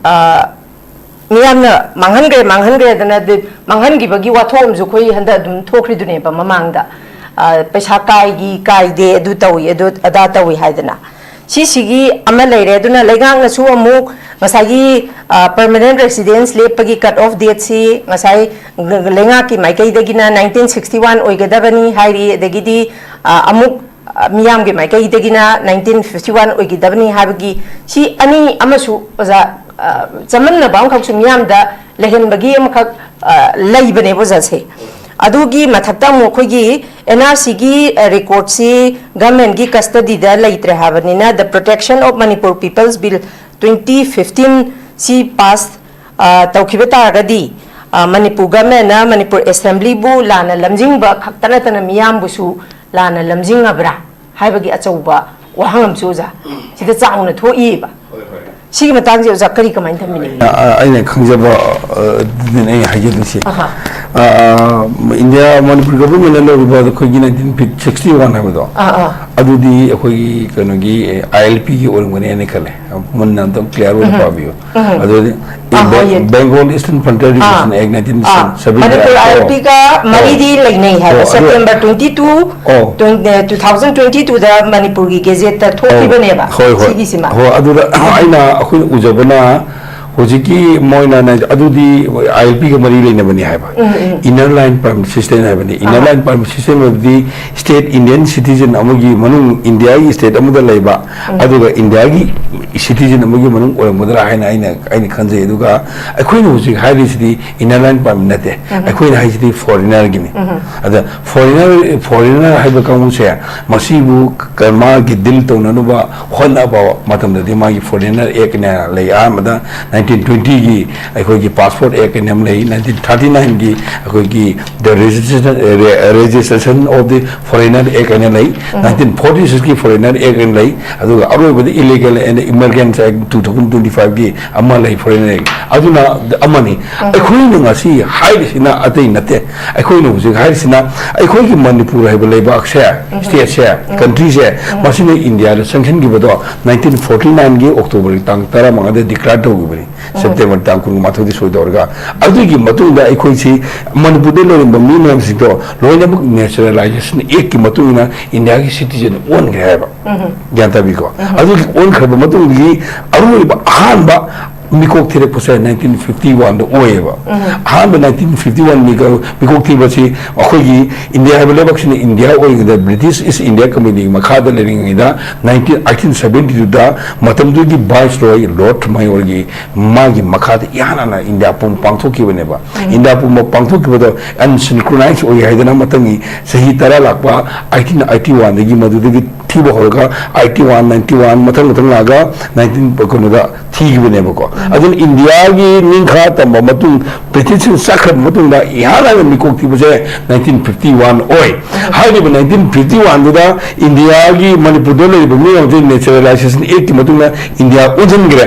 ꯑ, ꯃꯤꯌꯥꯝꯅ ꯃꯥꯡꯍꯟꯈ꯭ꯔꯦ, ꯃꯥꯡꯍꯟꯈ꯭ꯔꯦꯗꯅ ꯑꯗꯨ ꯃꯥꯡꯍꯟꯈꯤꯕꯒꯤ ꯋꯥꯊꯣꯛ ꯑꯃꯁꯨ ꯑꯩꯈꯣꯏ ꯍꯟꯗꯛ ꯑꯗꯨꯝ ꯊꯣꯛꯈ꯭ꯔꯤꯗꯨꯅꯦꯕ ꯃꯃꯥꯡꯗ꯫ ꯑ, ꯄꯩꯁꯥ ꯀꯥꯏꯒꯤ, ꯀꯥꯏꯗꯦ, ꯑꯗꯨ ꯇꯧꯏ, ꯑꯗꯨ ꯑꯗꯥ ꯇꯧꯏ ꯍꯥꯏꯗꯅ꯫ ꯁꯤꯁꯤꯒꯤ ꯑꯃ ꯂꯩꯔꯦ꯫ ꯑꯗꯨꯅ ꯂꯩꯉꯥꯛꯅꯁꯨ ꯑꯃꯨꯛ ꯉꯁꯥꯏꯒꯤ, ꯑ, permanent residence ꯂꯦꯞꯄꯒꯤ cut off dateꯁꯤ ꯉꯁꯥꯏ ꯂꯩꯉꯥꯛꯀꯤ ꯃꯥꯏꯀꯩꯗꯒꯤꯅ nineteen sixty one ꯑꯣꯏꯒꯗꯕꯅꯤ ꯍꯥꯏꯔꯤ, ꯑꯗꯒꯤꯗꯤ, ꯑ, ꯑꯃꯨꯛ, ꯑ, ꯃꯤꯌꯥꯝꯒꯤ ꯃꯥꯏꯀꯩꯗꯒꯤꯅ nineteen fifty one ꯑꯣꯏꯒꯗꯕꯅꯤ ꯍꯥꯏꯕꯒꯤ, ꯁꯤ ꯑꯅꯤ ꯑꯃꯁꯨ, ꯑꯣꯖꯥ, ꯑ, ꯆꯃꯝꯅꯕ ꯑꯃꯈꯛꯁꯨ ꯃꯤꯌꯥꯝꯗ ꯂꯩꯍꯟꯕꯒꯤ ꯑꯃꯈꯛ, ꯑ, ꯂꯩꯕꯅꯦꯕ, ꯑꯣꯖꯥꯁꯦ꯫ ꯑꯗꯨꯒꯤ ꯃꯊꯛꯇ ꯑꯃꯨꯛ ꯑꯩꯈꯣꯏꯒꯤ NRCꯒꯤ, ꯑ, recordꯁꯤ governmentꯀꯤ custodyꯗ ꯂꯩꯇ꯭ꯔꯦ ꯍꯥꯏꯕꯅꯤꯅ, The Protection of Manipur People's Bill twenty fifteen ꯁꯤ pass, ꯑ, ꯇꯧꯈꯤꯕ ꯇꯥꯔꯒꯗꯤ, ꯑ, ꯃꯅꯤꯄꯨꯔ governmentꯅ ꯃꯅꯤꯄꯨꯔ assemblyꯕꯨ ꯂꯥꯟꯅ ꯂꯝꯖꯤꯡꯕ ꯈꯛꯇ ꯅꯠꯇꯅ ꯃꯤꯌꯥꯝꯕꯨꯁꯨ ꯂꯥꯟꯅ ꯂꯝꯖꯤꯡꯉꯕ꯭ꯔꯥ ꯍꯥꯏꯕꯒꯤ ꯑꯆꯧꯕ ꯋꯥꯍꯪ ꯑꯃꯁꯨ ꯑꯣꯖꯥ ꯁꯤꯗ ꯆꯥꯎꯅ ꯊꯣꯛꯏꯕ꯫ ꯁꯤꯒꯤ ꯃꯇꯥꯡꯁꯦ ꯑꯣꯖꯥ ꯀꯔꯤ ꯀꯃꯥꯏꯅ ꯊꯝꯕꯤꯅꯤꯡꯉꯤ? ꯑ, ꯑ, ꯑꯩꯅ ꯈꯪꯖꯕ, ꯑ, ꯑꯗꯨꯅꯦ ꯑꯩ ꯍꯥꯏꯖꯗꯣꯏꯁꯦ꯫ ꯑꯍꯥ꯫ ꯑ, ꯑ, ꯏꯟꯗꯤꯌꯥ, ꯃꯅꯤꯄꯨꯔ ꯒꯚꯔꯟꯃꯦꯟꯅ ꯂꯧꯔꯤꯕ ꯑꯩꯈꯣꯏꯒꯤ ꯅꯥꯏꯟꯇꯤꯟ ꯁꯤꯛꯁꯇꯤ ꯋꯥꯟ ꯍꯥꯏꯕꯗꯣ, ꯑꯥ, ꯑꯥ꯫ ꯑꯗꯨꯗꯤ ꯑꯩꯈꯣꯏꯒꯤ ꯀꯩꯅꯣꯒꯤ, ꯑ, ꯑꯥꯏ ꯑꯦꯜ ꯄꯤꯒꯤ ꯑꯣꯏꯔꯝꯒꯅꯤ ꯍꯥꯏꯅ ꯈꯜꯂꯦ꯫ ꯃꯨꯟꯅ ꯑꯝꯇꯪ ꯀ꯭ꯂꯤꯌꯥꯔ ꯑꯣꯏꯅ ꯄꯥꯕꯤꯌꯨ꯫ ꯑꯗꯨꯗꯤ ꯑꯥ, ꯍꯣꯏ, ꯌꯦ꯫ ꯕꯦꯡꯒꯣꯜ ꯏꯁꯇꯔꯟ ꯐ꯭ꯔꯟꯇꯤꯌꯔ ꯑꯥ꯫ ꯔꯤꯖꯟ ꯑꯦꯛ ꯅꯥꯏꯟꯇꯤꯟ ꯑꯥ, ꯁꯚꯦꯟꯇꯤ ꯃꯅꯤꯄꯨꯔ ꯑꯥꯏꯠ꯫ ꯑꯥꯏ ꯑꯦꯜ ꯄꯤꯒ ꯃꯔꯤꯗꯤ ꯂꯩꯅꯩ ꯍꯥꯏꯕ꯫ ꯑꯣ, ꯑꯗꯨ ꯁꯦꯞꯇꯦꯝꯕꯔ ꯇ꯭ꯋꯦꯟꯇꯤ ꯇꯨ, ꯑꯣ꯫ ꯇꯨ ꯊꯥꯎꯖꯟ ꯇ꯭ꯋꯦꯟꯇꯤ ꯇꯨꯗ ꯃꯅꯤꯄꯨꯔꯒꯤ ꯒꯦꯖꯦꯠꯇ ꯊꯣꯛꯈꯤꯕꯅꯦꯕ꯫ ꯍꯣꯏ, ꯍꯣꯏ꯫ ꯁꯤꯒꯤꯁꯤꯃ꯫ ꯍꯣꯏ, ꯑꯗꯨꯗ ꯑꯩꯅ, ꯑꯩꯈꯣꯏꯅ ꯎꯖꯕꯅ ꯍꯧꯖꯤꯛꯀꯤ ꯃꯣꯏꯅ ꯅ-, ꯑꯗꯨꯗꯤ ꯑꯥꯏ ꯑꯦꯜ ꯄꯤꯒ ꯃꯔꯤ ꯂꯩꯅꯕꯅꯤ ꯍꯥꯏꯕ꯫ Inner Line Permit System ꯍꯥꯏꯕꯅꯤ꯫ Inner Line Permit System ꯍꯥꯏꯕꯗꯤ ꯁ꯭ꯇꯦꯠ, ꯏꯟꯗꯤꯌꯟ ꯁꯤꯇꯤꯖꯟ ꯑꯃꯒꯤ ꯃꯅꯨꯡ, ꯏꯟꯗꯤꯌꯥꯒꯤ ꯁ꯭ꯇꯦꯠ ꯑꯃꯗ ꯂꯩꯕ, ꯑꯗꯨꯒ ꯏꯟꯗꯤꯌꯥꯒꯤ ꯁꯤꯇꯤꯖꯟ ꯑꯃꯒꯤ ꯃꯅꯨꯡ ꯑꯣꯏꯔꯝꯒꯗ꯭ꯔꯥ ꯍꯥꯏꯅ ꯑꯩꯅ, ꯑꯩꯅ ꯈꯟꯖꯩ꯫ ꯑꯗꯨꯒ ꯑꯩꯈꯣꯏꯅ ꯍꯧꯖꯤꯛ ꯍꯥꯏꯔꯤꯁꯤꯗꯤ Inner Line Permit ꯅꯠꯇꯦ, ꯑꯩꯈꯣꯏꯅ ꯍꯥꯏꯁꯤꯗꯤ ꯐꯣꯔꯤꯅꯔꯒꯤꯅꯤ꯫ ꯑꯗ ꯐꯣꯔꯤꯅꯔ, ꯐꯣꯔꯤꯅꯔ ꯍꯥꯏꯕ ꯀꯥꯡꯕꯨꯁꯦ, ꯃꯁꯤꯕꯨ ꯀ-, ꯃꯥꯒꯤ ꯗꯤꯜ ꯇꯧꯅꯅꯕ ꯍꯣꯠꯅꯕ ꯃꯇꯝꯗꯗꯤ ꯃꯥꯒꯤ ꯐꯣꯔꯤꯅꯔ ꯑꯦꯛꯅ ꯂꯩ꯫ ꯑꯍꯥꯟꯕꯗ ꯅꯥꯏꯟꯇꯤꯟ ꯇ꯭ꯋꯦꯟꯇꯤꯒꯤ ꯑꯩꯈꯣꯏꯒꯤ ꯄꯥꯁꯄꯣꯔꯠ ꯑꯦꯛ ꯑꯅ ꯑꯃ ꯂꯩ, ꯅꯥꯏꯟꯇꯤꯟ ꯊꯥꯔꯇꯤ ꯅꯥꯏꯟꯒꯤ ꯑꯩꯈꯣꯏꯒꯤ The Registration, ꯑ, Re-, Registration of the Foreigner Act ꯍꯥꯏꯅ ꯂꯩ, ꯅꯥꯏꯟꯇꯤꯟ ꯐꯣꯔꯇꯤ ꯁꯤꯛꯁꯀꯤ Foreigner Act ꯍꯥꯏꯅ ꯂꯩ, ꯑꯗꯨꯒ ꯑꯔꯣꯏꯕꯗ Illegal and Immigrants Act two thousand twenty five ꯒꯤ ꯑꯃ ꯂꯩ, Foreigner Act꯫ ꯑꯗꯨꯅ ꯑꯃꯅꯤ꯫ ꯑꯩꯈꯣꯏꯅ ꯉꯁꯤ ꯍꯥꯏꯔꯤꯁꯤꯅ ꯑꯇꯩ ꯅꯠꯇꯦ꯫ ꯑꯩꯈꯣꯏꯅ ꯍꯧꯖꯤꯛ ꯍꯥꯏꯔꯤꯁꯤꯅ ꯑꯩꯈꯣꯏꯒꯤ ꯃꯅꯤꯄꯨꯔ ꯍꯥꯏꯕ ꯂꯩꯕꯥꯛꯁꯦ, ꯁ꯭ꯇꯦꯠꯁꯦ, ꯀꯟꯇ꯭ꯔꯤꯁꯦ, ꯃꯁꯤꯅ ꯏꯟꯗꯤꯌꯥꯗ ꯆꯪꯁꯤꯟꯈꯤꯕꯗꯣ ꯅꯥꯏꯟꯇꯤꯟ ꯐꯣꯔꯇꯤ ꯅꯥꯏꯟꯒꯤ ꯑꯣꯛꯇꯣꯕꯔꯒꯤ ꯇꯥꯡ ꯇꯔꯥꯃꯉꯥꯗ ꯗꯤꯀ꯭ꯂꯦꯌꯔ ꯇꯧꯈꯤꯕꯅꯤ, ꯁꯦꯞꯇꯦꯝꯕꯔ ꯇꯥꯡ ꯀꯨꯟꯃꯥꯊꯣꯏꯗ ꯁꯣꯏ ꯇꯧꯔꯒ꯫ ꯑꯗꯨꯒꯤ ꯃꯇꯨꯡꯗ ꯑꯩꯈꯣꯏꯁꯤ ꯃꯅꯤꯄꯨꯔꯗ ꯂꯩꯔꯝꯕ ꯃꯤ ꯃꯌꯥꯝꯁꯤꯡꯗꯣ ꯂꯣꯏꯅꯃꯛ ꯅꯦꯆꯔꯦꯂꯥꯏꯖꯦꯁꯟ ꯑꯦꯛꯀꯤ ꯃꯇꯨꯡ ꯏꯟꯅ ꯏꯟꯗꯤꯌꯥꯒꯤ ꯁꯤꯇꯤꯖꯟ ꯑꯣꯟꯈ꯭ꯔꯦ ꯍꯥꯏꯕ꯫ ꯒ꯭ꯌꯥꯟ ꯇꯥꯕꯤꯀꯣ? ꯑꯗꯨꯒꯤ ꯑꯣꯟꯈ꯭ꯔꯕ ꯃꯇꯨꯡꯗꯒꯤ ꯑꯔꯣꯏꯕ ꯑꯍꯥꯟꯕ ꯃꯤꯀꯣꯛ ꯊꯤꯔꯛꯄꯁꯦ ꯅꯥꯏꯟꯇꯤꯟ ꯐꯤꯐꯇꯤ ꯋꯥꯟꯗ ꯑꯣꯏꯌꯦꯕ꯫ ꯑꯍꯥꯟꯕ ꯅꯥꯏꯟꯇꯤꯟ ꯐꯤꯐꯇꯤ ꯋꯥꯟ ꯃꯤꯀꯣꯛ, ꯃꯤꯀꯣꯛ ꯊꯤꯕꯁꯤ ꯑꯩꯈꯣꯏꯒꯤ ꯏꯟꯗꯤꯌꯥ ꯍꯥꯏꯕ ꯂꯩꯕꯥꯛꯁꯤꯅ ꯏꯟꯗꯤꯌꯥ ꯑꯣꯏꯔꯤꯉꯩꯗ, ꯕ꯭ꯔꯤꯇꯤꯁ ꯏꯁ ꯏꯟꯗꯤꯌꯥ ꯀꯝꯄꯦꯅꯤꯒꯤ ꯃꯈꯥꯗ ꯂꯩꯔꯤꯉꯩꯗ, ꯅꯥꯏꯟꯇꯤꯟ, ꯑꯩꯇꯤꯟ ꯁꯚꯦꯟꯇꯤ ꯇꯨꯗ ꯃꯇꯝꯗꯨꯒꯤ ꯚꯥꯏꯁꯔꯣꯏ ꯂꯣꯔꯗ ꯃꯥꯌꯣꯔꯒꯤ ꯃꯥꯒꯤ ꯃꯈꯥꯗ ꯏꯍꯥꯟ ꯍꯥꯟꯅ ꯏꯟꯗꯤꯌꯥ ꯄꯨꯝꯕ ꯄꯥꯡꯊꯣꯛꯈꯤꯕꯅꯦꯕ꯫ ꯏꯟꯗꯤꯌꯥ ꯄꯨꯝꯕ ꯄꯥꯡꯊꯣꯛꯈꯤꯕꯗꯣ ꯑꯟꯁꯤꯟꯀ꯭ꯔꯣꯅꯥꯏꯖ ꯑꯣꯏ ꯍꯥꯏꯗꯅ ꯃꯊꯪꯒꯤ ꯆꯍꯤ ꯇꯔꯥ ꯂꯥꯛꯄ ꯑꯩꯇꯤꯟ ꯑꯩꯇꯤ ꯋꯥꯟꯗꯒꯤ ꯃꯗꯨꯗꯒꯤ ꯊꯤꯕ ꯍꯧꯔꯒ eighty one, ninety one, ꯃꯊꯪ ꯃꯊꯪ ꯂꯥꯛꯑꯒ nineteen ꯀꯩꯅꯣꯗ ꯊꯤꯈꯤꯕꯅꯦꯕꯀꯣ꯫ ꯑꯗꯨꯅ ꯏꯟꯗꯤꯌꯥꯒꯤ ꯅꯤꯡꯈꯥ ꯇꯝꯕ ꯃꯇꯨꯡ, ꯕ꯭ꯔꯤꯇꯤꯁꯁꯤꯡ ꯆꯠꯈ꯭ꯔꯕ ꯃꯇꯨꯡꯗ ꯏꯍꯥꯟ ꯍꯥꯟꯅ ꯃꯤꯀꯣꯛ ꯊꯤꯕꯁꯦ nineteen fifty one ꯑꯣꯏ꯫ ꯍꯥꯏꯔꯤꯕ nineteen fifty one ꯗꯨꯗ ꯏꯟꯗꯤꯌꯥꯒꯤ ꯃꯅꯤꯄꯨꯔꯗ ꯂꯩꯔꯤꯕ ꯃꯤ ꯃꯌꯥꯝꯁꯦ Naturalization Actꯀꯤ ꯃꯇꯨꯡꯗ ꯏꯟꯗꯤꯌꯥ ꯑꯣꯟꯁꯤꯟꯈ꯭ꯔꯦ꯫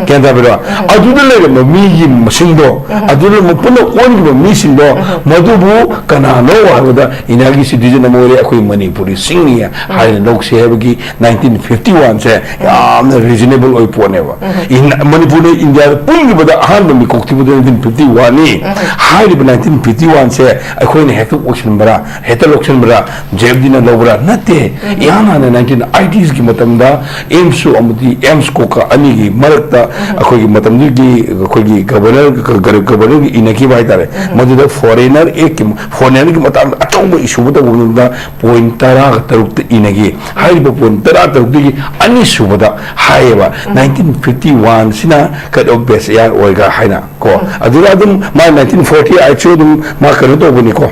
ꯒ꯭ꯌꯥꯟ ꯇꯥꯕꯤꯔꯣ? ꯑꯗꯨꯗ ꯂꯩꯔꯝꯕ ꯃꯤꯒꯤ ꯃꯁꯤꯡꯗꯣ, ꯑꯗꯨꯗ ꯄꯨꯟꯅ ꯑꯣꯟꯈꯤꯕ ꯃꯤꯁꯤꯡꯗꯣ, ꯃꯗꯨꯕꯨ ꯀꯅꯥꯅꯣ ꯍꯥꯏꯕꯗ ꯏꯟꯗꯤꯌꯥꯒꯤ citizen ꯑꯃ ꯑꯣꯏꯔꯦ, ꯑꯩꯈꯣꯏ ꯃꯅꯤꯄꯨꯔꯤꯁꯤꯡꯅꯤ ꯍꯥꯏꯅ ꯂꯧꯁꯤ ꯍꯥꯏꯕꯒꯤ nineteen fifty one ꯁꯦ ꯌꯥꯝꯅ reasonable ꯑꯣꯏꯕ ꯄꯣꯠꯅꯦꯕ꯫ ꯏꯟ-, ꯃꯅꯤꯄꯨꯔꯅ ꯏꯟꯗꯤꯌꯥꯗ ꯄꯨꯟꯈꯤꯕꯗ ꯑꯍꯥꯟꯕ ꯃꯤꯀꯣꯛ ꯊꯤꯕꯗ nineteen fifty one ꯅꯤ꯫ ꯍꯥꯏꯔꯤꯕ nineteen fifty one ꯁꯦ ꯑꯩꯈꯣꯏꯅ ꯍꯦꯛꯇ ꯑꯣꯏꯁꯤꯟꯕ꯭ꯔꯥ, ꯍꯦꯛꯇ ꯂꯧꯁꯤꯟꯕ꯭ꯔꯥ, ꯖꯦ ꯑꯦꯐ ꯗꯤꯅ ꯂꯧꯕ꯭ꯔꯥ? ꯅꯠꯇꯦ꯫ ꯏꯍꯥꯟ ꯍꯥꯟꯅ nineteen eighties ꯀꯤ ꯃꯇꯝꯗ ꯑꯦꯝꯁꯨ ꯑꯃꯗꯤ ꯑꯦꯝꯁ ꯀꯣꯀꯥ ꯑꯅꯤꯒꯤ ꯃꯔꯛꯇ ꯑꯩꯈꯣꯏꯒꯤ ꯃꯇꯝꯗꯨꯒꯤ ꯑꯩꯈꯣꯏꯒꯤ governor, ꯒ-, ꯒ-, governorꯒꯤ ꯏꯅꯈꯤꯕ ꯍꯥꯏꯇꯥꯔꯦ꯫ ꯃꯗꯨꯗ Foreigner Actꯀꯤ, foreigners ꯀꯤ ꯃꯇꯥꯡꯗ ꯑꯆꯧꯕ issue ꯑꯃ ꯇꯧꯕ ꯃꯇꯝꯗ point ꯇꯔꯥꯒ ꯇꯔꯨꯛꯇ ꯏꯅꯈꯤ꯫ ꯍꯥꯏꯔꯤꯕ point ꯇꯔꯥ ꯇꯔꯨꯛꯇꯒꯤ ꯑꯅꯤꯁꯨꯕꯗ ꯍꯥꯏꯌꯦꯕ, nineteen fifty one ꯁꯤꯅ cut off base year ꯑꯣꯏꯒ ꯍꯥꯏꯅ ꯀꯣ꯫ ꯑꯗꯨꯗ ꯑꯗꯨꯝ ꯃꯥ nineteen forty eight ꯁꯨ ꯑꯗꯨꯝ ꯃꯥ ꯀꯩꯅꯣ ꯇꯧꯕꯅꯤꯀꯣ꯫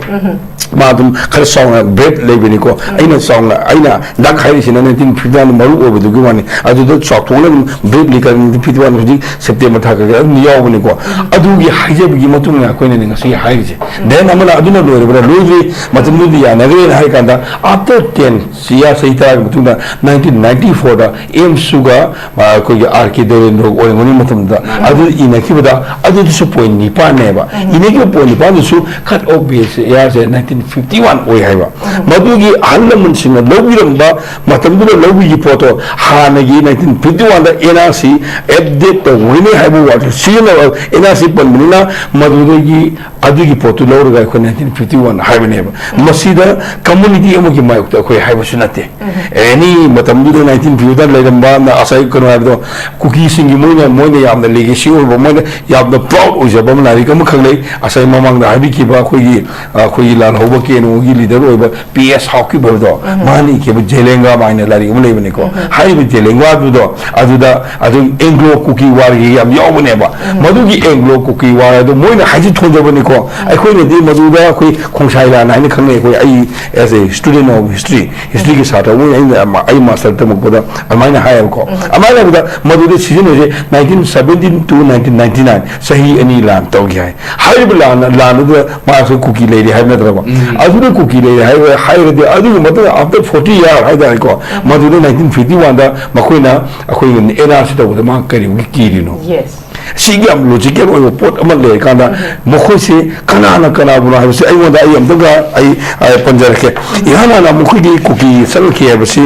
ꯃꯥ ꯑꯗꯨꯝ ꯈꯔ ꯆꯥꯎꯅ break ꯂꯩꯕꯅꯤꯀꯣ꯫ ꯑꯩꯅ ꯆꯥꯎꯅ, ꯑꯩꯅ ꯗꯛ ꯍꯥꯏꯔꯤꯁꯤꯅ nineteen fifty one ꯃꯔꯨ ꯑꯣꯏꯕꯗꯨꯒꯤ ꯋꯥꯅꯤ꯫ ꯑꯗꯨꯗ ꯆꯥꯎꯊꯣꯛꯅ ꯑꯗꯨꯝ break ꯂꯩ, nineteen fifty one ꯍꯧꯖꯤꯛ September ꯊꯥ ꯀꯩꯀꯩ ꯑꯗꯨꯝ ꯌꯥꯎꯕꯅꯤꯀꯣ꯫ ꯑꯗꯨꯒꯤ ꯍꯥꯏꯖꯕꯒꯤ ꯃꯇꯨꯡ ꯏꯟꯅ ꯑꯩꯈꯣꯏꯅ ꯉꯁꯤ ꯍꯥꯏꯔꯤꯁꯦ꯫ Then ꯑꯃꯅ ꯑꯗꯨꯅ ꯂꯣꯏꯔꯕ꯭ꯔꯥ? ꯂꯣꯏꯗ꯭ꯔꯤ꯫ ꯃꯇꯝꯗꯨꯗꯤ ꯌꯥꯅꯈ꯭ꯔꯦꯅ ꯍꯥꯏ ꯀꯥꯟꯗ, after ten year, ꯆꯍꯤ ꯇꯔꯥꯒꯤ ꯃꯇꯨꯡꯗ nineteen ninety four ꯗ ꯑꯦꯝꯁꯨꯒ, ꯑ, ꯑꯩꯈꯣꯏꯒꯤ ꯑꯥꯔ ꯀꯦ ꯗꯣꯔꯦꯟꯗ꯭ꯔꯣꯒ ꯑꯣꯏꯔꯝꯒꯅꯤ ꯃꯇꯝꯗꯨꯗ꯫ ꯑꯗꯨ ꯏꯅꯈꯤꯕꯗ ꯑꯗꯨꯗꯨꯁꯨ point ꯅꯤꯄꯥꯟꯅꯦꯕ꯫ ꯏꯅꯈꯤꯕ point ꯅꯤꯄꯥꯟꯗꯨꯁꯨ cut off base year ꯁꯦ nineteen fifty one ꯑꯣꯏ ꯍꯥꯏꯕ꯫ ꯃꯗꯨꯒꯤ ꯑꯍꯜ ꯂꯃꯟꯁꯤꯡꯅ ꯂꯧꯕꯤꯔꯝꯕ ꯃꯇꯝꯗꯨꯗ ꯂꯧꯕꯤꯈꯤꯕ ꯄꯣꯠꯇꯣ ꯍꯥꯟꯅꯒꯤ nineteen fifty one ꯗ N R C update ꯇꯧꯕꯒꯤꯅꯤ ꯍꯥꯏꯕ ꯋꯥꯗꯨ ꯁꯤꯖꯤꯟꯅꯕ, N R C ꯄꯟꯕꯅꯤꯅ ꯃꯗꯨꯗꯒꯤ ꯑꯗꯨꯒꯤ ꯄꯣꯠꯇꯨ ꯂꯧꯔꯒ ꯑꯩꯈꯣꯏ nineteen fifty one ꯍꯥꯏꯕꯅꯦꯕ꯫ ꯃꯁꯤꯗ community ꯑꯃꯒꯤ ꯃꯥꯌꯣꯛꯇ ꯑꯩꯈꯣꯏ ꯍꯥꯏꯕꯁꯨ ꯅꯠꯇꯦ꯫ Any ꯃꯇꯝꯗꯨꯗ nineteen fifty one ꯂꯩꯔꯝꯕ ꯉꯁꯥꯏ ꯀꯩꯅꯣ ꯍꯥꯏꯕꯗꯣ, ꯀꯨꯀꯤꯁꯤꯡꯒꯤ ꯃꯣꯏꯅ, ꯃꯣꯏꯅ ꯌꯥꯝꯅ legacy ꯑꯣꯏꯕ, ꯃꯣꯏꯅ ꯌꯥꯝꯅ proud ꯑꯣꯏꯖꯕ ꯑꯃ ꯂꯥꯏꯔꯤꯛ ꯑꯃꯈꯛ ꯂꯩ꯫ ꯉꯁꯥꯏ ꯃꯃꯥꯡꯗ ꯍꯥꯏꯕꯤꯈꯤꯕ ꯑꯩꯈꯣꯏꯒꯤ, ꯑꯩꯈꯣꯏꯒꯤ ꯂꯥꯜꯍꯧꯕ ꯀꯦ ꯑꯦꯟ ꯑꯣꯒꯤ ꯂꯤꯗꯔ ꯑꯣꯏꯕ ꯄꯤ ꯑꯦꯁ ꯍꯥꯎꯀꯤꯞ ꯍꯥꯏꯕꯗꯣ, ꯃꯥꯅ ꯏꯈꯤꯕ ꯖꯦꯂꯦꯡꯒꯥ ꯍꯥꯏꯅ ꯂꯥꯏꯔꯤꯛ ꯑꯃ ꯂꯩꯕꯅꯤꯀꯣ꯫ ꯍꯥꯏꯔꯤꯕ ꯖꯦꯂꯦꯡꯒꯥꯗꯨꯗꯣ ꯑꯗꯨꯗ ꯑꯗꯨꯝ ꯑꯦꯡꯒ꯭ꯂꯣ ꯀꯨꯀꯤ ꯋꯥꯔꯒꯤ ꯌꯥꯝ ꯌꯥꯎꯕꯅꯦꯕ꯫ ꯃꯗꯨꯒꯤ ꯑꯦꯡꯒ꯭ꯂꯣ ꯀꯨꯀꯤ ꯋꯥꯔ ꯑꯗꯨ ꯃꯣꯏꯅ ꯍꯥꯏꯖꯤꯟ ꯊꯣꯟꯖꯕꯅꯤꯀꯣ꯫ ꯑꯩꯈꯣꯏꯅꯗꯤ ꯃꯗꯨꯗ ꯑꯩꯈꯣꯏ ꯈꯣꯡꯁꯥꯏ ꯂꯥꯟ ꯍꯥꯏꯅ ꯈꯪꯅꯩ꯫ ꯑꯩꯈꯣꯏ, ꯑꯩ as a student of history, ꯍꯤꯁꯇ꯭ꯔꯤꯒꯤ ꯁꯥꯇ꯭ꯔ ꯑꯃ ꯑꯣꯏꯅ ꯑꯩꯅ, ꯑꯩ ꯃꯥꯁꯇꯔ ꯇꯝꯃꯛꯄꯗ ꯑꯗꯨꯃꯥꯏꯅ ꯍꯥꯏꯌꯦꯕꯀꯣ꯫ ꯑꯗꯨꯃꯥꯏꯅ ꯍꯥꯏꯕꯗ ꯃꯗꯨꯗ ꯁꯤꯖꯤꯟꯅꯔꯤꯁꯦ nineteen seventeen to nineteen ninety-nine, ꯆꯍꯤ ꯑꯅꯤ ꯂꯥꯟ ꯇꯧꯈꯤ ꯍꯥꯏ꯫ ꯍꯥꯏꯔꯤꯕ ꯂꯥꯟ, ꯂꯥꯟ ꯑꯗꯨꯗ ꯃꯥꯁꯨ ꯀꯨꯀꯤ ꯂꯩꯔꯤ ꯍꯥꯏꯕ ꯅꯠꯇ꯭ꯔꯕ? ꯑꯗꯨꯅ ꯀꯨꯀꯤ ꯂꯩꯔꯤ ꯍꯥꯏꯕ ꯍꯥꯏꯔꯒꯗꯤ, ꯑꯗꯨꯒꯤ ꯃꯇꯨꯡꯗ after forty year ꯍꯥꯏꯇꯥꯔꯦꯀꯣ, ꯃꯗꯨꯗ nineteen fifty one ꯗ ꯃꯈꯣꯏꯅ ꯑꯩꯈꯣꯏꯒꯤ ꯑꯦꯟ ꯑꯥꯔ ꯁꯤ ꯇꯧꯕꯗ ꯃꯥ ꯀꯔꯤꯒꯤ ꯀꯤꯔꯤꯅꯣ? ꯁꯤꯒꯤ ꯌꯥꯝ ꯂꯣꯖꯤꯀꯦꯜ ꯑꯣꯏꯕ ꯄꯣꯠ ꯑꯃ ꯂꯩꯔꯀꯥꯟꯗ, ꯃꯈꯣꯏꯁꯦ ꯀꯅꯥꯅ ꯀꯅꯥꯕꯨꯅꯣ ꯍꯥꯏꯕꯁꯤ ꯑꯩꯉꯣꯟꯗ, ꯑꯩ ꯑꯝꯇꯪꯒ ꯑꯩ, ꯑ, ꯄꯟꯖꯔꯛꯀꯦ꯫ ꯏꯍꯥꯟ ꯍꯥꯟꯅ ꯃꯈꯣꯏꯒꯤ ꯀꯨꯀꯤ ꯆꯪꯉꯛꯈꯤ ꯍꯥꯏꯕꯁꯤ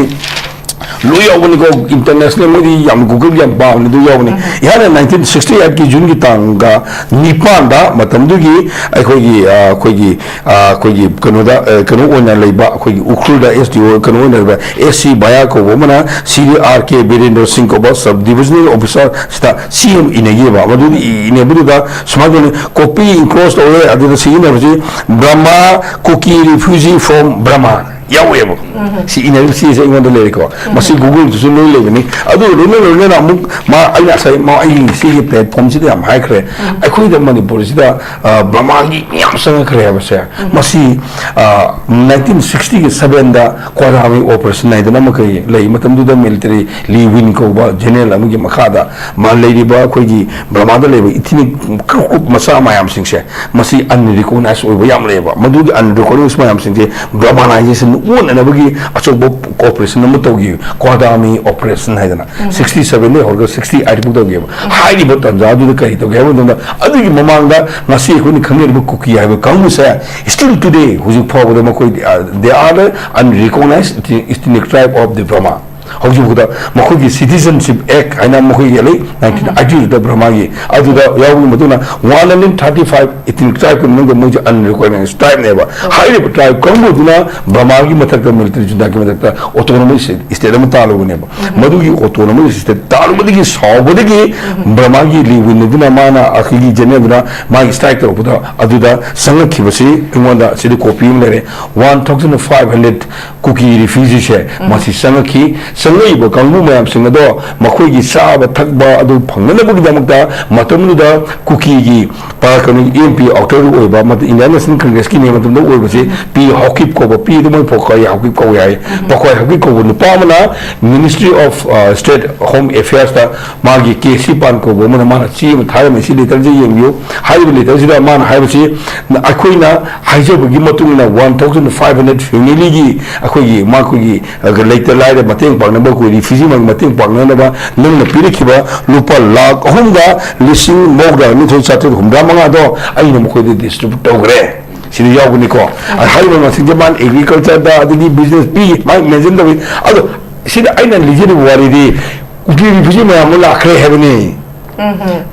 ꯂꯣꯏ ꯌꯥꯎꯕꯅꯤꯀꯣ, ꯏꯟꯇꯔꯅꯦꯁꯅꯦꯜ, ꯃꯣꯏꯗꯤ ꯌꯥꯝ Google ꯌꯥꯝ ꯄꯥꯕꯅꯤ, ꯑꯗꯨ ꯌꯥꯎꯕꯅꯤ꯫ ꯏꯍꯥꯟ ꯍꯥꯟꯅ nineteen sixty eight ꯀꯤ ꯖꯨꯟꯒꯤ ꯇꯥꯡꯒ ꯅꯤꯄꯥꯟꯗ ꯃꯇꯝꯗꯨꯒꯤ ꯑꯩꯈꯣꯏꯒꯤ, ꯑ, ꯑꯩꯈꯣꯏꯒꯤ, ꯑ, ꯑꯩꯈꯣꯏꯒꯤ ꯀꯩꯅꯣꯗ, ꯑ, ꯀꯩꯅꯣ ꯑꯣꯏꯅ ꯂꯩꯕ, ꯑꯩꯈꯣꯏꯒꯤ ꯎꯈ꯭ꯔꯨꯜꯗ ꯑꯦꯁ ꯗꯤ ꯑꯣ ꯀꯩꯅꯣ ꯑꯣꯏꯅ ꯂꯩꯕ ꯑꯦꯁ ꯁꯤ ꯕꯌꯥ ꯀꯧꯕ ꯑꯃꯅ ꯁꯤꯔꯤ ꯑꯥꯔ ꯀꯦ ꯕꯤꯔꯦꯟꯗ꯭ꯔ ꯁꯤꯡ ꯀꯧꯕ ꯁꯕ ꯗꯤꯕꯤꯖꯅꯦꯜ ꯑꯣꯐꯤꯁꯥꯔ ꯁꯤꯗ ꯁꯤ ꯑꯃ ꯏꯅꯈꯤꯕ꯫ ꯃꯗꯨꯗꯤ ꯏ-, ꯏꯅꯕꯗꯨꯗ ꯁꯨꯃꯥꯏꯅ ꯇꯧꯅꯤ, ꯀꯣꯄꯤ ꯏꯟꯀ꯭ꯂꯣꯁ ꯇꯧꯔꯦ, ꯑꯗꯨꯗ ꯁꯤꯖꯤꯟꯅꯕꯁꯤ "Burma, Kuki refugee from Burma" ꯌꯥꯎꯋꯦꯕ꯫ ꯁꯤ ꯏꯅꯔꯤꯕ ꯆꯦꯁꯦ ꯑꯩꯉꯣꯟꯗ ꯂꯩꯔꯦꯀꯣ꯫ ꯃꯁꯤ Google ꯗꯁꯨ ꯂꯣꯏ ꯂꯩꯕꯅꯤ꯫ ꯑꯗꯨ ꯂꯣꯏꯅ ꯂꯣꯏꯅꯅ ꯑꯃꯨꯛ ꯃꯥ, ꯑꯩꯅ ꯉꯁꯥꯏ ꯃꯥ, ꯑꯩ ꯁꯤꯒꯤ platform ꯁꯤꯗ ꯌꯥꯝ ꯍꯥꯏꯈ꯭ꯔꯦ꯫ ꯑꯩꯈꯣꯏꯗ ꯃꯅꯤꯄꯨꯔꯁꯤꯗ, ꯑ, ꯕꯔꯃꯥꯒꯤ ꯃꯤ ꯌꯥꯝ ꯆꯪꯉꯛꯈ꯭ꯔꯦ ꯍꯥꯏꯕꯁꯦ꯫ ꯃꯁꯤ, ꯑ, nineteen sixty seven ꯗ ꯀ꯭ꯋꯥꯗꯥꯃꯤ operation ꯍꯥꯏꯗꯅ ꯑꯃ ꯀꯔꯤ ꯂꯩ, ꯃꯇꯝꯗꯨꯗ military ꯂꯤ ꯋꯤꯟ ꯀꯧꯕ general ꯑꯃꯒꯤ ꯃꯈꯥꯗ ꯃꯥ ꯂꯩꯔꯤꯕ ꯑꯩꯈꯣꯏꯒꯤ ꯕꯔꯃꯥꯗ ꯂꯩꯕ ethnic group ꯃꯆꯥ ꯃꯌꯥꯝꯁꯤꯡꯁꯦ, ꯃꯁꯤ unrecognized ꯑꯣꯏꯕ ꯌꯥꯝ ꯂꯩꯌꯦꯕ꯫ ꯃꯗꯨꯒꯤ unrecognized ꯃꯌꯥꯝꯁꯤꯡꯁꯦ Burmanization ꯑꯣꯟꯅꯅꯕꯒꯤ ꯑꯆꯧꯕ operation ꯑꯃ ꯇꯧꯈꯤ, ꯀ꯭ꯋꯥꯗꯥꯃꯤ operation ꯍꯥꯏꯗꯅ꯫ Sixty seven ꯗꯒꯤ ꯍꯧꯔꯒ sixty eight ꯐꯥꯎ ꯇꯧꯈꯤꯕ꯫ ꯍꯥꯏꯔꯤꯕ ꯇꯥꯟꯖꯥꯗꯨꯗ ꯀꯔꯤ ꯇꯧꯒꯦ ꯍꯥꯏꯕ ꯃꯇꯝꯗ, ꯑꯗꯨꯒꯤ ꯃꯃꯥꯡꯗ ꯉꯁꯤ ꯑꯩꯈꯣꯏꯅ ꯈꯪꯅꯔꯤꯕ ꯀꯨꯀꯤ ꯍꯥꯏꯕ ꯀꯥꯡꯕꯨꯁꯦ still today, ꯍꯧꯖꯤꯛ ꯐꯥꯎꯕꯗ ꯃꯈꯣꯏ, uh, they are the unrecognized ethnic tribe of the Burma꯫ ꯍꯧꯖꯤꯛ ꯐꯥꯎꯗ ꯃꯈꯣꯏꯒꯤ Citizenship Act ꯍꯥꯏꯅ ꯃꯈꯣꯏꯒꯤ ꯂꯩ, nineteen eighty-two ꯗ ꯕꯔꯃꯥꯒꯤ, ꯑꯗꯨꯗ ꯌꯥꯎꯕꯒꯤ ꯃꯇꯨꯡꯗ one hundred thirty five ethnic tribe ꯀꯤ ꯃꯅꯨꯡꯗ ꯃꯣꯏꯁꯦ unrecognized tribe ꯅꯦꯕ꯫ ꯍꯥꯏꯔꯤꯕ tribe ꯀꯥꯡꯕꯨꯗꯨꯅ ꯕꯔꯃꯥꯒꯤ ꯃꯊꯛꯇ, military junta ꯒꯤ ꯃꯊꯛꯇ autonomous state ꯑꯃ ꯇꯥꯜꯂꯨꯕꯅꯦꯕ꯫ ꯃꯗꯨꯒꯤ autonomous state ꯇꯥꯜꯂꯨꯕꯗꯒꯤ ꯁꯥꯎꯕꯗꯒꯤ ꯕꯔꯃꯥꯒꯤ ꯂꯤꯎ ꯋꯤꯟ ꯑꯗꯨꯅ, ꯃꯥꯅ, ꯑꯩꯈꯣꯏꯒꯤ general ꯗꯨꯅ ꯃꯥꯒꯤ strike ꯇꯧꯔꯛꯄꯗ ꯑꯗꯨꯗ ꯆꯪꯉꯛꯈꯤꯕꯁꯤ ꯑꯩꯉꯣꯟꯗ ꯁꯤꯗ copy ꯑꯃ ꯂꯩꯔꯦ꯫ One thousand five hundred ꯀꯨꯀꯤ refugee ꯁꯦ ꯃꯁꯤ ꯆꯪꯉꯛꯈꯤ꯫ ꯆꯪꯂꯛꯏꯕ ꯀꯥꯡꯕꯨ ꯃꯌꯥꯝꯁꯤꯡ ꯑꯗꯣ ꯃꯈꯣꯏꯒꯤ ꯆꯥꯕ ꯊꯛꯄ ꯑꯗꯨ ꯐꯪꯅꯅꯕꯒꯤꯗꯃꯛꯇ ꯃꯇꯝꯗꯨꯗ ꯀꯨꯀꯤꯒꯤ ꯄꯥ-, ꯀꯩꯅꯣ, M P outer ꯑꯣꯏꯕ, ꯃꯗꯨ Indian National Congress ꯀꯤꯅꯦ ꯃꯇꯝꯗ ꯑꯣꯏꯕꯁꯦ, ꯄꯤ ꯍꯥꯎꯀꯤꯞ ꯀꯧꯕ, ꯄꯤ ꯑꯗꯨ ꯃꯣꯏ ꯄꯈꯣꯏ ꯍꯥꯎꯀꯤꯞ ꯀꯧꯏ ꯍꯥꯏ꯫ ꯄꯈꯣꯏ ꯍꯥꯎꯀꯤꯞ ꯀꯧꯕ ꯅꯨꯄꯥ ꯑꯃꯅ Ministry of, ꯑ, State Home Affairs ꯇ ꯃꯥꯒꯤ ꯀꯦ ꯁꯤ ꯄꯥꯟ ꯀꯧꯕ ꯑꯃꯅ, ꯃꯥꯅ ꯆꯦ ꯑꯃ ꯊꯥꯔꯝꯃꯤ꯫ ꯁꯤ letter ꯁꯦ ꯌꯦꯡꯕꯤꯌꯨ꯫ ꯍꯥꯏꯔꯤꯕ letter ꯁꯤꯗ ꯃꯥꯅ ꯍꯥꯏꯕꯁꯤ, ꯑꯩꯈꯣꯏꯅ ꯍꯥꯏꯖꯕꯒꯤ ꯃꯇꯨꯡ ꯏꯟꯅ one thousand five hundred family ꯒꯤ ꯑꯩꯈꯣꯏꯒꯤ, ꯃꯈꯣꯏꯒꯤ, ꯑ, ꯂꯩꯇ ꯂꯥꯏꯔ ꯃꯇꯦꯡ ꯄꯥꯡꯅꯕ, ꯑꯩꯈꯣꯏ refugee ꯃꯥꯒꯤ ꯃꯇꯦꯡ ꯄꯥꯡꯅꯅꯕ ꯅꯪꯅ ꯄꯤꯔꯛꯈꯤꯕ ꯂꯨꯄꯥ ꯂꯥꯈ ꯑꯍꯨꯝꯒ ꯂꯤꯁꯤꯡ ꯃꯧꯗ꯭ꯔꯥ ꯅꯤꯊꯣꯏ ꯆꯥꯇ꯭ꯔꯦꯠ ꯍꯨꯝꯗ꯭ꯔꯥ ꯃꯉꯥꯗꯣ ꯑꯩꯅ ꯃꯈꯣꯏꯗ distribute ꯇꯧꯈ꯭ꯔꯦ꯫ ꯁꯤꯗ ꯌꯥꯎꯕꯅꯤꯀꯣ꯫ ꯑ, ꯍꯥꯏꯔꯤꯕ ꯃꯁꯤꯡꯁꯦ ꯃꯥꯅ agriculture ꯗ, ꯑꯗꯒꯤ business ꯄꯤ, ꯃꯥꯅ mention ꯇꯧꯏ꯫ ꯑꯗꯣ ꯁꯤꯗ ꯑꯩꯅ ꯂꯤꯖꯔꯤꯕ ꯋꯥꯔꯤꯗꯤ ꯀꯨꯀꯤ refugee ꯃꯌꯥꯝ ꯑꯃ ꯂꯥꯛꯈ꯭ꯔꯦ ꯍꯥꯏꯕꯅꯤ꯫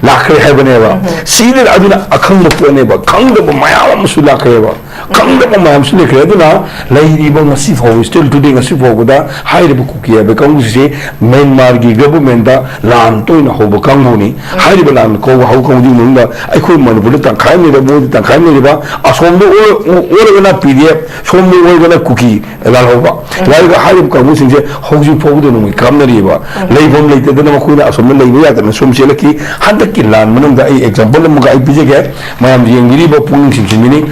ꯂꯥꯛꯈ꯭ꯔꯦ ꯍꯥꯏꯕꯅꯦꯕ꯫ ꯁꯤꯗ ꯑꯗꯨꯅ ꯑꯈꯪꯕ ꯄꯣꯠꯅꯦꯕ, ꯈꯪꯗꯕ ꯃꯌꯥꯝ ꯑꯃꯁꯨ ꯂꯥꯛꯈ꯭ꯔꯦꯕ꯫ ꯈꯪꯗꯕ ꯃꯌꯥꯝꯁꯨ ꯂꯩꯈ꯭ꯔꯦ꯫ ꯑꯗꯨꯅ ꯂꯩꯔꯤꯕ ꯉꯁꯤ ꯐꯥꯎꯕ, still today, ꯉꯁꯤ ꯐꯥꯎꯕꯗ ꯍꯥꯏꯔꯤꯕ ꯀꯨꯀꯤ ꯍꯥꯏꯕ ꯀꯥꯡꯕꯨꯁꯦ ꯃ꯭ꯌꯥꯟꯃꯥꯔꯒꯤ government ꯇ ꯂꯥꯟ ꯇꯣꯏꯅ ꯍꯧꯕ ꯀꯥꯡꯕꯨꯅꯤ꯫ ꯍꯥꯏꯔꯤꯕ ꯂꯥꯟ ꯀꯧꯕ ꯍꯧ ꯀꯥꯡꯕꯨꯒꯤ ꯃꯅꯨꯡꯗ ꯑꯩꯈꯣꯏ ꯃꯅꯤꯄꯨꯔꯗ ꯇꯪꯈꯥꯏ ꯑꯃ ꯂꯩꯔꯦ, ꯃꯣꯏꯗ ꯇꯪꯈꯥꯏ ꯑꯃ ꯂꯩꯔꯤꯕ, ꯑꯁꯣꯝꯗ ꯑꯣꯔ-, ꯑꯣꯔꯒꯅ P D F, ꯁꯣꯝꯗ ꯑꯣꯔꯒꯅ ꯀꯨꯀꯤ ꯂꯥꯜꯍꯧꯕ꯫ ꯂꯥꯏꯔꯤꯛ ꯍꯥꯏꯔꯤꯕ ꯀꯥꯡꯕꯨꯁꯤꯡꯁꯦ ꯍꯧꯖꯤꯛ ꯐꯥꯎꯕꯗ ꯅꯣꯡꯃꯩ ꯀꯥꯞꯅꯔꯤꯕ꯫ ꯂꯩꯐꯝ ꯂꯩꯇꯗꯅ ꯃꯈꯣꯏꯅ ꯑꯁꯣꯝꯗ ꯂꯩꯕ ꯌꯥꯗꯅ ꯁꯣꯝ ꯆꯦꯜꯂꯛꯈꯤ꯫ ꯍꯟꯗꯛꯀꯤ ꯂꯥꯟ ꯃꯅꯨꯡꯗ ꯑꯩ example ꯑꯃꯒ ꯑꯩ ꯄꯤꯖꯒꯦ, ꯃꯌꯥꯝ ꯌꯦꯡꯕꯤꯔꯤꯕ ꯄꯨꯛꯅꯤꯡ ꯆꯤꯡꯁꯤꯟꯕꯤꯅꯤ꯫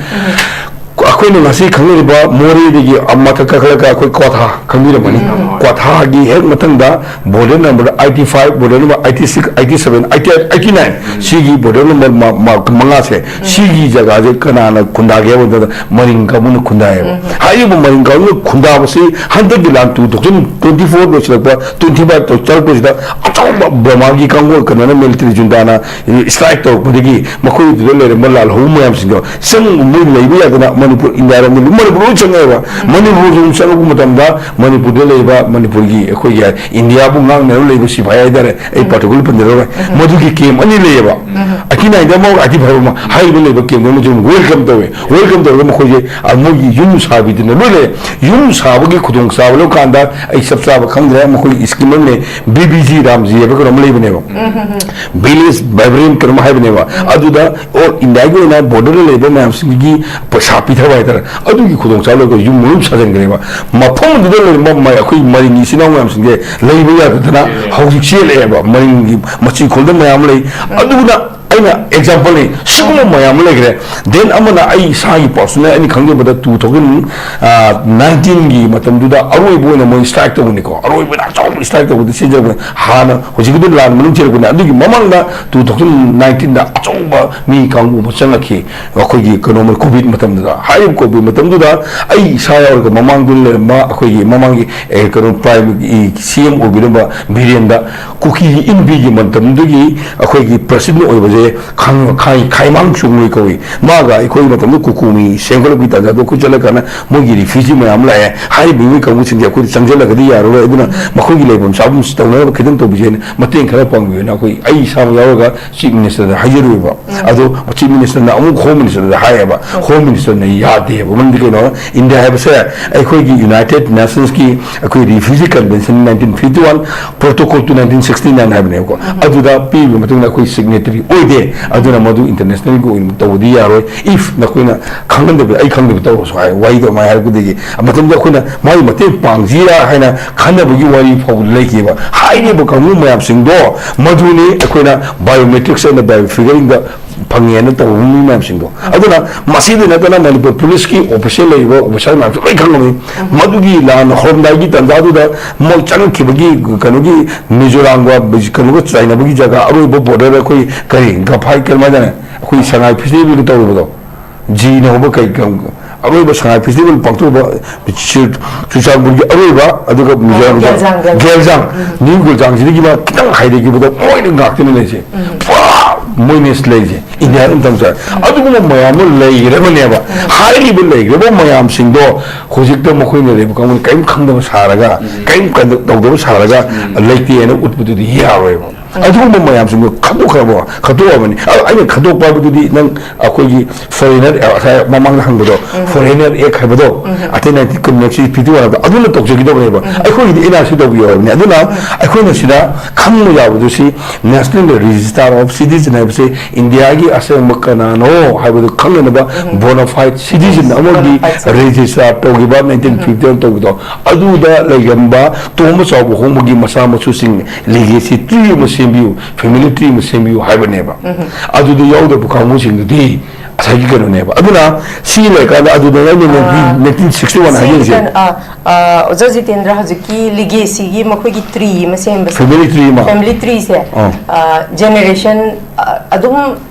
ꯑꯩꯈꯣꯏꯅ ꯉꯁꯤ ꯈꯪꯅꯔꯤꯕ ꯃꯣꯔꯦꯗꯒꯤ ꯃꯊꯛ ꯀꯥꯈꯠꯂꯒ ꯑꯩꯈꯣꯏ ꯀ꯭ꯋꯥꯊꯥ ꯈꯪꯕꯤꯔꯝꯒꯅꯤ꯫ ꯀ꯭ꯋꯥꯊꯥꯒꯤ ꯍꯦꯛ ꯃꯊꯪꯗ border number eighty five, border number eighty six, eighty seven, eighty eight, eighty nine, ꯁꯤꯒꯤ border number ꯃ-, ꯃ-, ꯃꯉꯥꯁꯦ, ꯁꯤꯒꯤ ꯖꯒꯥꯁꯦ ꯀꯅꯥꯅ ꯈꯨꯟꯗꯥꯒꯦ ꯍꯥꯏꯕ ꯃꯇꯝꯗ ꯃꯔꯤꯡ ꯀꯥꯡꯕꯨꯅ ꯈꯨꯟꯗꯥꯏꯌꯦꯕ꯫ ꯍꯥꯏꯔꯤꯕ ꯃꯔꯤꯡ ꯀꯥꯡꯕꯨꯅ ꯈꯨꯟꯗꯥꯕꯁꯤ ꯍꯟꯗꯛꯀꯤ ꯂꯥꯟ two thousand twenty four ꯂꯣꯏꯁꯤꯜꯂꯛꯄ, twenty five ꯆꯪꯉꯛꯄꯁꯤꯗ ꯑꯆꯧꯕ ꯕ꯭ꯔꯍꯃꯥꯒꯤ ꯀꯥꯡꯕꯨ, ꯀꯩꯅꯣꯅ, military junta ꯅ strike ꯇꯧꯔꯛꯄꯗꯒꯤ ꯃꯈꯣꯏꯗꯨꯗ ꯂꯩꯔꯝꯕ ꯂꯥꯜꯍꯧꯕ ꯃꯌꯥꯝꯁꯤꯡꯗꯣ ꯆꯪ-, ꯃꯣꯏ ꯂꯩꯕ ꯌꯥꯗꯅ ꯃꯅꯤꯄꯨꯔ, ꯏꯟꯗꯤꯌꯥꯔꯣꯝꯗ ꯂꯣꯏ, ꯃꯅꯤꯄꯨꯔ ꯂꯣꯏ ꯆꯪꯉꯛꯑꯦꯕ꯫ ꯃꯅꯤꯄꯨꯔꯗ ꯑꯃꯨꯛ ꯆꯪꯉꯛꯄ ꯃꯇꯝꯗ ꯃꯅꯤꯄꯨꯔꯗ ꯂꯩꯕ ꯃꯅꯤꯄꯨꯔꯒꯤ ꯑꯩꯈꯣꯏꯒꯤ ꯏꯟꯗꯤꯌꯥꯕꯨ ꯉꯥꯡꯅꯅꯕ ꯂꯩꯕ ꯁꯤꯐꯥꯏ ꯍꯥꯏꯇꯥꯔꯦ, ꯑꯩ ꯄꯥꯔꯇꯤꯀꯨꯂꯔ ꯄꯟꯖꯔꯔꯣꯏ꯫ ꯃꯗꯨꯒꯤ ꯀꯦꯝ ꯑꯅꯤ ꯂꯩꯌꯦꯕ꯫ ꯑꯀꯤꯅꯥꯏꯗ ꯑꯃ, ꯑꯀꯤꯐꯥꯏꯕ ꯑꯃ, ꯍꯥꯏꯔꯤꯕ ꯂꯩꯕ ꯀꯦꯝꯗꯣ ꯑꯃꯁꯨ ꯋꯦꯜꯀꯝ ꯇꯧꯋꯦ꯫ ꯋꯦꯜꯀꯝ ꯇꯧꯔꯒ ꯃꯈꯣꯏꯁꯦ, ꯑ, ꯃꯣꯏꯒꯤ ꯌꯨꯝ ꯁꯥꯕꯤꯗꯨꯅ ꯂꯣꯏ ꯂꯩ꯫ ꯌꯨꯝ ꯁꯥꯕꯒꯤ ꯈꯨꯗꯣꯡꯆꯥꯕ ꯂꯧꯀꯥꯟꯗ ꯑꯩ ꯆꯞ ꯆꯥꯕ ꯈꯪꯗ꯭ꯔꯦ, ꯃꯈꯣꯏꯒꯤ ꯁ꯭ꯀꯤꯝ ꯑꯃꯅꯦ, ꯕꯤ ꯕꯤ ꯖꯤ ꯔꯥꯝꯖꯤ ꯍꯥꯏꯕ ꯀꯩꯅꯣꯝ ꯂꯩꯕꯅꯦꯕ꯫ ꯚꯤꯂꯦꯖ ꯚꯥꯏꯕ꯭ꯔꯦꯟ ꯀꯩꯅꯣꯝ ꯍꯥꯏꯕꯅꯦꯕ꯫ ꯑꯗꯨꯗ ꯑꯣꯜ ꯏꯟꯗꯤꯌꯥꯒꯤ ꯑꯣꯏꯅ ꯕꯣꯔꯗꯔꯗ ꯂꯩꯕ ꯃꯌꯥꯝꯁꯤꯡꯒꯤ ꯄꯩꯁꯥ ꯄꯤꯊꯕ ꯍꯥꯏꯇꯥꯔꯦ, ꯑꯗꯨꯒꯤ ꯈꯨꯗꯣꯡꯆꯥꯕ ꯂꯧꯔꯒ ꯌꯨꯝ ꯃꯅꯨꯡ ꯁꯥꯖꯤꯟꯈ꯭ꯔꯦꯕ꯫ ꯃꯐꯝꯗꯨꯗ ꯂꯩꯔꯝꯕ ꯃ-, ꯑꯩꯈꯣꯏ ꯃꯔꯤꯡꯒꯤ ꯏꯆꯤꯟ ꯏꯅꯥꯎ ꯃꯌꯥꯝꯁꯤꯡꯁꯦ ꯂꯩꯕ ꯌꯥꯗꯗꯅ ꯍꯧꯖꯤꯛ ꯆꯦꯜꯂꯛꯑꯦꯕ, ꯃꯔꯤꯡꯒꯤ ꯃꯆꯤ ꯈꯨꯜꯗ ꯃꯌꯥꯝ ꯂꯩ꯫ ꯑꯗꯨꯅ ꯑꯩꯅ ꯑꯦꯛꯖꯥꯝꯄꯜꯅꯤ, ꯁꯤꯒꯨꯝꯕ ꯃꯌꯥꯝ ꯑꯃ ꯂꯩꯈ꯭ꯔꯦ꯫ ꯗꯦꯟ ꯑꯃꯅ ꯑꯩ ꯏꯁꯥꯒꯤ ꯄꯥꯔꯁꯣꯅꯦꯜ ꯑꯩꯅ ꯈꯪꯖꯕꯗ ꯇꯨ ꯊꯥꯎꯖꯟ ꯅꯥꯏꯟꯇꯤꯟꯒꯤ ꯃꯇꯝꯗꯨꯗ ꯑꯔꯣꯏꯕ ꯑꯣꯏꯅ ꯃꯣꯏ ꯁ꯭ꯇ꯭ꯔꯥꯏꯛ ꯇꯧꯕꯅꯤꯀꯣ, ꯑꯔꯣꯏꯕ ꯑꯣꯏꯅ ꯑꯆꯧꯕ ꯁ꯭ꯇ꯭ꯔꯥꯏꯛ ꯇꯧꯕꯗ ꯁꯤꯖꯕꯅꯤ꯫ ꯍꯥꯟꯅ ꯍꯧꯖꯤꯛꯀꯤꯗꯨ ꯂꯥꯟ ꯃꯅꯨꯡ ꯆꯦꯜꯂꯛꯄꯅꯤ꯫ ꯑꯗꯨꯒꯤ ꯃꯃꯥꯡꯗ ꯇꯨ ꯊꯥꯎꯖꯟ ꯅꯥꯏꯟꯇꯤꯟꯗ ꯑꯆꯧꯕ ꯃꯤ ꯀꯥꯡꯕꯨ ꯑꯃ ꯆꯪꯉꯛꯈꯤ, ꯑꯩꯈꯣꯏꯒꯤ ꯀꯩꯅꯣ, ꯀꯣꯚꯤꯗ ꯃꯇꯝꯗꯨꯗ꯫ ꯍꯥꯏꯔꯤꯕ ꯀꯣꯚꯤꯗ ꯃꯇꯝꯗꯨꯗ ꯑꯩ ꯏꯁꯥ ꯌꯥꯎꯔꯒ ꯃꯃꯥꯡꯗ ꯂꯩꯔꯝꯕ ꯑꯩꯈꯣꯏꯒꯤ ꯃꯃꯥꯡꯒꯤ, ꯑꯦ, ꯀꯩꯅꯣ, ꯄ꯭ꯔꯥꯏꯝ ꯁꯤ ꯑꯦꯝ ꯑꯣꯏꯕꯤꯔꯝꯕ ꯕꯤꯔꯦꯟꯗ ꯀꯨꯀꯤꯒꯤ ꯏꯟꯕꯤꯒꯤ ꯃꯇꯝꯗꯨꯒꯤ ꯑꯩꯈꯣꯏꯒꯤ ꯄ꯭ꯔꯁꯤꯗꯦꯟ ꯑꯣꯏꯕꯁꯦ ꯈꯥꯡ-, ꯈꯥꯏ-, ꯈꯥꯏꯃꯥꯡ ꯆꯨꯡꯂꯣꯏ ꯀꯧꯏ꯫ ꯃꯥꯒ ꯑꯩꯈꯣꯏ ꯃꯇꯝꯗ ꯀꯨꯀꯨꯃꯤ ꯁꯦꯝꯒꯠꯂꯛꯄꯒꯤ ꯇꯥꯟꯖꯥꯗꯣ ꯑꯩꯈꯣꯏ ꯆꯠꯂꯀꯥꯟꯗ ꯃꯣꯏꯒꯤ ꯔꯤꯐ꯭ꯌꯨꯖꯤ ꯃꯌꯥꯝ ꯂꯥꯛꯑꯦ꯫ ꯍꯥꯏꯔꯤꯕ ꯃꯤꯑꯣꯏ ꯀꯥꯡꯕꯨꯁꯤꯡꯁꯦ ꯑꯩꯈꯣꯏꯗ ꯆꯪꯁꯤꯜꯂꯒꯗꯤ ꯌꯥꯔꯔꯣꯏ, ꯑꯗꯨꯅ ꯃꯈꯣꯏꯒꯤ ꯂꯩꯐꯝ ꯆꯥꯐꯝꯁꯤ ꯇꯧꯅꯅꯕ ꯈꯤꯇꯪ ꯇꯧꯕꯤꯁꯦꯅ ꯃꯇꯦꯡ ꯈꯔ ꯄꯥꯡꯕꯤꯌꯨꯅ ꯑꯩꯈꯣꯏ, ꯑꯩ ꯏꯁꯥꯃꯛ ꯌꯥꯎꯔꯒ ꯆꯤꯐ ꯃꯤꯅꯤꯁꯇꯔꯗ ꯍꯥꯏꯖꯔꯨꯏꯕ꯫ ꯑꯗꯣ ꯆꯤꯐ ꯃꯤꯅꯤꯁꯇꯔꯅ ꯑꯃꯨꯛ ꯍꯣꯝ ꯃꯤꯅꯤꯁꯇꯔꯗ ꯍꯥꯏꯌꯦꯕ, ꯍꯣꯝ ꯃꯤꯅꯤꯁꯇꯔꯅ ꯌꯥꯗꯦꯕ꯫ ꯃꯔꯝꯗꯤ ꯀꯩꯅꯣ, ꯏꯟꯗꯤꯌꯥ ꯍꯥꯏꯕꯁꯦ ꯑꯩꯈꯣꯏꯒꯤ ꯌꯨꯅꯥꯏꯇꯦꯗ ꯅꯦꯁꯟꯁꯀꯤ ꯑꯩꯈꯣꯏ refugee convention nineteen fifty one, protocol two nineteen sixty nine ꯍꯥꯏꯕꯅꯦꯕꯀꯣ꯫ ꯑꯗꯨꯗ ꯄꯤꯔꯤꯕ ꯃꯇꯨꯡꯗ ꯑꯩꯈꯣꯏ ꯁꯤꯒꯅꯦꯇꯔꯤ ꯑꯣꯏꯗꯦ, ꯑꯗꯨꯅ ꯃꯗꯨ ꯏꯟꯇꯔꯅꯦꯁꯅꯦꯜꯒꯤ ꯑꯣꯏꯅ ꯇꯧꯕꯗꯤ ꯌꯥꯔꯣꯏ꯫ ꯏꯐ ꯅꯈꯣꯏꯅ ꯈꯪꯍꯟꯗꯕ, ꯑꯩ ꯈꯪꯗꯕ ꯇꯧꯔꯁꯨ ꯍꯥꯏ, ꯋꯥꯍꯩꯗꯣ ꯑꯗꯨꯃꯥꯏꯅ ꯍꯥꯏꯔꯛꯄꯗꯒꯤ ꯃꯇꯝꯗ ꯑꯩꯈꯣꯏꯅ ꯃꯥꯒꯤ ꯃꯇꯦꯡ ꯄꯥꯡꯁꯤꯔꯥ ꯍꯥꯏꯅ ꯈꯟꯅꯕꯒꯤ ꯋꯥꯔꯤ ꯐꯥꯎꯕꯗ ꯂꯩꯈꯤꯕ꯫ ꯍꯥꯏꯔꯤꯕ ꯀꯥꯡꯕꯨ ꯃꯌꯥꯝꯁꯤꯡꯗꯣ ꯃꯗꯨꯅꯤ ꯑꯩꯈꯣꯏꯅ ꯕꯥꯏꯑꯣꯃꯦꯇ꯭ꯔꯤꯛꯁ ꯑꯦꯟ ꯕꯥꯏꯑꯣꯐꯤꯒꯔꯤꯡꯗ ꯐꯪꯉꯦꯅ ꯇꯧꯕ ꯃꯤ ꯃꯌꯥꯝꯁꯤꯡꯗꯣ꯫ ꯑꯗꯨꯅ ꯃꯁꯤꯗ ꯅꯠꯇꯅ ꯃꯅꯤꯄꯨꯔ ꯄꯨꯂꯤꯁꯀꯤ ꯑꯣꯐꯤꯁꯤꯌꯦꯜ ꯂꯩꯔꯤꯕ ꯑꯣꯐꯤꯁꯔ ꯃꯌꯥꯝꯁꯨ ꯂꯣꯏ ꯈꯪꯉꯝꯃꯤ꯫ ꯃꯗꯨꯒꯤ ꯂꯥꯟ ꯍꯧꯔꯝꯗꯥꯏꯒꯤ ꯇꯥꯟꯖꯥꯗꯨꯗ ꯃꯣꯏ ꯆꯪꯉꯛꯈꯤꯕꯒꯤ ꯀꯩꯅꯣꯒꯤ ꯃꯤꯖꯣꯔꯥꯝꯒ ꯀꯩꯅꯣꯒ ꯆꯥꯏꯅꯕꯒꯤ ꯖꯒꯥ ꯑꯔꯣꯏꯕ ꯕꯣꯔꯗꯔ ꯑꯩꯈꯣꯏ ꯀꯔꯤ ꯒꯐꯥꯏ ꯀꯔꯝ ꯍꯥꯏꯇꯥꯔꯦ, ꯑꯩꯈꯣꯏ ꯁꯉꯥꯏ ꯐꯦꯁꯇꯤꯚꯦꯜꯒ ꯇꯧꯔꯨꯕꯗꯣ, ꯖꯤꯅ ꯍꯧꯕ ꯀꯩ, ꯀꯩ, ꯑꯔꯣꯏꯕ ꯁꯉꯥꯏ ꯐꯦꯁꯇꯤꯚꯦꯜ ꯄꯥꯡꯊꯣꯛꯄ ꯆꯨ-, ꯆꯨꯔꯆꯥꯟꯄꯨꯔꯒꯤ ꯑꯔꯣꯏꯕ, ꯑꯗꯨꯒ ꯃꯤꯖꯣꯔꯥꯝꯒꯤ ꯒꯦꯜꯖꯥꯡ, ꯒꯦꯜꯖꯥꯡ꯫ ꯒꯦꯜꯖꯥꯡ, ꯎꯝ꯫ ꯅ꯭ꯌꯨ ꯒꯦꯜꯖꯥꯡꯁꯤꯗꯒꯤ ꯃꯥ ꯈꯤꯇꯪ ꯍꯥꯏꯊꯈꯤꯕꯗ ꯃꯣꯏꯅ ꯉꯥꯛꯇꯅ ꯂꯩꯁꯦ꯫ ꯎꯝ꯫ ꯄꯨꯔꯥ ꯃꯣꯏꯅ ꯂꯩꯁꯦ ꯏꯟꯗꯤꯌꯥꯗ ꯑꯃꯇꯪ ꯆꯠ ꯑꯗꯨꯒꯨꯝꯕ ꯃꯌꯥꯝ ꯑꯃ ꯂꯩꯈ꯭ꯔꯕꯅꯦꯕ꯫ ꯍꯥꯏꯔꯤꯕ ꯂꯩꯈ꯭ꯔꯕ ꯃꯌꯥꯝꯁꯤꯡꯗꯣ ꯍꯧꯖꯤꯛꯇ ꯃꯈꯣꯏꯅ ꯂꯩꯕ ꯀꯥꯡꯕꯨꯅ ꯀꯔꯤꯝ ꯈꯪꯗꯕ ꯁꯥꯔꯒ, ꯀꯔꯤꯝ ꯀꯟꯗ ꯇꯧꯗꯕ ꯁꯥꯔꯒ ꯂꯩꯇꯦꯅ ꯎꯠꯄꯗꯨꯗꯤ ꯌꯥꯔꯣꯏꯕ꯫ ꯑꯗꯨꯒꯨꯝꯕ ꯃꯌꯥꯝꯁꯤꯡꯗꯣ ꯈꯟꯗꯣꯛꯈ꯭ꯔꯕ, ꯈꯟꯗꯣꯛꯑꯕꯅꯤ꯫ ꯑꯗꯣ ꯑꯩꯅ ꯈꯟꯗꯣꯛꯄ ꯍꯥꯏꯕꯗꯨꯗꯤ ꯅꯪ ꯑꯩꯈꯣꯏꯒꯤ ꯐꯣꯔꯦꯅꯔ, ꯉꯁꯥꯏ ꯃꯃꯥꯡꯗ ꯍꯪꯕꯗꯣ, ꯐꯣꯔꯦꯅꯔ ꯑꯦꯛ ꯍꯥꯏꯕꯗꯣ, ꯑꯇꯩ ꯅꯥꯏꯟꯇꯤꯟ ꯀꯨꯟꯃꯔꯤ ꯐꯤꯐꯇꯤ ꯋꯥꯟ ꯍꯥꯏꯕꯗꯣ, ꯑꯗꯨꯅ ꯇꯧꯖꯈꯤꯗꯧꯕꯅꯦꯕ꯫ ꯑꯩꯈꯣꯏꯒꯤꯗꯤ ꯑꯦꯟ ꯑꯥꯔ ꯁꯤ ꯇꯧꯕꯤꯌꯣ ꯍꯥꯏꯕꯅꯤ꯫ ꯑꯗꯨꯅ ꯑꯩꯈꯣꯏꯅ ꯁꯤꯗ ꯈꯪꯕ ꯌꯥꯕꯗꯨ ꯁꯤ National Register of Citizen ꯍꯥꯏꯕꯁꯦ ꯏꯟꯗꯤꯌꯥꯒꯤ ꯑꯁꯦꯡꯕ ꯀꯅꯥꯅꯣ ꯍꯥꯏꯕꯗꯨ ꯈꯪꯅꯅꯕ bona fide citizen ꯑꯃꯒꯤ bona fide citizen꯫ Register ꯇꯧꯈꯤꯕ ꯅꯥꯏꯟꯇꯤꯟ ꯐꯤꯐꯇꯤ ꯋꯥꯟ ꯇꯧꯕꯗꯣ, ꯑꯗꯨꯗ ꯂꯩꯔꯝꯕ ꯇꯣꯝꯕ ꯆꯥꯎꯕ ꯍꯣꯡꯕꯒꯤ ꯃꯆꯥ ꯃꯁꯨꯁꯤꯡ legacy tree ꯑꯃ ꯁꯦꯝꯕꯤꯌꯨ, family tree ꯑꯃ ꯁꯦꯝꯕꯤꯌꯨ ꯍꯥꯏꯕꯅꯦꯕ꯫ ꯑꯗꯨꯗ ꯌꯥꯎꯗꯕ ꯀꯥꯡꯕꯨꯁꯤꯡꯗꯨꯗꯤ ꯉꯁꯥꯏꯒꯤ ꯀꯩꯅꯣꯅꯦꯕ꯫ ꯑꯗꯨꯅ ꯁꯤ ꯂꯩꯔꯀꯥꯟꯗ ꯑꯗꯨꯗ ꯑꯩꯅ ꯑꯥ, ꯅꯥꯏꯟꯇꯤꯟ ꯁꯤꯛꯁꯇꯤ ꯋꯥꯟ ꯁꯤ ꯍꯥꯏꯖꯔꯤꯁꯦ꯫ ꯀꯩꯅꯣ, ꯑꯥ, ꯑꯥ, ꯑꯣꯖꯥ ꯖꯤꯇꯦꯟꯗ꯭ꯔ, ꯍꯧꯖꯤꯛꯀꯤ legacyꯒꯤ ꯃꯈꯣꯏꯒꯤ tree ꯑꯃ ꯁꯦꯝꯕꯁꯦ, family tree ꯑꯃ꯫ Family treeꯁꯦ, ꯑꯥ꯫ ꯑꯥ, generation, ꯑꯥ, ꯑꯗꯨꯝ,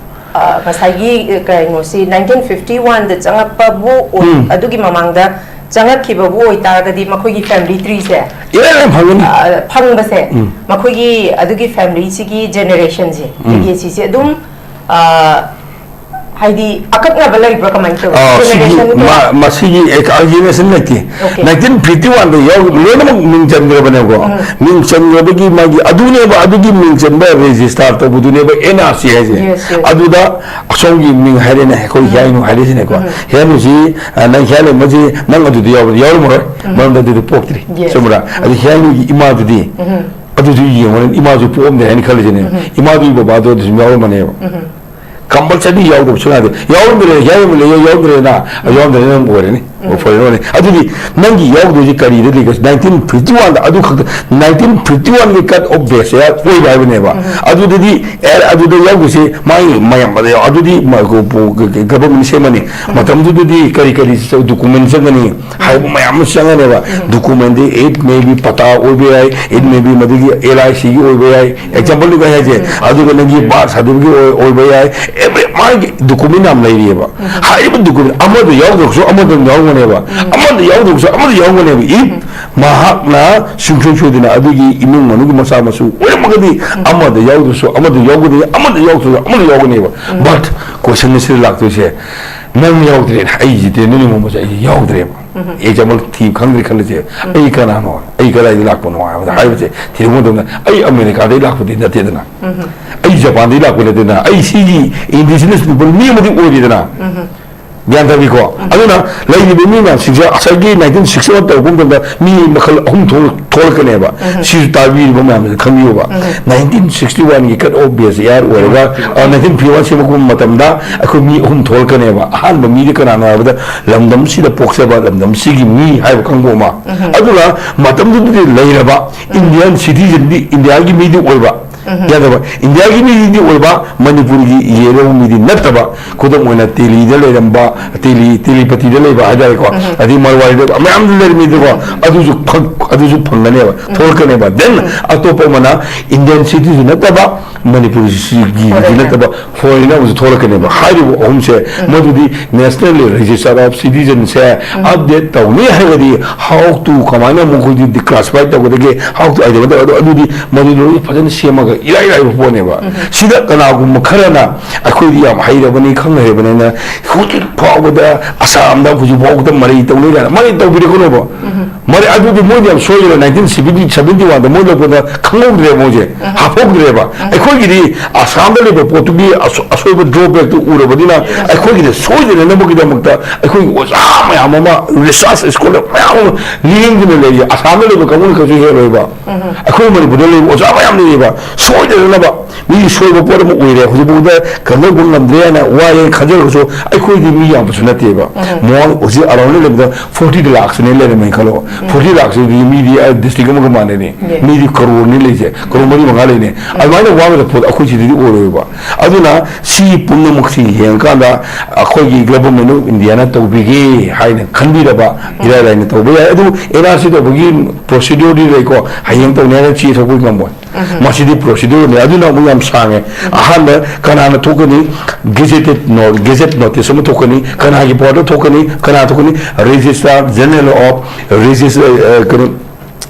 ꯑꯥ, ꯉꯁꯥꯏꯒꯤ, ꯑꯥ, ꯀꯩꯅꯣꯁꯤ ꯅꯥꯏꯟꯇꯤꯟ ꯐꯤꯐꯇꯤ ꯋꯥꯟꯗ ꯆꯪꯉꯛꯄꯕꯨ ꯑꯣꯏ-, ꯎꯝ꯫ ꯑꯗꯨꯒꯤ ꯃꯃꯥꯡꯗ ꯆꯪꯉꯛꯈꯤꯕꯕꯨ ꯑꯣꯏꯇꯥꯔꯒꯗꯤ ꯃꯈꯣꯏꯒꯤ family treeꯁꯦ, ꯏꯔꯥꯏ ꯂꯥꯏꯅ ꯐꯪꯒꯅꯤ꯫ ꯑꯥ, ꯐꯪꯕꯁꯦ, ꯎꯝ꯫ ꯃꯈꯣꯏꯒꯤ ꯑꯗꯨꯒꯤ familyꯁꯤꯒꯤ generationꯁꯦ, ꯎꯝ꯫ Legacyꯁꯦ ꯑꯗꯨꯝ, ꯑꯥ, ꯍꯥꯏꯗꯤ ꯑꯀꯛꯅꯕ ꯂꯩꯕ꯭ꯔꯥ, ꯀꯃꯥꯏꯅ ꯇꯧꯏ? ꯑꯥ, ꯁꯤꯒꯤ generation ꯀꯌꯥ? ꯃꯥ-, ꯃꯁꯤꯒꯤ ꯑꯦ-, generation ꯂꯩꯇꯦ꯫ Okay꯫ ꯅꯥꯏꯟꯇꯤꯟ ꯐꯤꯐꯇꯤ ꯋꯥꯟꯗ ꯌꯥꯎꯈꯤꯕ ꯂꯣꯏꯅꯃꯛ ꯃꯤꯡ ꯆꯟꯈ꯭ꯔꯕꯅꯦꯕꯀꯣ꯫ ꯎꯝ꯫ ꯃꯤꯡ ꯆꯟꯈ꯭ꯔꯕꯒꯤ ꯃꯥꯒꯤ ꯑꯗꯨꯅꯦꯕ, ꯑꯗꯨꯒꯤ ꯃꯤꯡ ꯆꯟꯕ register ꯇꯧꯕꯗꯨꯅꯦꯕ ꯑꯦꯟ ꯑꯥꯔ ꯁꯤ ꯍꯥꯏꯁꯦ꯫ Yes, yes꯫ ꯑꯗꯨꯗ ꯑꯁꯣꯝꯒꯤ ꯃꯤꯡ ꯍꯥꯏꯔꯦꯅꯦ, ꯑꯩꯈꯣꯏ ꯎꯝ꯫ ꯍꯤꯌꯥꯏꯅꯨ ꯍꯥꯏꯔꯤꯁꯤꯅꯦꯀꯣ꯫ ꯎꯝ꯫ ꯍꯤꯌꯥꯏꯅꯨꯁꯤ, ꯑ, ꯅꯪ ꯍꯤꯌꯥꯏꯅꯨ ꯑꯃꯁꯤ ꯅꯪ ꯑꯗꯨꯗꯤ ꯌꯥꯎꯕ-, ꯌꯥꯎꯔꯝꯃꯔꯣꯏ꯫ ꯎꯝ꯫ ꯃꯔꯝꯗꯤ ꯑꯗꯨꯗꯤ ꯄꯣꯛꯇ꯭ꯔꯤ꯫ Yes꯫ ꯆꯨꯝꯕ꯭ꯔꯥ? ꯎꯝ꯫ ꯑꯗꯨ ꯍꯤꯌꯥꯏꯅꯨꯒꯤ ꯏꯃꯥꯗꯨꯗꯤ ꯎꯝ꯫ ꯑꯗꯨꯁꯨ ꯌꯦꯡꯉꯣꯅꯦ, ꯏꯃꯥꯁꯨ ꯄꯣꯛꯑꯝꯗꯦ ꯍꯥꯏꯅ ꯈꯜꯂꯤꯁꯤꯅꯦ꯫ ꯎꯝ꯫ ꯏꯃꯥꯗꯨꯒꯤ ꯕꯕꯥꯗꯣ ꯑꯗꯨꯁꯨ ꯌꯥꯎꯔꯝꯃꯅꯦꯕ꯫ ꯎꯝ꯫ Compulsory ꯌꯥꯎꯗꯕꯁꯨ ꯌꯥꯗꯦ꯫ ꯌꯥꯎꯔꯝꯗ꯭ꯔꯦ, ꯌꯥꯎꯔꯝꯗ꯭ꯔꯦ, ꯌꯥꯎꯔꯝꯗ꯭ꯔꯦꯅ, ꯌꯥꯎꯔꯝꯗ꯭ꯔꯦꯅ ꯅꯪ ꯑꯣꯏꯔꯅꯤ꯫ ꯎꯝ꯫ ꯐꯣꯔꯦꯟ ꯑꯣꯏꯔꯅꯤ꯫ ꯑꯗꯨꯗꯤ ꯅꯪꯒꯤ ꯌꯥꯎꯗꯣꯏꯁꯤ ꯀꯔꯤꯗ ꯂꯩꯒꯦ? ꯅꯥꯏꯟꯇꯤꯟ ꯐꯤꯐꯇꯤ ꯋꯥꯟꯗ ꯑꯗꯨ ꯈꯛꯇ, ꯅꯥꯏꯟꯇꯤꯟ ꯐꯤꯐꯇꯤ ꯋꯥꯟꯒꯤ cut of base ꯁꯦ ꯑꯣꯏꯕ ꯍꯥꯏꯕꯅꯦꯕ꯫ ꯎꯝ꯫ ꯑꯗꯨꯗꯗꯤ, ꯑꯦ, ꯑꯗꯨꯗ ꯌꯥꯎꯗꯣꯏꯁꯤ ꯃꯥꯒꯤ ꯃꯌꯥꯝ ꯑꯗ ꯌꯥꯎ-, ꯑꯗꯨꯗꯤ ꯃ-, ꯀ-, ꯄ-, ꯀ-, ꯀ-, government ꯁꯦꯝꯃꯅꯤ꯫ ꯎꯝ꯫ ꯃꯇꯝꯗꯨꯗꯗꯤ ꯀꯔꯤ ꯀꯔꯤ ꯆ-, document ꯆꯪꯒꯅꯤ ꯍꯥꯏꯕ ꯃꯌꯥꯝ ꯑꯃ ꯆꯪꯒꯅꯦꯕ꯫ ꯎꯝ꯫ Document D it may be ꯄꯇꯥ ꯑꯣꯏꯕ ꯌꯥꯏ, it may be ꯃꯗꯨꯒꯤ ꯑꯦꯜ ꯑꯥꯏ ꯁꯤꯒꯤ ꯑꯣꯏꯕ ꯌꯥꯏ, example ꯅꯤ ꯑꯩ ꯍꯥꯏꯁꯦ, ꯎꯝ꯫ ꯑꯗꯨꯒ ꯅꯪꯒꯤ birth certificate ꯑꯣꯏ-, ꯑꯣꯏꯕ ꯌꯥꯏ, every ꯃꯥꯒꯤ document ꯌꯥꯝ ꯂꯩꯔꯤꯑꯕ꯫ ꯎꯝ꯫ ꯍꯥꯏꯔꯤꯕ document ꯑꯃꯗ ꯌꯥꯎꯗ꯭ꯔꯒꯁꯨ ꯑꯃꯗ ꯑꯗꯨꯝ ꯌꯥꯎꯔꯝꯒꯅꯦꯕ, ꯎꯝ꯫ ꯑꯃꯗ ꯌꯥꯎꯗ꯭ꯔꯒꯁꯨ ꯑꯃꯗ ꯌꯥꯎꯔꯝꯒꯅꯦꯕ꯫ If ꯎꯝ꯫ ꯃꯍꯥꯛꯅ ꯁꯨꯡꯁꯣꯏ ꯁꯣꯏꯗꯅ ꯑꯗꯨꯒꯤ ꯏꯃꯨꯡ ꯃꯅꯨꯡꯒꯤ ꯃꯆꯥ ꯃꯁꯨ ꯑꯣꯏꯔꯝꯃꯒꯗꯤ, ꯑꯃꯗ ꯌꯥꯎꯗ꯭ꯔꯁꯨ ꯑꯃꯗ ꯌꯥꯎꯒꯅꯤ, ꯑꯃꯗ ꯌꯥꯎꯗ꯭ꯔꯁꯨ ꯑꯃꯗ ꯌꯥꯎꯒꯅꯦꯕ꯫ But question ꯑꯁꯤꯗ ꯂꯥꯛꯇꯣꯏꯁꯦ, ꯅꯪ ꯌꯥꯎꯗ꯭ꯔꯦꯅ, ꯑꯩꯁꯤꯗꯤ ꯅꯪꯒꯤ ꯏꯃꯨꯡ ꯃꯆꯥ ꯑꯩ ꯌꯥꯎꯗ꯭ꯔꯦꯕ꯫ Example ꯊꯤꯕ ꯈꯪꯗ꯭ꯔꯦ ꯈꯜꯂꯁꯦ, ꯑꯩ ꯀꯅꯥꯅꯣ, ꯑꯩ ꯀꯗꯥꯏꯗꯒꯤ ꯂꯥꯛꯄꯅꯣ ꯍꯥꯏꯕꯗ, ꯍꯥꯏꯕꯁꯦ ꯊꯤꯔꯛꯄ ꯃꯇꯝꯗ, ꯑꯩ ꯑꯃꯦꯔꯤꯀꯥꯗꯒꯤ ꯂꯥꯛꯄꯗꯤ ꯅꯠꯇꯦꯗꯅ, ꯑꯩ ꯖꯄꯥꯟꯗꯒꯤ ꯂꯥꯛꯄ ꯅꯠꯇꯦꯗꯅ, ꯑꯩ ꯁꯤꯒꯤ indigenous people ꯃꯤ ꯑꯃꯗꯤ ꯑꯣꯏꯔꯤꯗꯅ꯫ ꯒ꯭ꯌꯥꯟ ꯇꯥꯕꯤꯀꯣ? ꯑꯗꯨꯅ ꯂꯩꯔꯤꯕ ꯃꯤ ꯃꯌꯥꯝꯁꯤꯡꯁꯦ ꯉꯁꯥꯏꯒꯤ nineteen sixty one ꯇꯧꯔꯛꯄ ꯃꯇꯝꯗ ꯃꯤ ꯃꯈꯜ ꯑꯍꯨꯝ ꯊꯣꯛꯂꯛ-, ꯊꯣꯛꯂꯛꯀꯅꯦꯕ꯫ ꯁꯤꯁꯨ ꯇꯥꯕꯤꯔꯤꯕ ꯃꯌꯥꯝꯁꯤꯅ ꯈꯪꯕꯤꯌꯨꯕ꯫ Nineteen sixty one ꯒꯤ cut off base year ꯑꯣꯏꯔꯒ, ꯑ, nineteen fifty one ꯁꯦꯝꯃꯛꯄ ꯃꯇꯝꯗ ꯑꯩꯈꯣꯏ ꯃꯤ ꯑꯍꯨꯝ ꯊꯣꯛꯂꯛꯀꯅꯦꯕ꯫ ꯑꯍꯥꯟꯕ ꯃꯤꯗꯤ ꯀꯅꯥꯅꯣ ꯍꯥꯏꯕꯗ, ꯂꯝꯗꯝꯁꯤꯗ ꯄꯣꯛꯆꯕ, ꯂꯝꯗꯝꯁꯤꯒꯤ ꯃꯤ ꯍꯥꯏꯕ ꯀꯥꯡꯕꯨ ꯑꯃ꯫ ꯑꯗꯨꯅ ꯃꯇꯝꯗꯨꯗꯗꯤ ꯂꯩꯔꯕ Indian citizen ꯗꯤ ꯏꯟꯗꯤꯌꯥꯒꯤ ꯃꯤꯗꯤ ꯑꯣꯏꯕ, ꯒ꯭ꯌꯥꯟ ꯇꯥꯕ? ꯏꯟꯗꯤꯌꯥꯒꯤ ꯃꯤꯗꯤ ꯑꯣꯏꯕ, ꯃꯅꯤꯄꯨꯔꯒꯤ ꯌꯦꯜꯍꯧꯕ ꯃꯤꯗꯤ ꯅꯠꯇꯕ, ꯈꯨꯗꯝ ꯑꯣꯏꯅ ꯇꯦꯂꯤꯗ ꯂꯩꯔꯝꯕ, ꯇꯦꯂꯤ, ꯇꯦꯂꯤꯄꯇꯤꯗ ꯂꯩꯕ ꯍꯥꯏꯇꯥꯔꯦꯀꯣ, ꯑꯗꯩ ꯃꯔꯋꯥꯔꯤꯗ ꯃꯌꯥꯝ ꯂꯩꯔꯝꯃꯤꯗꯀꯣ, ꯑꯗꯨꯁꯨ ꯐꯪ-, ꯑꯗꯨꯁꯨ ꯐꯪꯒꯅꯦꯕ, ꯊꯣꯛꯂꯛꯀꯅꯦꯕ꯫ Then ꯑꯇꯣꯞꯄ ꯑꯃꯅ Indian citizen ꯅꯠꯇꯕ, ꯃꯅꯤꯄꯨꯔꯒꯤ ꯅꯠꯇꯕ, foreign ꯑꯃꯁꯨ ꯊꯣꯛꯂꯛꯀꯅꯦꯕ꯫ ꯍꯥꯏꯔꯤꯕ ꯑꯍꯨꯝꯁꯦ, ꯃꯗꯨꯗꯤ National Register of Citizen say update ꯇꯧꯅꯤ ꯍꯥꯏꯔꯒꯗꯤ, how to, ꯀꯃꯥꯏꯅ ꯃꯈꯣꯏꯗꯤ declassify ꯇꯧꯒꯗꯒꯦ, how to identify, ꯑꯗꯨ, ꯑꯗꯨꯗꯤ ꯃꯗꯨ ꯂꯣꯏꯅ ꯐꯖꯅ ꯁꯦꯝꯃꯒ ꯏꯔꯥꯏ ꯂꯥꯏꯕ ꯄꯣꯠꯅꯦꯕ꯫ ꯁꯤꯗ ꯀꯅꯥꯒꯨꯝꯕ ꯈꯔꯅ ꯑꯩꯈꯣꯏꯗꯤ ꯌꯥꯝ ꯍꯩꯔꯕꯅꯤ, ꯈꯪ ꯍꯩꯔꯕꯅꯤꯅ ꯍꯧꯖꯤꯛ ꯐꯥꯎꯕꯗ ꯑꯁꯥꯝꯗ ꯍꯧꯖꯤꯛ ꯐꯥꯎꯕꯗ ꯃꯔꯩ ꯇꯧꯅꯩ ꯀꯥꯏꯅ ꯃꯔꯩ ꯇꯧꯕꯤꯔꯛꯀꯅꯣꯕ꯫ ꯃꯔꯩ ꯑꯗꯨꯗꯤ ꯃꯣꯏꯗꯤ ꯌꯥꯝ ꯁꯣꯏꯈ꯭ꯔꯦ꯫ Nineteen seventy, seventy one ꯗ ꯃꯣꯏ ꯂꯧꯕꯗ ꯈꯪꯍꯧꯗ꯭ꯔꯦ ꯃꯣꯏꯁꯦ, ꯍꯥꯞꯍꯧꯗ꯭ꯔꯦꯕ꯫ ꯑꯩꯈꯣꯏꯒꯤꯗꯤ ꯑꯁꯥꯝꯗ ꯂꯩꯕ ꯄꯣꯠꯇꯨꯒꯤ ꯑꯁꯣ-, ꯑꯁꯣꯏꯕ drawback ꯇꯨ ꯎꯔꯕꯅꯤꯅ, ꯑꯩꯈꯣꯏꯒꯤꯗꯤ ꯁꯣꯏꯗꯅꯅꯕꯒꯤꯗꯃꯛꯇ ꯑꯩꯈꯣꯏꯒꯤ ꯑꯣꯖꯥ ꯃꯌꯥꯝ ꯑꯃ, research scholar ꯃꯌꯥꯝ ꯑꯃ ꯂꯤꯡꯗꯨꯅ ꯂꯩꯔꯤ꯫ ꯑꯁꯥꯝꯗ ꯂꯩꯕ ꯀꯥꯡꯕꯨꯅ ꯀꯩꯁꯨ ꯍꯦꯜꯂꯣꯏꯕ꯫ ꯑꯩꯈꯣꯏ ꯃꯅꯤꯄꯨꯔꯗ ꯂꯩꯕ ꯑꯣꯖꯥ ꯃꯌꯥꯝ ꯂꯩꯌꯦꯕ, ꯁꯣꯏꯗꯅꯅꯕ꯫ ꯃꯤꯒꯤ ꯁꯣꯏꯕ ꯄꯣꯠ ꯑꯃ ꯑꯣꯏꯔꯦ, ꯍꯧꯖꯤꯛꯐꯥꯎꯗ ꯀꯟꯅꯕ ꯉꯝꯗ꯭ꯔꯦ ꯍꯥꯏꯅ ꯋꯥꯏꯌꯦ ꯈꯟꯖꯔꯒꯁꯨ, ꯑꯩꯈꯣꯏꯗꯤ ꯃꯤ ꯌꯥꯝꯕꯁꯨ ꯅꯠꯇꯦꯕ꯫ ꯃꯣꯏ ꯍꯧꯖꯤꯛ ꯑꯔꯥꯎꯟꯗ ꯂꯩꯕꯗ forty lakhs ꯅꯦ ꯂꯩꯔꯝꯃꯦ ꯈꯜꯂꯣ꯫ Forty lakhs ꯁꯤꯗꯤ ꯃꯤꯗꯤ, ꯑ, district ꯑꯃꯒ ꯃꯥꯟꯅꯩꯅꯦ꯫ ꯃꯤꯗꯤ ꯀꯔꯣꯔꯅꯤ ꯂꯩꯁꯦ, ꯀꯔꯣꯔ ꯃꯔꯤ ꯃꯉꯥ ꯂꯩꯅꯦ꯫ ꯑꯗꯨꯃꯥꯏꯅ ꯋꯥꯕ ꯄꯣꯠ ꯑꯩꯈꯣꯏ ꯁꯤꯗꯗꯤ ꯑꯣꯏꯔꯣꯏꯕ꯫ ꯑꯗꯨꯅ ꯁꯤ ꯄꯨꯝꯅꯃꯛꯁꯤ ꯌꯦꯡꯉꯀꯥꯟꯗ ꯑꯩꯈꯣꯏꯒꯤ Government of Indiaꯅ ꯇꯧꯕꯤꯒꯦ ꯍꯥꯏꯅ ꯈꯟꯕꯤꯔꯕ ꯏꯔꯥꯏ ꯂꯥꯏꯅ ꯇꯧꯕ ꯌꯥꯏ꯫ ꯑꯗꯨ NRC ꯇꯧꯕꯒꯤ procedureꯗꯤ ꯂꯩꯀꯣ, ꯍꯌꯦꯡ ꯇꯧꯅꯤ ꯍꯥꯏꯅ ꯆꯦ ꯊꯣꯛꯄ ꯉꯝꯃꯣꯏ꯫ ꯃꯁꯤꯗꯤ procedureꯅꯤ, ꯑꯗꯨꯅ ꯑꯃꯨꯛ ꯌꯥꯝ ꯁꯥꯡꯉꯦ꯫ ꯑꯍꯥꯟꯕ ꯀꯅꯥꯅ ꯊꯣꯛꯀꯅꯤ? Gazetted no-, Gazette notice ꯑꯃ ꯊꯣꯛꯀꯅꯤ꯫ ꯀꯅꯥꯒꯤ powerꯗ ꯊꯣꯛꯀꯅꯤ? ꯀꯅꯥ ꯊꯣꯛꯀꯅꯤ? Registrar General of Regis-, ꯑ, ꯀꯩꯅꯣ,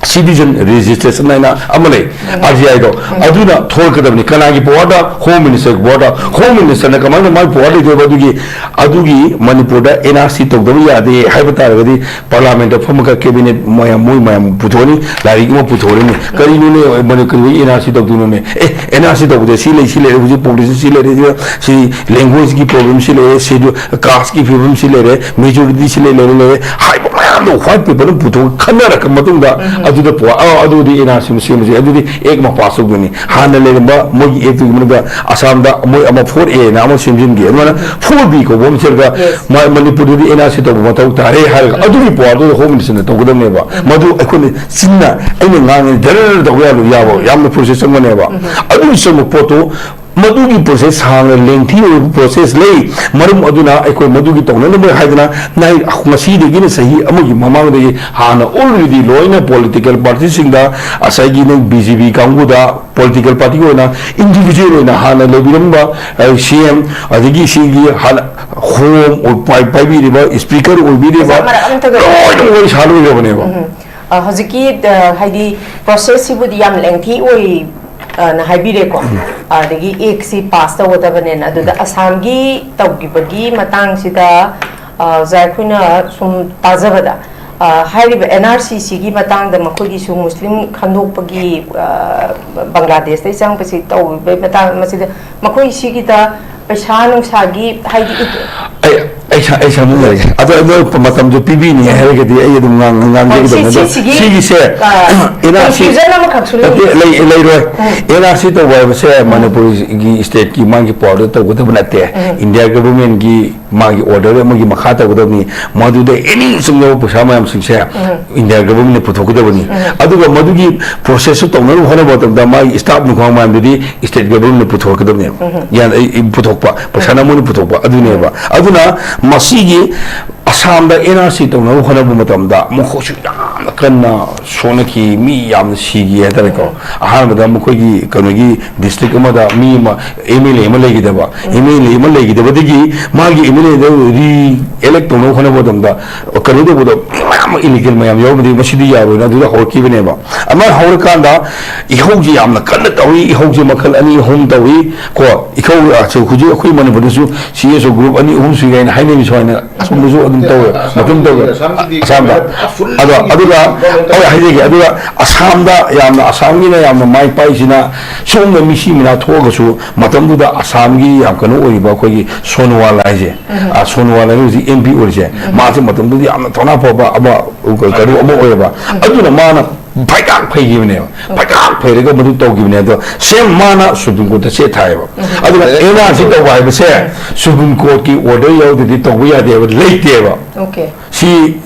Citizen Registration ꯍꯥꯏꯅ ꯑꯃ ꯂꯩ, RGIꯗꯣ, ꯑꯗꯨꯅ ꯊꯣꯛꯂꯛꯀꯗꯕꯅꯤ꯫ ꯀꯅꯥꯒꯤ powerꯗ? Home Ministerꯒꯤ powerꯗ꯫ Home Ministerꯅ ꯀꯃꯥꯏꯅ ꯃꯥꯒꯤ power ꯂꯩꯗꯣꯏꯕ? ꯑꯗꯨꯒꯤ, ꯑꯗꯨꯒꯤ ꯃꯅꯤꯄꯨꯔꯗ NRC ꯇꯧꯗꯕ ꯌꯥꯗꯦ ꯍꯥꯏꯕ ꯇꯥꯔꯒꯗꯤ Parliamentꯇ ꯐꯝꯃꯒ Cabinet ꯃꯌꯥꯝ, ꯃꯣꯏ ꯃꯌꯥꯝ ꯄꯨꯊꯣꯛꯑꯅꯤ, ꯂꯥꯏꯔꯤꯛ ꯑꯃ ꯄꯨꯊꯣꯛꯑꯅꯤ꯫ ꯀꯔꯤꯅꯣꯅꯦ ꯃꯅꯤ-, ꯀꯔꯤꯒꯤ NRC ꯇꯧꯗꯣꯏꯅꯣꯅꯦ? ꯑꯦ, NRC ꯇꯧꯕꯗ ꯁꯤ ꯂꯩ, ꯁꯤ ꯂꯩꯔꯦ, ꯍꯧꯖꯤꯛ population ꯁꯤ ꯂꯩꯔꯦ, ꯁꯤ, ꯁꯤ languageꯀꯤ problem ꯁꯤ ꯂꯩꯔꯦ, Schedule casteꯀꯤ ꯐꯤꯕꯝ ꯁꯤ ꯂꯩꯔꯦ, majority ꯁꯤ ꯂꯩ, ꯂꯩꯔꯦ, ꯂꯩꯔꯦ ꯍꯥꯏꯕ ꯃꯌꯥꯝꯗꯣ white paper ꯑꯃ ꯄꯨꯊꯣꯛꯑ ꯈꯟꯅꯔꯛꯄ ꯃꯇꯨꯡꯗ, ꯑꯗꯨꯗ ꯄꯨ-, ꯑ, ꯑꯗꯨꯗꯤ NRC ꯑꯃ ꯁꯦꯝꯕꯁꯦ, ꯑꯗꯨꯗꯤ Act ꯑꯃ pass ꯇꯧꯗꯣꯏꯅꯤ꯫ ꯍꯥꯟꯅ ꯂꯩꯔꯝꯕ ꯃꯣꯏꯒꯤ Actꯇꯨꯒꯤ ꯃꯅꯨꯡꯗ ꯑꯁꯥꯝꯗ ꯃꯣꯏ ꯑꯃ four Aꯅ ꯑꯃ ꯁꯦꯝꯖꯤꯟꯒꯦ, ꯑꯗꯨꯃꯥꯏꯅ four B ꯀꯧꯕ ꯑꯃ ꯁꯦꯝꯂꯒ, ꯃ-, ꯃꯅꯤꯄꯨꯔꯗꯗꯤ NRC ꯇꯧꯕ ꯃꯊꯧ ꯇꯥꯔꯦ ꯍꯥꯏꯔꯒ, ꯑꯗꯨꯒꯤ powerꯗꯨꯗ Home Ministerꯅ ꯇꯧꯒꯗꯕꯅꯦꯕ꯫ ꯃꯗꯨ ꯑꯩꯈꯣꯏꯅ ꯆꯤꯟꯅ, ꯑꯩꯅ ꯉꯥꯡꯉꯦ ꯙꯔ ꯇꯧꯕ ꯌꯥꯕ, ꯌꯥꯕ, ꯌꯥꯝꯅ process ꯆꯪꯒꯅꯦꯕ꯫ ꯑꯗꯨꯒꯤ ꯆꯪꯕ ꯄꯣꯠꯇꯨ, ꯃꯗꯨꯒꯤ process ꯁꯥꯡꯅ lengthy ꯑꯣꯏꯕ process ꯂꯩ꯫ ꯃꯔꯝ ꯑꯗꯨꯅ ꯑꯩꯈꯣꯏ ꯃꯗꯨꯒꯤ ꯇꯧꯅꯅꯕ ꯍꯥꯏꯗꯅ ꯅꯥꯏ-, ꯉꯁꯤꯗꯒꯤꯅ ꯆꯍꯤ ꯑꯃꯒꯤ ꯃꯃꯥꯡꯗꯒꯤ ꯍꯥꯟꯅ already ꯂꯣꯏꯅ political partyꯁꯤꯡꯗ, ꯉꯁꯥꯏꯒꯤ ꯅꯪ BJP ꯀꯥꯡꯕꯨꯗ, political partyꯒꯤ ꯑꯣꯏꯅ individual ꯑꯣꯏꯅ ꯍꯥꯟꯅ ꯂꯩꯕꯤꯔꯝꯕ, ꯑ, CM, ꯑꯗꯒꯤ ꯁꯤꯒꯤ ꯍꯥꯟꯅ home ꯑꯣꯏ-, ꯄꯥꯏ-, ꯄꯥꯏꯕꯤꯔꯤꯕ speaker ꯑꯣꯏꯕꯤꯔꯤꯕ, ꯑꯣꯖꯥ, ꯃꯔꯛ ꯑꯃꯇꯒ ꯂꯣꯏꯅ ꯋꯥꯔꯤ ꯁꯥ ꯂꯣꯏꯔꯕꯅꯦꯕ꯫ ꯑ, ꯍꯧꯖꯤꯛꯀꯤ, ꯑ, ꯍꯥꯏꯗꯤ processꯁꯤꯕꯨꯗꯤ ꯌꯥꯝ lengthy ꯑꯣꯏ, ꯑ, ꯅ ꯍꯥꯏꯕꯤꯔꯦꯀꯣ꯫ ꯑꯗꯒꯤ Actꯁꯤ pass ꯇꯧꯒꯗꯕꯅꯦꯅ꯫ ꯑꯗꯨꯗ ꯑꯁꯥꯝꯒꯤ ꯇꯧꯈꯤꯕꯒꯤ ꯃꯇꯥꯡꯁꯤꯗ, ꯑ, ꯑꯣꯖꯥ, ꯑꯩꯈꯣꯏꯅ ꯁꯨꯝ ꯇꯥꯖꯕꯗ, ꯑ, ꯍꯥꯏꯔꯤꯕ NRCꯁꯤꯒꯤ ꯃꯇꯥꯡꯗ ꯃꯈꯣꯏꯒꯤꯁꯨ ꯃꯨꯁꯂꯤꯝ ꯈꯟꯗꯣꯛꯄꯒꯤ, ꯑ, ꯕꯪꯒ꯭ꯂꯥꯗꯦꯁꯇꯩ ꯆꯪꯕꯁꯤ ꯇꯧꯕꯒꯤ ꯃꯇꯥꯡ, ꯃꯁꯤꯗ ꯃꯈꯣꯏ ꯁꯤꯒꯤꯗ ꯄꯩꯁꯥ ꯅꯨꯡꯁꯥꯒꯤ, ꯍꯥꯏꯗꯤ, ꯏ- ꯑꯩ, ꯑꯩ ꯁ-, ꯑꯩ ꯁꯝꯖꯤꯟꯖꯔꯒꯦ꯫ ꯑꯗꯣ, ꯑꯗꯣ ꯃꯇꯝꯗꯣ ꯄꯤꯕꯤꯅꯤ ꯍꯥꯏꯔꯒꯗꯤ ꯑꯩ ꯑꯗꯨꯝ ꯉꯥꯡ-, ꯉꯥꯡꯖꯒꯗꯕꯅꯤ꯫ ꯍꯣꯏ, ꯁꯤ-, ꯑꯗꯣ ꯁꯤꯁꯤꯒꯤ, ꯁꯤꯒꯤꯁꯦ, ꯑ, NRC confusion ꯑꯃꯈꯛꯁꯨ ꯂꯩ꯫ ꯅꯠꯇꯦ, ꯂꯩ-, ꯂꯩꯔꯣꯏ꯫ NRC ꯇꯧꯕ ꯍꯥꯏꯕꯁꯦ ꯃꯅꯤꯄꯨꯔꯒꯤ stateꯀꯤ ꯃꯥꯒꯤ powerꯗ ꯇꯧꯒꯗꯕ ꯅꯠꯇꯦ꯫ India governmentꯀꯤ ꯃꯥꯒꯤ order ꯑꯃꯒꯤ ꯃꯈꯥ ꯇꯧꯒꯗꯕꯅꯤ꯫ ꯃꯗꯨꯗ any ꯆꯪꯖꯕ ꯄꯩꯁꯥ ꯃꯌꯥꯝꯁꯤꯡꯁꯦ India government ꯅ ꯄꯨꯊꯣꯛꯀꯗꯕꯅꯤ꯫ ꯑꯗꯨꯒ ꯃꯗꯨꯒꯤ process ꯁꯨ ꯇꯧꯅꯕ ꯍꯣꯠꯅꯕ ꯃꯇꯝꯗ ꯃꯥꯒꯤ staff ꯅꯨꯡꯈꯥꯡ ꯃꯌꯥꯝꯗꯨꯗꯤ state government ꯅ ꯄꯨꯊꯣꯔꯛꯀꯗꯕꯅꯦꯕ꯫ ꯌꯥ-, ꯑꯩ, ꯑꯩ ꯄꯨꯊꯣꯛꯄ, ꯄꯩꯁꯥꯅ ꯃꯣꯏꯅ ꯄꯨꯊꯣꯛꯄ ꯑꯗꯨꯅꯦꯕ꯫ ꯑꯗꯨꯅ ꯃꯁꯤꯒꯤ ꯑꯁꯥꯝꯗ N R C ꯇꯧꯅꯕ ꯍꯣꯠꯅꯕ ꯃꯇꯝꯗ ꯃꯈꯣꯏꯁꯨ ꯌꯥꯝꯅ ꯀꯟꯅ ꯁꯣꯛꯅꯈꯤ, ꯃꯤ ꯌꯥꯝꯅ ꯁꯤꯈꯤ ꯍꯥꯏꯇꯥꯔꯦꯀꯣ꯫ ꯑꯍꯥꯟꯕꯗ ꯃꯈꯣꯏꯒꯤ ꯀꯩꯅꯣꯒꯤ district ꯑꯃꯗ ꯃꯤ ꯑꯃ, M L A ꯑꯃ ꯂꯩꯈꯤꯗꯕ, M L A ꯑꯃ ꯂꯩꯈꯤꯗꯕꯗꯒꯤ ꯃꯥꯒꯤ M L A the re-elect ꯇꯧꯅꯕ ꯍꯣꯠꯅꯕ ꯃꯇꯝꯗ ꯀꯩꯅꯣ ꯇꯧꯕꯗꯣ, ꯃꯌꯥꯝ ꯑꯃ illegal ꯃꯌꯥꯝ ꯌꯥꯎꯕꯗꯒꯤ ꯃꯁꯤꯗꯤ ꯌꯥꯔꯣꯏꯅ ꯑꯗꯨꯗ ꯍꯧꯔꯛꯈꯤꯕꯅꯦꯕ꯫ ꯑꯃ ꯍꯧꯔꯀꯥꯟꯗ ꯏꯍꯧꯁꯤ ꯌꯥꯝꯅ ꯀꯟꯅ ꯇꯧꯏ, ꯏꯍꯧꯁꯤ ꯃꯈꯜ ꯑꯅꯤ ꯑꯍꯨꯝ ꯇꯧꯏ ꯀꯣ꯫ ꯏꯍꯧ, ꯑ, ꯍꯧꯖꯤꯛ ꯑꯩꯈꯣꯏ ꯃꯅꯤꯄꯨꯔꯗꯁꯨ C S O group ꯑꯅꯤ ꯑꯍꯨꯝ ꯁꯨꯏ ꯀꯥꯏꯅ ꯍꯥꯏꯅꯔꯤ ꯁꯨꯃꯥꯏꯅ꯫ ꯑꯁꯣꯝꯗꯁꯨ ꯑꯗꯨꯝ ꯇꯧꯋꯦ, ꯃꯇꯨꯡ ꯇꯧꯋꯦ꯫ ꯑꯁꯥꯝꯗ꯫ ꯑꯗꯣ, ꯑꯗꯨꯒ ꯑꯩ ꯍꯥꯏꯖꯒꯦ, ꯑꯗꯨꯒ ꯑꯁꯥꯝꯗ ꯌꯥꯝꯅ, ꯑꯁꯥꯝꯒꯤꯅ ꯌꯥꯝꯅ ꯃꯥꯏ ꯄꯥꯛꯏꯁꯤꯅ, ꯁꯣꯝꯗ ꯃꯤꯁꯤ ꯃꯤꯅꯥ ꯊꯣꯛꯑꯒꯁꯨ ꯃꯇꯝꯗꯨꯗ ꯑꯁꯥꯝꯒꯤ ꯌꯥꯝ ꯀꯩꯅꯣ ꯑꯣꯏꯔꯤꯕ ꯑꯩꯈꯣꯏꯒꯤ ꯁꯣꯅꯣꯋꯥꯜ ꯍꯥꯏꯁꯦ, ꯑ, ꯁꯣꯅꯣꯋꯥꯜ ꯍꯥꯏꯁꯦ ꯍꯧꯖꯤꯛ M P ꯑꯣꯏꯔꯤꯁꯦ, ꯃꯥꯁꯦ ꯃꯇꯝꯗꯨꯗ ꯌꯥꯝꯅ ꯊꯧꯅꯥ ꯐꯕ ꯑꯃ, ꯀꯩꯅꯣ ꯑꯃ ꯑꯣꯏꯌꯦꯕ꯫ ꯑꯗꯨꯅ ꯃꯥꯅ ꯐꯩꯒꯥꯛ ꯐꯩꯈꯤꯕꯅꯦꯕ, ꯐꯩꯒꯥꯛ ꯐꯩꯔꯒ ꯃꯗꯨ ꯇꯧꯈꯤꯕꯅꯦ꯫ ꯑꯗꯣ same ꯃꯥꯅ Supreme Court ꯇ ꯆꯦ ꯊꯥꯏꯌꯦꯕ꯫ ꯑꯗꯨꯒ N R C ꯇꯧꯕ ꯍꯥꯏꯕꯁꯦ Supreme Court ꯀꯤ order ꯌꯥꯎꯗ꯭ꯔꯗꯤ ꯇꯧꯕ ꯌꯥꯗꯦꯕ, ꯂꯩꯇꯦꯕ꯫ Okay꯫ ꯁꯤ,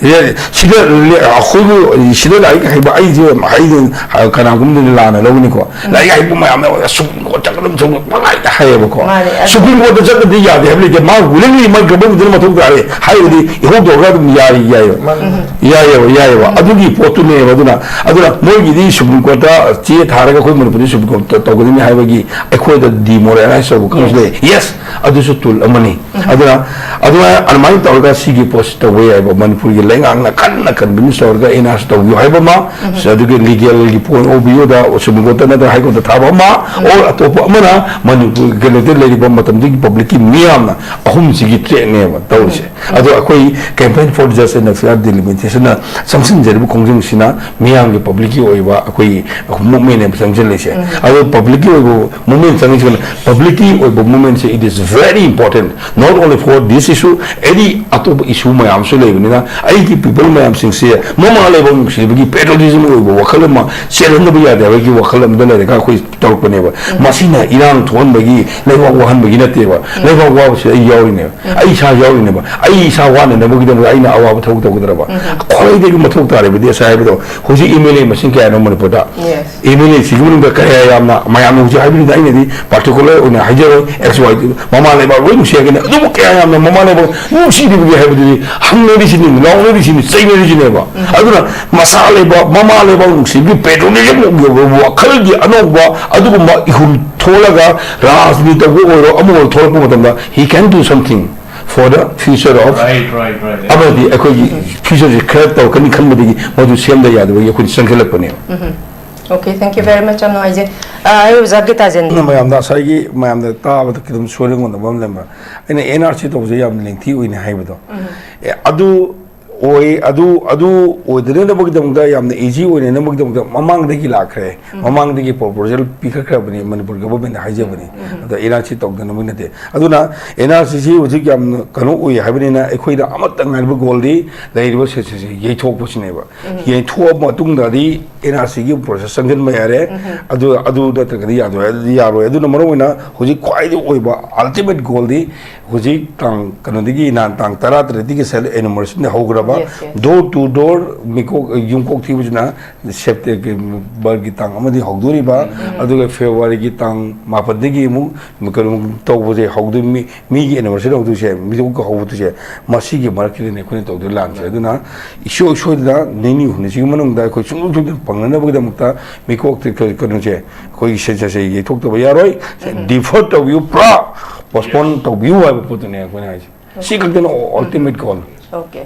ꯁꯤꯗ ꯂꯦ-, ꯑꯩꯈꯣꯏꯕꯨ ꯁꯤꯗ ꯂꯥꯏꯔꯤꯛ ꯍꯩꯕ ꯑꯩꯁꯦ, ꯑꯩꯁꯦ ꯀꯅꯥꯒꯨꯝꯕꯗꯤ ꯂꯥꯟꯅ ꯂꯧꯅꯤꯀꯣ꯫ ꯂꯥꯏꯔꯤꯛ ꯍꯩꯕ ꯃꯌꯥꯝꯅ Supreme Court ꯆꯠꯀꯗꯕ, ꯆꯠꯀꯗꯕ ꯄꯪꯍꯥꯏꯗ ꯍꯥꯏꯌꯦꯕꯀꯣ꯫ ꯃꯥꯅꯦ, ꯑꯗꯨ Supreme Court ꯇ ꯆꯠꯇꯗꯤ ꯌꯥꯗꯦ ꯍꯥꯏꯕ ꯂꯩꯇꯦ꯫ ꯃꯥ willingly ꯃꯥ government ꯗꯨꯅ ꯃꯊꯧ ꯇꯥꯔꯦ ꯍꯥꯏꯔꯒꯗꯤ ꯏꯍꯧ ꯇꯧꯔꯒ ꯑꯗꯨꯝ ꯌꯥꯔꯤ, ꯌꯥꯏꯌꯦꯕ꯫ ꯃꯥꯅꯦ꯫ ꯌꯥꯏꯌꯦꯕ, ꯌꯥꯏꯌꯦꯕ꯫ ꯑꯗꯨꯒꯤ ꯄꯣꯠꯇꯨꯅꯦꯕ꯫ ꯑꯗꯨꯅ, ꯑꯗꯨꯅ ꯃꯣꯏꯒꯤꯗꯤ Supreme Court ꯇ ꯆꯦ ꯊꯥꯔꯒ ꯑꯩꯈꯣꯏ ꯃꯅꯤꯄꯨꯔꯗꯤ Supreme Court ꯇ ꯇꯧꯒꯗꯕꯅꯤ ꯍꯥꯏꯕꯒꯤ ꯑꯩꯈꯣꯏꯗ demoralize ꯇꯧꯕ ꯀꯥꯡꯕꯨꯁꯨ ꯂꯩ꯫ Yes, ꯑꯗꯨꯁꯨ tool ꯑꯃꯅꯤ꯫ ꯑꯗꯨꯅ, ꯑꯗꯨꯃꯥꯏꯅ, ꯑꯗꯨꯃꯥꯏꯅ ꯇꯧꯔꯒ ꯁꯤꯒꯤ ꯄꯣꯠꯁꯤ ꯇꯧꯕ ꯌꯥꯏꯕ꯫ ꯃꯅꯤꯄꯨꯔꯒꯤ ꯂꯩꯉꯥꯛꯅ ꯀꯟꯅ convince ꯇꯧꯔꯒ N R C ꯇꯧꯕꯤꯌꯨ ꯍꯥꯏꯕ ꯑꯃ, ꯑꯗꯨꯒ legal ꯒꯤ point of view the Supreme Court ꯇ ꯅꯠꯇ꯭ꯔꯒ High Court ꯇ ꯊꯥꯕ ꯑꯃ, or ꯑꯇꯣꯞꯄ ꯑꯃꯅ ꯃꯅꯤꯄꯨꯔ ꯀꯩꯅꯣꯗ ꯂꯩꯔꯤꯕ ꯃꯇꯝꯗꯨꯒꯤ public ꯀꯤ ꯃꯤꯌꯥꯝꯅ ꯑꯍꯨꯝꯁꯤꯒꯤ track ꯅꯦꯕ ꯇꯧꯔꯤꯁꯦ꯫ ꯑꯗꯣ ꯑꯩꯈꯣꯏ Campaign for Justice and Fair Delimitation ꯅ ꯆꯪꯁꯤꯟꯖꯔꯤꯕ ꯈꯣꯡꯖꯪꯁꯤꯅ ꯃꯤꯌꯥꯝꯒꯤ ꯄꯕ꯭ꯂꯤꯛꯀꯤ ꯑꯣꯏꯕ ꯑꯩꯈꯣꯏꯒꯤ ꯃꯨꯞꯃꯦꯟꯅꯦꯕ ꯆꯪꯁꯤꯜꯂꯤꯁꯦ꯫ ꯑꯗꯣ ꯄꯕ꯭ꯂꯤꯛꯀꯤ ꯑꯣꯏꯕ ꯃꯨꯞꯃꯦꯟ ꯆꯪꯉꯤꯁꯤꯅ, ꯄꯕ꯭ꯂꯤꯛꯀꯤ ꯑꯣꯏꯕ ꯃꯨꯞꯃꯦꯟꯁꯦ, it is very important, not only for this issue, any ꯑꯇꯣꯞꯄ ꯏꯁꯨ ꯃꯌꯥꯝꯁꯨ ꯂꯩꯕꯅꯤꯅ, ꯑꯩꯒꯤ ꯄꯤꯄꯜ ꯃꯌꯥꯝꯁꯤꯡꯁꯦ ꯃꯃꯥ ꯂꯩꯕꯥꯛ ꯅꯨꯡꯁꯤꯕꯒꯤ ꯄꯦꯇ꯭ꯔꯣꯇꯤꯖꯝ ꯑꯣꯏꯕ ꯋꯥꯈꯜ ꯑꯃ ꯆꯦꯜꯍꯟꯗꯕ ꯌꯥꯗꯦ ꯍꯥꯏꯕꯒꯤ ꯋꯥꯈꯜ ꯑꯃꯗ ꯂꯩꯔꯒ ꯑꯩꯈꯣꯏ ꯇꯧꯔꯛꯄꯅꯦꯕ꯫ ꯃꯁꯤꯅ ꯏꯔꯥꯡ ꯊꯣꯛꯍꯟꯕꯒꯤ, ꯂꯩꯕꯥꯛ ꯋꯥꯍꯟꯕꯒꯤ ꯅꯠꯇꯦꯕ꯫ ꯂꯩꯕꯥꯛ ꯋꯥꯕꯁꯤꯗ ꯑꯩ ꯌꯥꯎꯔꯤꯅꯦꯕ꯫ ꯑꯩ ꯏꯁꯥ ꯌꯥꯎꯔꯤꯅꯦꯕ꯫ ꯑꯩ ꯏꯁꯥ ꯋꯥꯅꯅꯕꯒꯤꯗꯃꯛꯇ ꯑꯩꯅ ꯑꯋꯥꯕ ꯊꯕꯛ ꯇꯧꯒꯗ꯭ꯔꯕ? ꯈ꯭ꯋꯥꯏꯗꯒꯤ ꯃꯊꯧ ꯇꯥꯔꯤꯕꯗꯤ ꯉꯁꯥꯏ ꯍꯥꯏꯕꯗꯣ, ꯍꯧꯖꯤꯛ ꯑꯦꯝ ꯑꯦꯜ ꯑꯦ ꯃꯁꯤꯡ ꯀꯌꯥꯅꯣ ꯃꯅꯤꯄꯨꯔꯗ? ꯑꯦꯝ ꯑꯦꯜ ꯑꯦ ꯁꯤꯒꯤ ꯃꯅꯨꯡꯗ ꯀꯌꯥ ꯌꯥꯝꯅ, ꯃꯌꯥꯝꯅ ꯍꯧꯖꯤꯛ ꯍꯥꯏꯕꯅꯤꯅ, ꯑꯩꯅꯗꯤ ꯄꯥꯔꯇꯤꯀꯨꯂꯔ ꯑꯣꯏꯅ ꯍꯥꯏꯖꯔꯣꯏ, ꯑꯦꯛꯁ ꯋꯥꯏ, ꯃꯃꯥ ꯂꯩꯕꯥꯛ ꯂꯣꯏ ꯅꯨꯡꯁꯤ ꯍꯥꯏꯒꯅꯤ, ꯑꯗꯨꯕꯨ ꯀꯌꯥ ꯌꯥꯝꯅ ꯃꯃꯥ ꯂꯩꯕꯥꯛ ꯅꯨꯡꯁꯤꯗꯕꯒꯦ ꯍꯥꯏꯕꯗꯨꯗꯤ ꯍꯪꯅꯔꯤꯁꯤꯅꯤ, ꯂꯥꯎꯅꯔꯤꯁꯤꯅꯤ, ꯆꯩꯅꯔꯤꯁꯤꯅꯦꯕ꯫ ꯑꯗꯨꯅ ꯃꯁꯥ ꯂꯩꯕꯥꯛ, ꯃꯃꯥ ꯂꯩꯕꯥꯛ ꯅꯨꯡꯁꯤꯕꯒꯤ ꯄꯦꯇ꯭ꯔꯣꯇꯤꯖꯝ ꯋꯥꯈꯜꯒꯤ ꯑꯅꯧꯕ ꯑꯗꯨꯒꯨꯝꯕ ꯏꯍꯨꯜ ꯊꯣꯛꯂꯒ, ꯔꯥꯖꯅꯤꯇꯕꯨ ꯑꯣꯏꯔꯣ, ꯑꯃ ꯑꯣꯏꯔꯣ, ꯊꯣꯛꯂꯛꯄ ꯃꯇꯝꯗ, he can do something for the future of, right, right, right, right, ꯑꯃꯗꯤ ꯑꯩꯈꯣꯏꯒꯤ ꯐ꯭ꯌꯨꯆꯔꯁꯦ ꯈꯔ ꯇꯧꯔꯛꯀꯅꯤ ꯈꯟꯕꯗꯒꯤ ꯃꯗꯨ ꯁꯦꯝꯗ ꯌꯥꯗꯕꯒꯤ ꯑꯩꯈꯣꯏꯅ ꯆꯪꯁꯤꯜꯂꯛꯄꯅꯦꯕ꯫ Okay, thank you very much, ꯌꯥꯝ ꯅꯨꯡꯉꯥꯏꯖꯩ꯫ ꯑ, ꯑꯩ ꯑꯣꯖꯥ ꯒꯤꯇꯥꯖꯦꯟ꯫ ꯑꯗꯨꯅ ꯃꯌꯥꯝꯗ ꯉꯁꯥꯏꯒꯤ ꯃꯌꯥꯝꯗ ꯇꯥꯕꯗ ꯈꯤꯇꯪ ꯁꯣꯏꯔꯝꯒꯗꯕ ꯑꯃ ꯂꯩꯔꯝꯕ, ꯑꯩꯅ ꯑꯦꯟ ꯑꯥꯔ ꯁꯤ ꯇꯧꯕꯁꯦ ꯌꯥꯝ ꯂꯦꯡꯊꯤ ꯑꯣꯏꯅ ꯍꯥꯏꯕꯗꯣ, ꯑꯦ, ꯑꯗꯨ ꯑꯣꯏ, ꯑꯗꯨ, ꯑꯗꯨ ꯑꯣꯏꯗꯅꯕꯒꯤꯗꯃꯛꯇ, ꯌꯥꯝꯅ ꯏꯖꯤ ꯑꯣꯏꯅꯅꯕꯒꯤꯗꯃꯛꯇ ꯃꯃꯥꯡꯗꯒꯤ ꯂꯥꯛꯈ꯭ꯔꯦ꯫ ꯃꯃꯥꯡꯗꯒꯤ ꯄ꯭ꯔꯣꯄꯣꯖꯦꯜ ꯄꯤꯈꯠꯈ꯭ꯔꯕꯅꯤ ꯃꯅꯤꯄꯨꯔ ꯒꯚꯔꯟꯃꯦꯟꯠꯅ ꯍꯥꯏꯖꯕꯅꯤ꯫ ꯑꯗꯣ ꯑꯦꯟ ꯑꯥꯔ ꯁꯤ ꯇꯧꯗꯅꯕꯒꯤ ꯅꯠꯇꯦ꯫ ꯑꯗꯨꯅ ꯑꯦꯟ ꯑꯥꯔ ꯁꯤꯁꯤ ꯍꯧꯖꯤꯛ ꯌꯥꯝꯅ ꯀꯩꯅꯣ ꯑꯣꯏ ꯍꯥꯏꯕꯅꯤꯅ, ꯑꯩꯈꯣꯏꯅ ꯑꯃꯠꯇ ꯉꯥꯏꯔꯕ ꯒꯣꯜꯗꯤ ꯂꯩꯔꯤꯕ ꯁꯤꯆꯨꯋꯦꯁꯟꯁꯤ ꯌꯩꯊꯣꯛꯄꯁꯤꯅꯦꯕ꯫ ꯌꯩꯊꯣꯛꯑꯕ ꯃꯇꯨꯡꯗꯗꯤ ꯑꯦꯟ ꯑꯥꯔ ꯁꯤꯒꯤ ꯄ꯭ꯔꯣꯁꯦꯁ ꯆꯪꯁꯤꯟꯕ ꯌꯥꯔꯦ꯫ ꯑꯗꯨ, ꯑꯗꯨ ꯅꯠꯇ꯭ꯔꯒꯗꯤ ꯌꯥꯗꯣꯏ-, ꯌꯥꯔꯣꯏ꯫ ꯑꯗꯨꯅ ꯃꯔꯨ ꯑꯣꯏꯅ ꯍꯧꯖꯤꯛ ꯈ꯭ꯋꯥꯏꯗꯒꯤ ꯑꯣꯏꯕ ꯑꯜꯇꯤꯃꯦꯠ ꯒꯣꯜꯗꯤ ꯍꯧꯖꯤꯛ ꯇꯥꯡ ꯀꯩꯅꯣꯗꯒꯤ, ꯅꯍꯥꯟ ꯇꯥꯡ ꯇꯔꯥ ꯇꯔꯦꯠꯇꯒꯤ ꯁꯦꯜꯐ ꯑꯦꯅꯨꯃꯔꯦꯁꯟꯗ ꯍꯧꯈ꯭ꯔꯕ, Yes, yes. Door to door ꯃꯤꯀꯣꯛ, ꯌꯨꯝꯀꯣꯛ ꯊꯤꯕꯁꯤꯅ ꯁꯦꯞꯇꯦꯝꯕꯔꯒꯤ ꯇꯥꯡ ꯑꯃꯗꯒꯤ ꯍꯧꯗꯣꯔꯤꯕ, ꯑꯗꯨꯒ ꯐꯦꯕ꯭ꯔꯨꯋꯥꯔꯤꯒꯤ ꯇꯥꯡ ꯃꯥꯄꯟꯗꯒꯤ ꯑꯃꯨꯛ ꯀꯩꯅꯣ ꯇꯧꯕꯁꯦ ꯍꯧꯗꯣꯏ, ꯃꯤ, ꯃꯤꯒꯤ ꯑꯦꯅꯨꯃꯔꯦꯁꯟ ꯍꯧꯗꯣꯏꯁꯦ, ꯃꯤꯀꯣꯛ ꯍꯧꯕꯗꯣꯏꯁꯦ, ꯃꯁꯤꯒꯤ ꯃꯔꯛꯁꯤꯗꯅꯦ ꯑꯩꯈꯣꯏꯅ ꯇꯧꯗꯣꯏ ꯂꯥꯟꯁꯦ꯫ ꯑꯗꯨꯅ ꯏꯁꯣꯏ ꯁꯣꯏꯗꯅ ꯅꯤꯅꯤ ꯍꯨꯝꯅꯤꯁꯤꯒꯤ ꯃꯅꯨꯡꯗ ꯑꯩꯈꯣꯏ ꯁꯨꯡꯁꯣꯏ ꯁꯣꯏꯗꯅ ꯐꯪꯅꯅꯕꯒꯤꯗꯃꯛꯇ ꯃꯤꯀꯣꯛꯇ ꯀꯩꯅꯣꯁꯦ, ꯑꯩꯈꯣꯏꯒꯤ ꯁꯦꯟꯁꯁꯁꯦ ꯌꯩꯊꯣꯛꯇꯕ ꯌꯥꯔꯣꯏ꯫ ꯗꯤꯐꯔ ꯇꯧꯕꯤꯌꯨ, ꯄꯨꯔꯥ ꯄꯣꯁꯄꯣꯟ ꯇꯧꯕꯤꯌꯨ ꯍꯥꯏꯕ ꯄꯣꯠꯇꯨꯅꯦ ꯑꯩꯈꯣꯏꯅ ꯍꯥꯏꯁꯦ꯫ ꯁꯤ ꯈꯛꯇꯅ ꯑꯜꯇꯤꯃꯦꯠ ꯒꯣꯜ꯫ Okay,